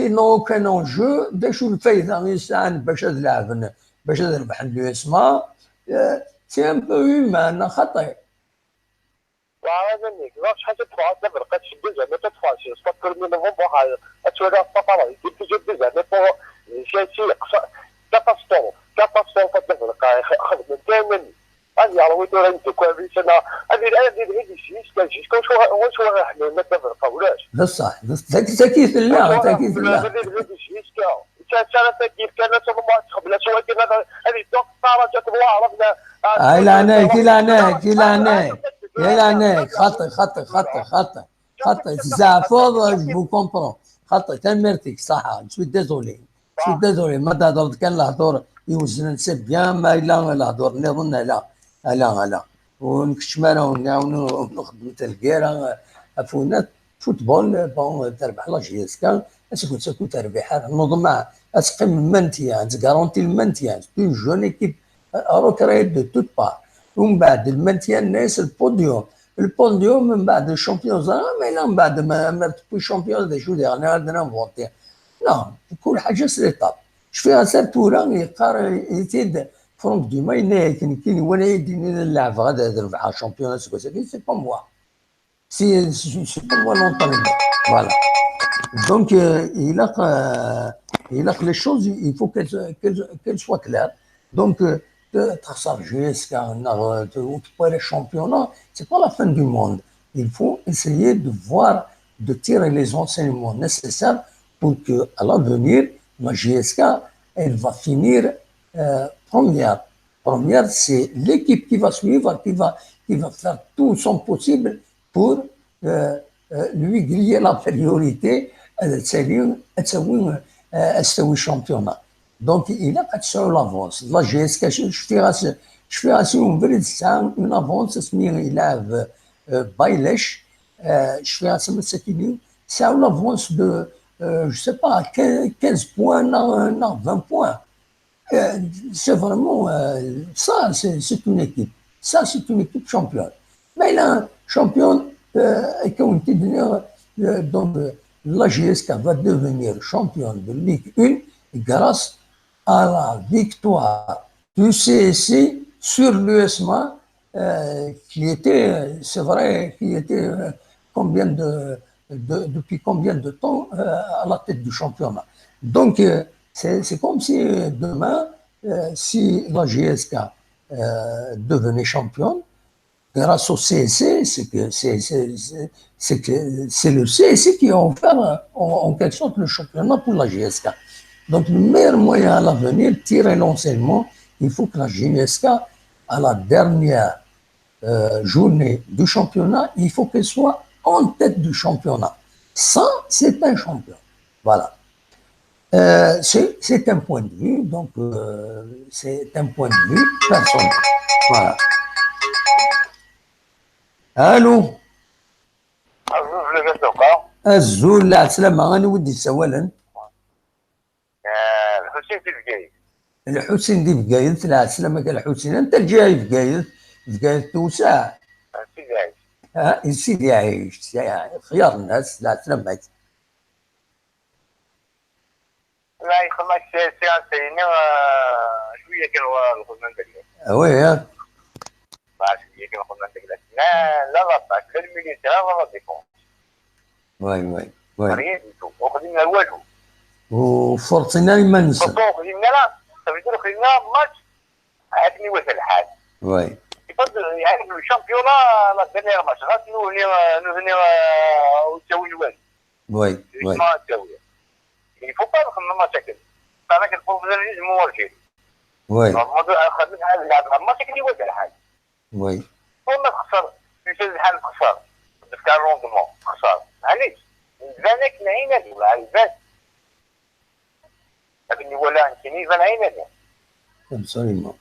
n'ont aucun enjeu باش الفايده يسعن باش تلعب باش تربح l'USMA c'est un peu humain خطير. وعلى منك شحال تدفع تفرق تشد زعما تدفع شي سبور من نوفمبر تولى السفر تجي زعما شي catastrophe catastrophe تفرق خدمه كامل هذه عرويت ولا انت كوابيس انا هذه هذه شي شكون شو واش حنا ما تفرق ولاش بصح تاكيد لا تاكيد لا لا عناك لا عناك لا عناك خطي خطي خطي خطي خطي زعفور je comprends خطي تمرتك صح je suis désolé je suis désolé ما تهضر كان الهضور يوزن c'est bien ما الا الهضور نظن لا لا لا ونكشمانا ونعاونو نخدمو تلقيرا فونا football bon تربح la JSK اسكو تسكو تربح نظم اسقم ال maintien تغارونتي ال maintien c'est une jeune équipe recréée de toutes parts. ومن بعد ال maintien الناس ال podium، ال podium من بعد ال champion، mais لا من بعد ما تبوي champion دا شو دير انا inventer لا كل حاجه c'est étape. شفيها سيرتورا يقار يتيد فرونك دوما ينا كاين وانا يديني نلعب غادا ربح champion c'est pas moi، c'est pas moi l'entraîneur. Voilà. Donc, il a les choses, il faut qu'elles soient claires. Donc, تخسر JSK ou le championnat, c'est pas la fin du monde. Il faut essayer de voir, de tirer les enseignements nécessaires pour que, à l'avenir, la JSK, elle va finir première. Première, c'est l'équipe qui va suivre, qui va faire tout son possible pour lui griller la priorité, c'est championnat. Donc, il a pas de l'avance. La JSK, je fais assez une avance, il a Bailech, je fais assez c'est une avance de, je sais pas, 15 points, non, 20 points. C'est vraiment, ça, c'est une équipe. Ça, c'est une équipe championne. Mais là, championne, donc, la JSK va devenir championne de Ligue 1 grâce à la victoire du CSC sur l'USMA, qui était, c'est vrai, qui était depuis combien de temps à la tête du championnat. Donc, c'est comme si demain, si la JSK devenait championne, grâce au CSC, c'est que c'est le CSC qui a offert en quelque sorte le championnat pour la JSK. Donc le meilleur moyen à l'avenir, tirer l'enseignement, il faut que la JSK, à la dernière journée du championnat, il faut qu'elle soit en tête du championnat. Ça, c'est un champion. Voilà. C'est un point de vue, donc c'est un point de vue personnel. Voilà. الو. الزول لا سلامة انا ودي سوالا. الحسين دي بقايد. الحسين دي بقايد لا سلامة الحسين انت الجاي بقايد بقايد توسع. سيدي عايش. ها سيدي عايش خيار الناس لا سلامة. لا يخمك سي سيني شوية كان الخدمة نتاعك. oui. شوية كان الخدمة نتاعك لا لا l'attaque لا ال milieu لا la défense. oui oui oui. rien du tout وخدمنا والو. وفرصنا ما ننسى. خدمنا لا صافي خدمنا ماتش عادني واسع الحال. oui. يعني ال championnat la dernière match غادي نولي وتساوي والو. oui oui. Il faut pas نخدم ماتش هكا. هذاك ال professionnalisme هو الشيء. oui. خدمت لعب ماتش اللي واسع الحال. oui. وما تخسر في الحال تخسر تاع ال rendement تخسر معليش زانك نعينا ولا الباس لكن ولا كاين عينا absolument.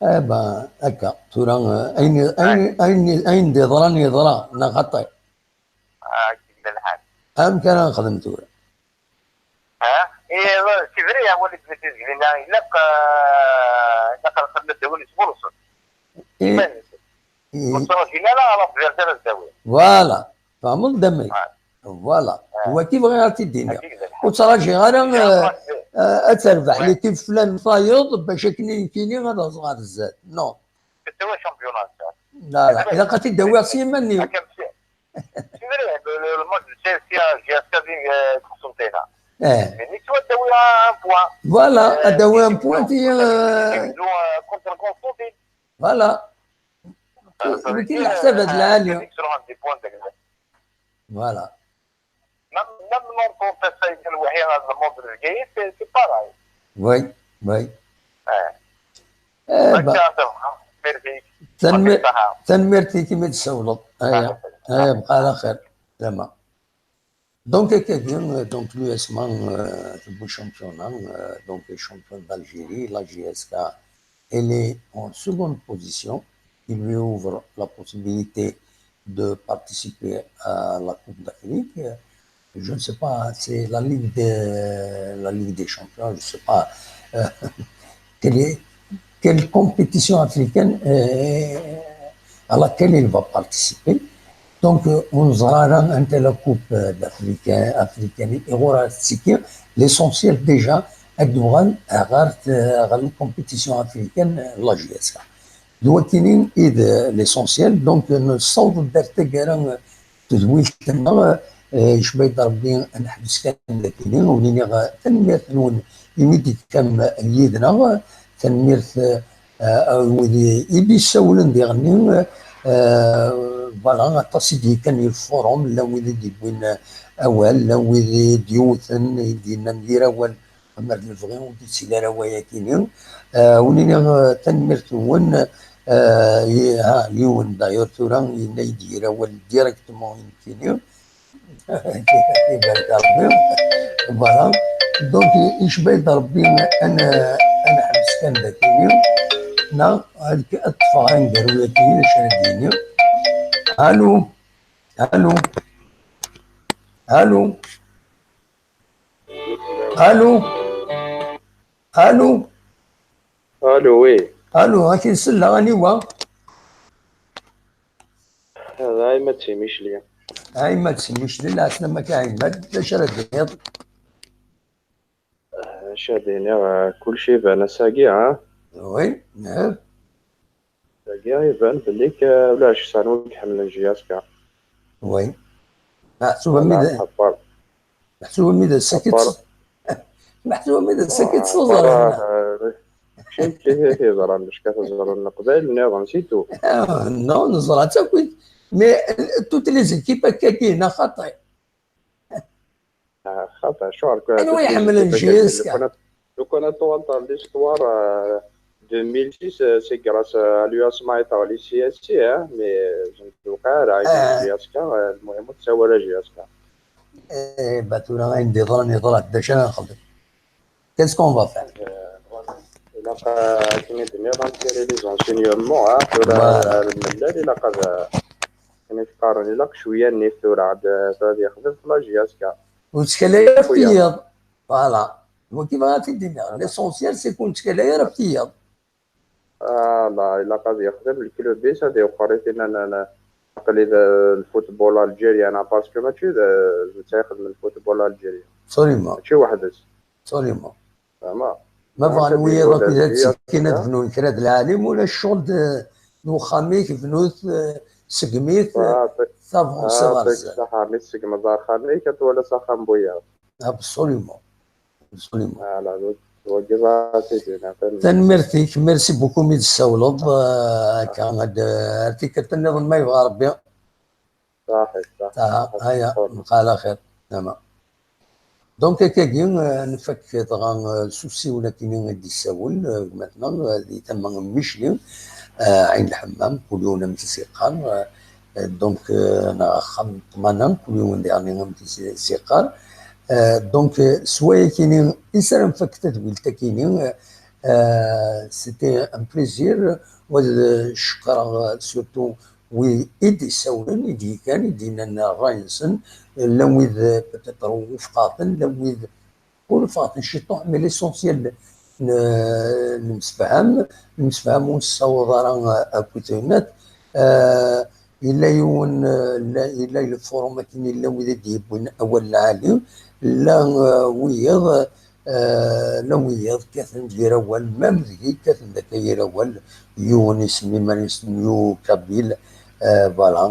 eh ben هكا ترى اين اين اين اين دي ضراني ضرا نغطي كيف الحال ام كان نخدم تورا ها اي c'est vrai هو اللي تزغلنا الا الا خدمت دولي sponsor voilà فهمت دمي voilà هو كيف غير الدنيا وتراجي غير اتربح l'équipe فلان فايض باش كيني غادا صغار الزاد non لا لا الا قتي داوي سيماني c'est vrai الماتش سي JSK قسنطينه يعني تو داوي un point voilà داوي un point تي contre قسنطين voilà كاين الحساب هاد العالية voilà même l'entente السيد الوحيد هذا الموضوع الجاي c'est pareil. oui oui. تنميرتي كيما تسولط. هيا هيا بقى على خير. تمام. Donc, donc l'USMA, le championnat, donc les champions d'Algérie, la JSK, elle est en seconde position. Il lui ouvre la possibilité de participer à la Coupe d'Afrique. Je ne sais pas, c'est la Ligue des Champions, je ne sais pas quelle quelle compétition africaine à laquelle il va participer. Donc, on أنت la Coupe d'Afrique africaine l'essentiel déjà أدوغال غارت غال compétition africaine la JSK. دوكينين إذ l'essentiel donc نصوت دار تاكارا تزويل تما شبيت ربي نحبس كان لكنين ونيني تنميرت نون يميدي كم يدنا تنميرت وذي يدي سولن ديغني voilà تصيدي كان ال forum لا وذي ديبوين اول لا وذي ديوثن يدينا ندير اول مرد الفغي ودي سيلا روايا كيني ونيني تنميرت ون ها يون دايور ثورا يدير اول directement كيني يبارك ربي voilà donc يشبه ربي انا حبس كان داكيني نا هذيك الطفا نديرو كيني شاديني. الو الو الو الو الو الو oui الو هاكي نسلا غاني وا هذا ما تسميش ليا هاي ما تسميش لي لا ما كاين ما شرا شاديني كلشي بان ساكي ها oui نعم ساكي يبان بليك ولا شسانو كحمل JSK oui محسوبة ميدا محسوبة ميدا ساكت محسوبة ميدا ساكت صغر شي كيهضر مش كتهضر القبائل نظام c'est tout non نزرع تا كنت mais toutes les équipes كاين خطأ خطأ شعر انا يحمل ال JSK لو كان طوال l'histoire 2006 c'est grâce à l'USMA et CSC mais je راه JSK المهم تساوى لا JSK ايه باتونا عندي ظني ضرات باش انا نخدم qu'est-ce qu'on va faire إلا كاين الدنيا غنتيري les enseignements ثورا الملال إلا قد كاين تقارن إلا شوية النيف ثورا عاد غادي يخدم في la JSK وتسكالا في voilà هو كيف غادي الدنيا l'essentiel c'est كون تسكالا في لا إلا قاد يخدم ال club بيس هادي وقريت تقليد ال football algérien parce que ماشي تيخدم ال football algérien absolument ماشي وحدس absolument فهمت ما بغا نويض كي سكينة فنون كراد العالم ولا الشغل نوخاميك فنوث سقميت ça avance صح سقم دار خامي كتولى صخام بويا absolument absolument voilà تنمرتيك merci beaucoup ميد السولض هكا هاد ارتيكل النظام ما يبغى ربي صحيح صح هيا نبقى على خير تمام donc كاكي نفك دغا سوسي ولا كاينين غادي يساول مثلا اللي تما ميشلي عين الحمام كل يوم مثل سيقار donc انا خم طمانا كل يوم يعني مثل سيقار donc سوايا كاينين انسان نفك تدويل تا كاينين c'était un plaisir والشكر surtout وي إيدي ساولن إيدي كان إيدينا الراينسن لا ويذ peut-être وفقاطن لا ويذ وفقاطن شي طوح mais l'essentiel نمسفهم ونصوض راه أكوتينات إلا يون إلا ال forum كاين إلا ويذ ديبوين أول العالي لا ويض لا ويض كاثن دير أول même ذكي كاثن ذاك يدير أول يون يسمي ما يسميو kabyle voilà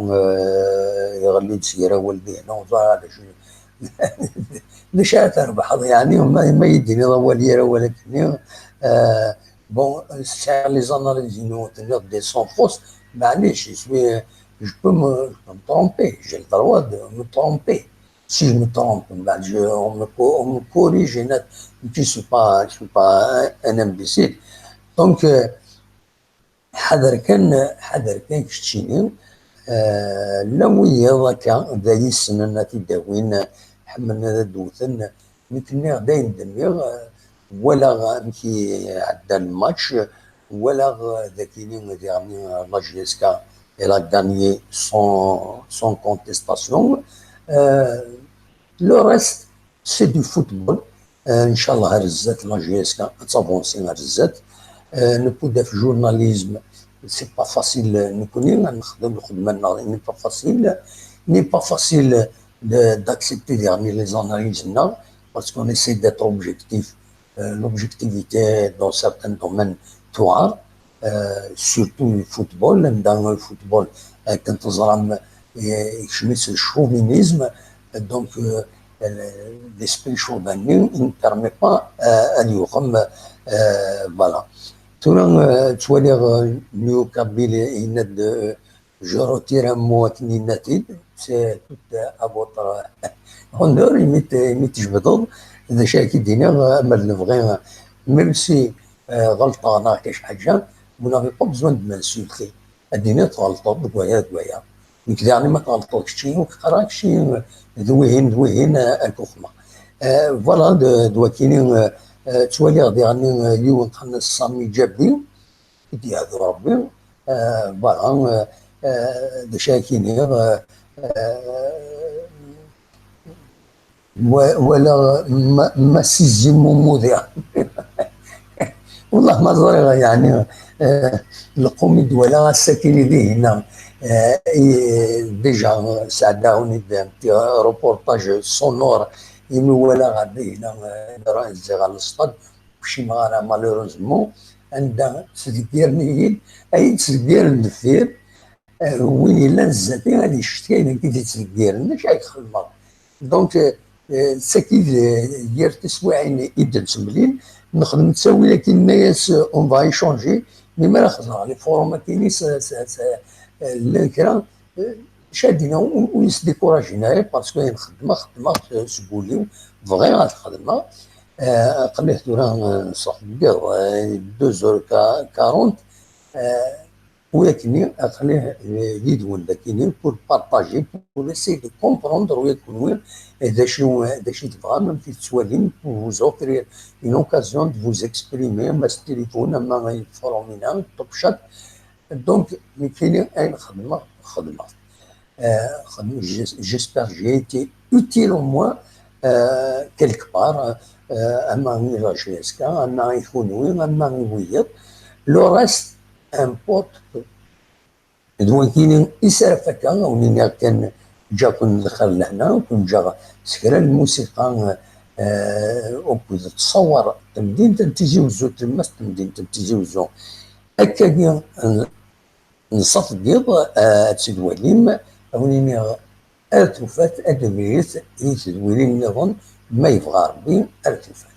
يغلي تسير ولدي هنا وزار باش تربح يعني ما يديني ضوالي ولكن bon ساعة les analyses نو des sont fausses معليش je peux me tromper, j'ai le droit de me tromper. Si je me trompe, ben on me corrige net. Je ne suis pas un imbécile. Donc, حذر كان كشتيني لا ويا كان ذا يسنن تداوين حملنا دوثن مثلنا داين دمير ولا كي عدى الماتش ولا ذاكيني يعني la JSK elle a gagné sans contestation. Le reste c'est du football. ان شاء الله رزات la JSK تافونسي رزات. نبدا في journalisme c'est pas facile نكوني نخدم الخدمه n'est pas facile, n'est pas facile d'accepter يعني les analyses نا parce qu'on essaie d'être objectif. L'objectivité dans certains domaines توعر, surtout le football. Dans le football كنت تزرم يشمس ال chauvinisme, donc l'esprit chauviniste ne permet pas ان يقم. Voilà, تورا توالي نيو كابيل يند je retire un mot كني c'est tout à votre honneur. يميت تجبدض هذا شيء كي دينا اما نبغي même si غلطه انا كاش حاجه, vous n'avez pas besoin de m'insulter. اديني تغلطوا دوايا دوايا نكذا يعني ما تغلطوش شي وقراك شي ذويهين ذويهين الكخمه. Voilà, دوا كاينين توالي غادي يعني اليوم قلنا الصامي جابي يدي هذا ربي. Voilà, دا كاينين ولا ما سيزي مذيع والله ما ضريغ يعني القومي دولا الساكن ذي هنا déjà ساعداوني reportage sonore يمي ولا غادي هنا زي على الصطاد وشي مغانا malheureusement عندها تسديرني اي تسدير الدفير وين الا نزاتي غادي يشتكي كي تسديرنا شي خدمه. Donc ساكي ديال تسواعين يبدا تسملين نخدم تساوي لكن الناس on va échanger mais ما خزر les forums كاينين الكرا شادينا ويسديكوراجينا parce que خدمه خدمه سبوليو vrai الخدمه قليه تورا صح بيض 2h40 ولكن اخليه يدون لكن pour partager, pour essayer de comprendre ويكون وين هذا شنو هذا شي تبغى même في تسوالين pour vous offrir une occasion de vous exprimer اما التليفون اما ال forum نا Top Chat. Donc كاين اين خدمه خدمه خدمه. J'espère j'ai été utile au moins quelque part اما la JSK اما يكون وين اما ويض le reste importe. دون كاين يسرف هكا ونين كان جا كون دخل لهنا كون جا سكرا الموسيقى وكون تصور مدينة تيزي وزو تمس مدينة تيزي وزو هكا نصف بيض تسيد وليم ونين ارتفات ادميت يتدويلين نظن ما يبغى ربي ارتفات.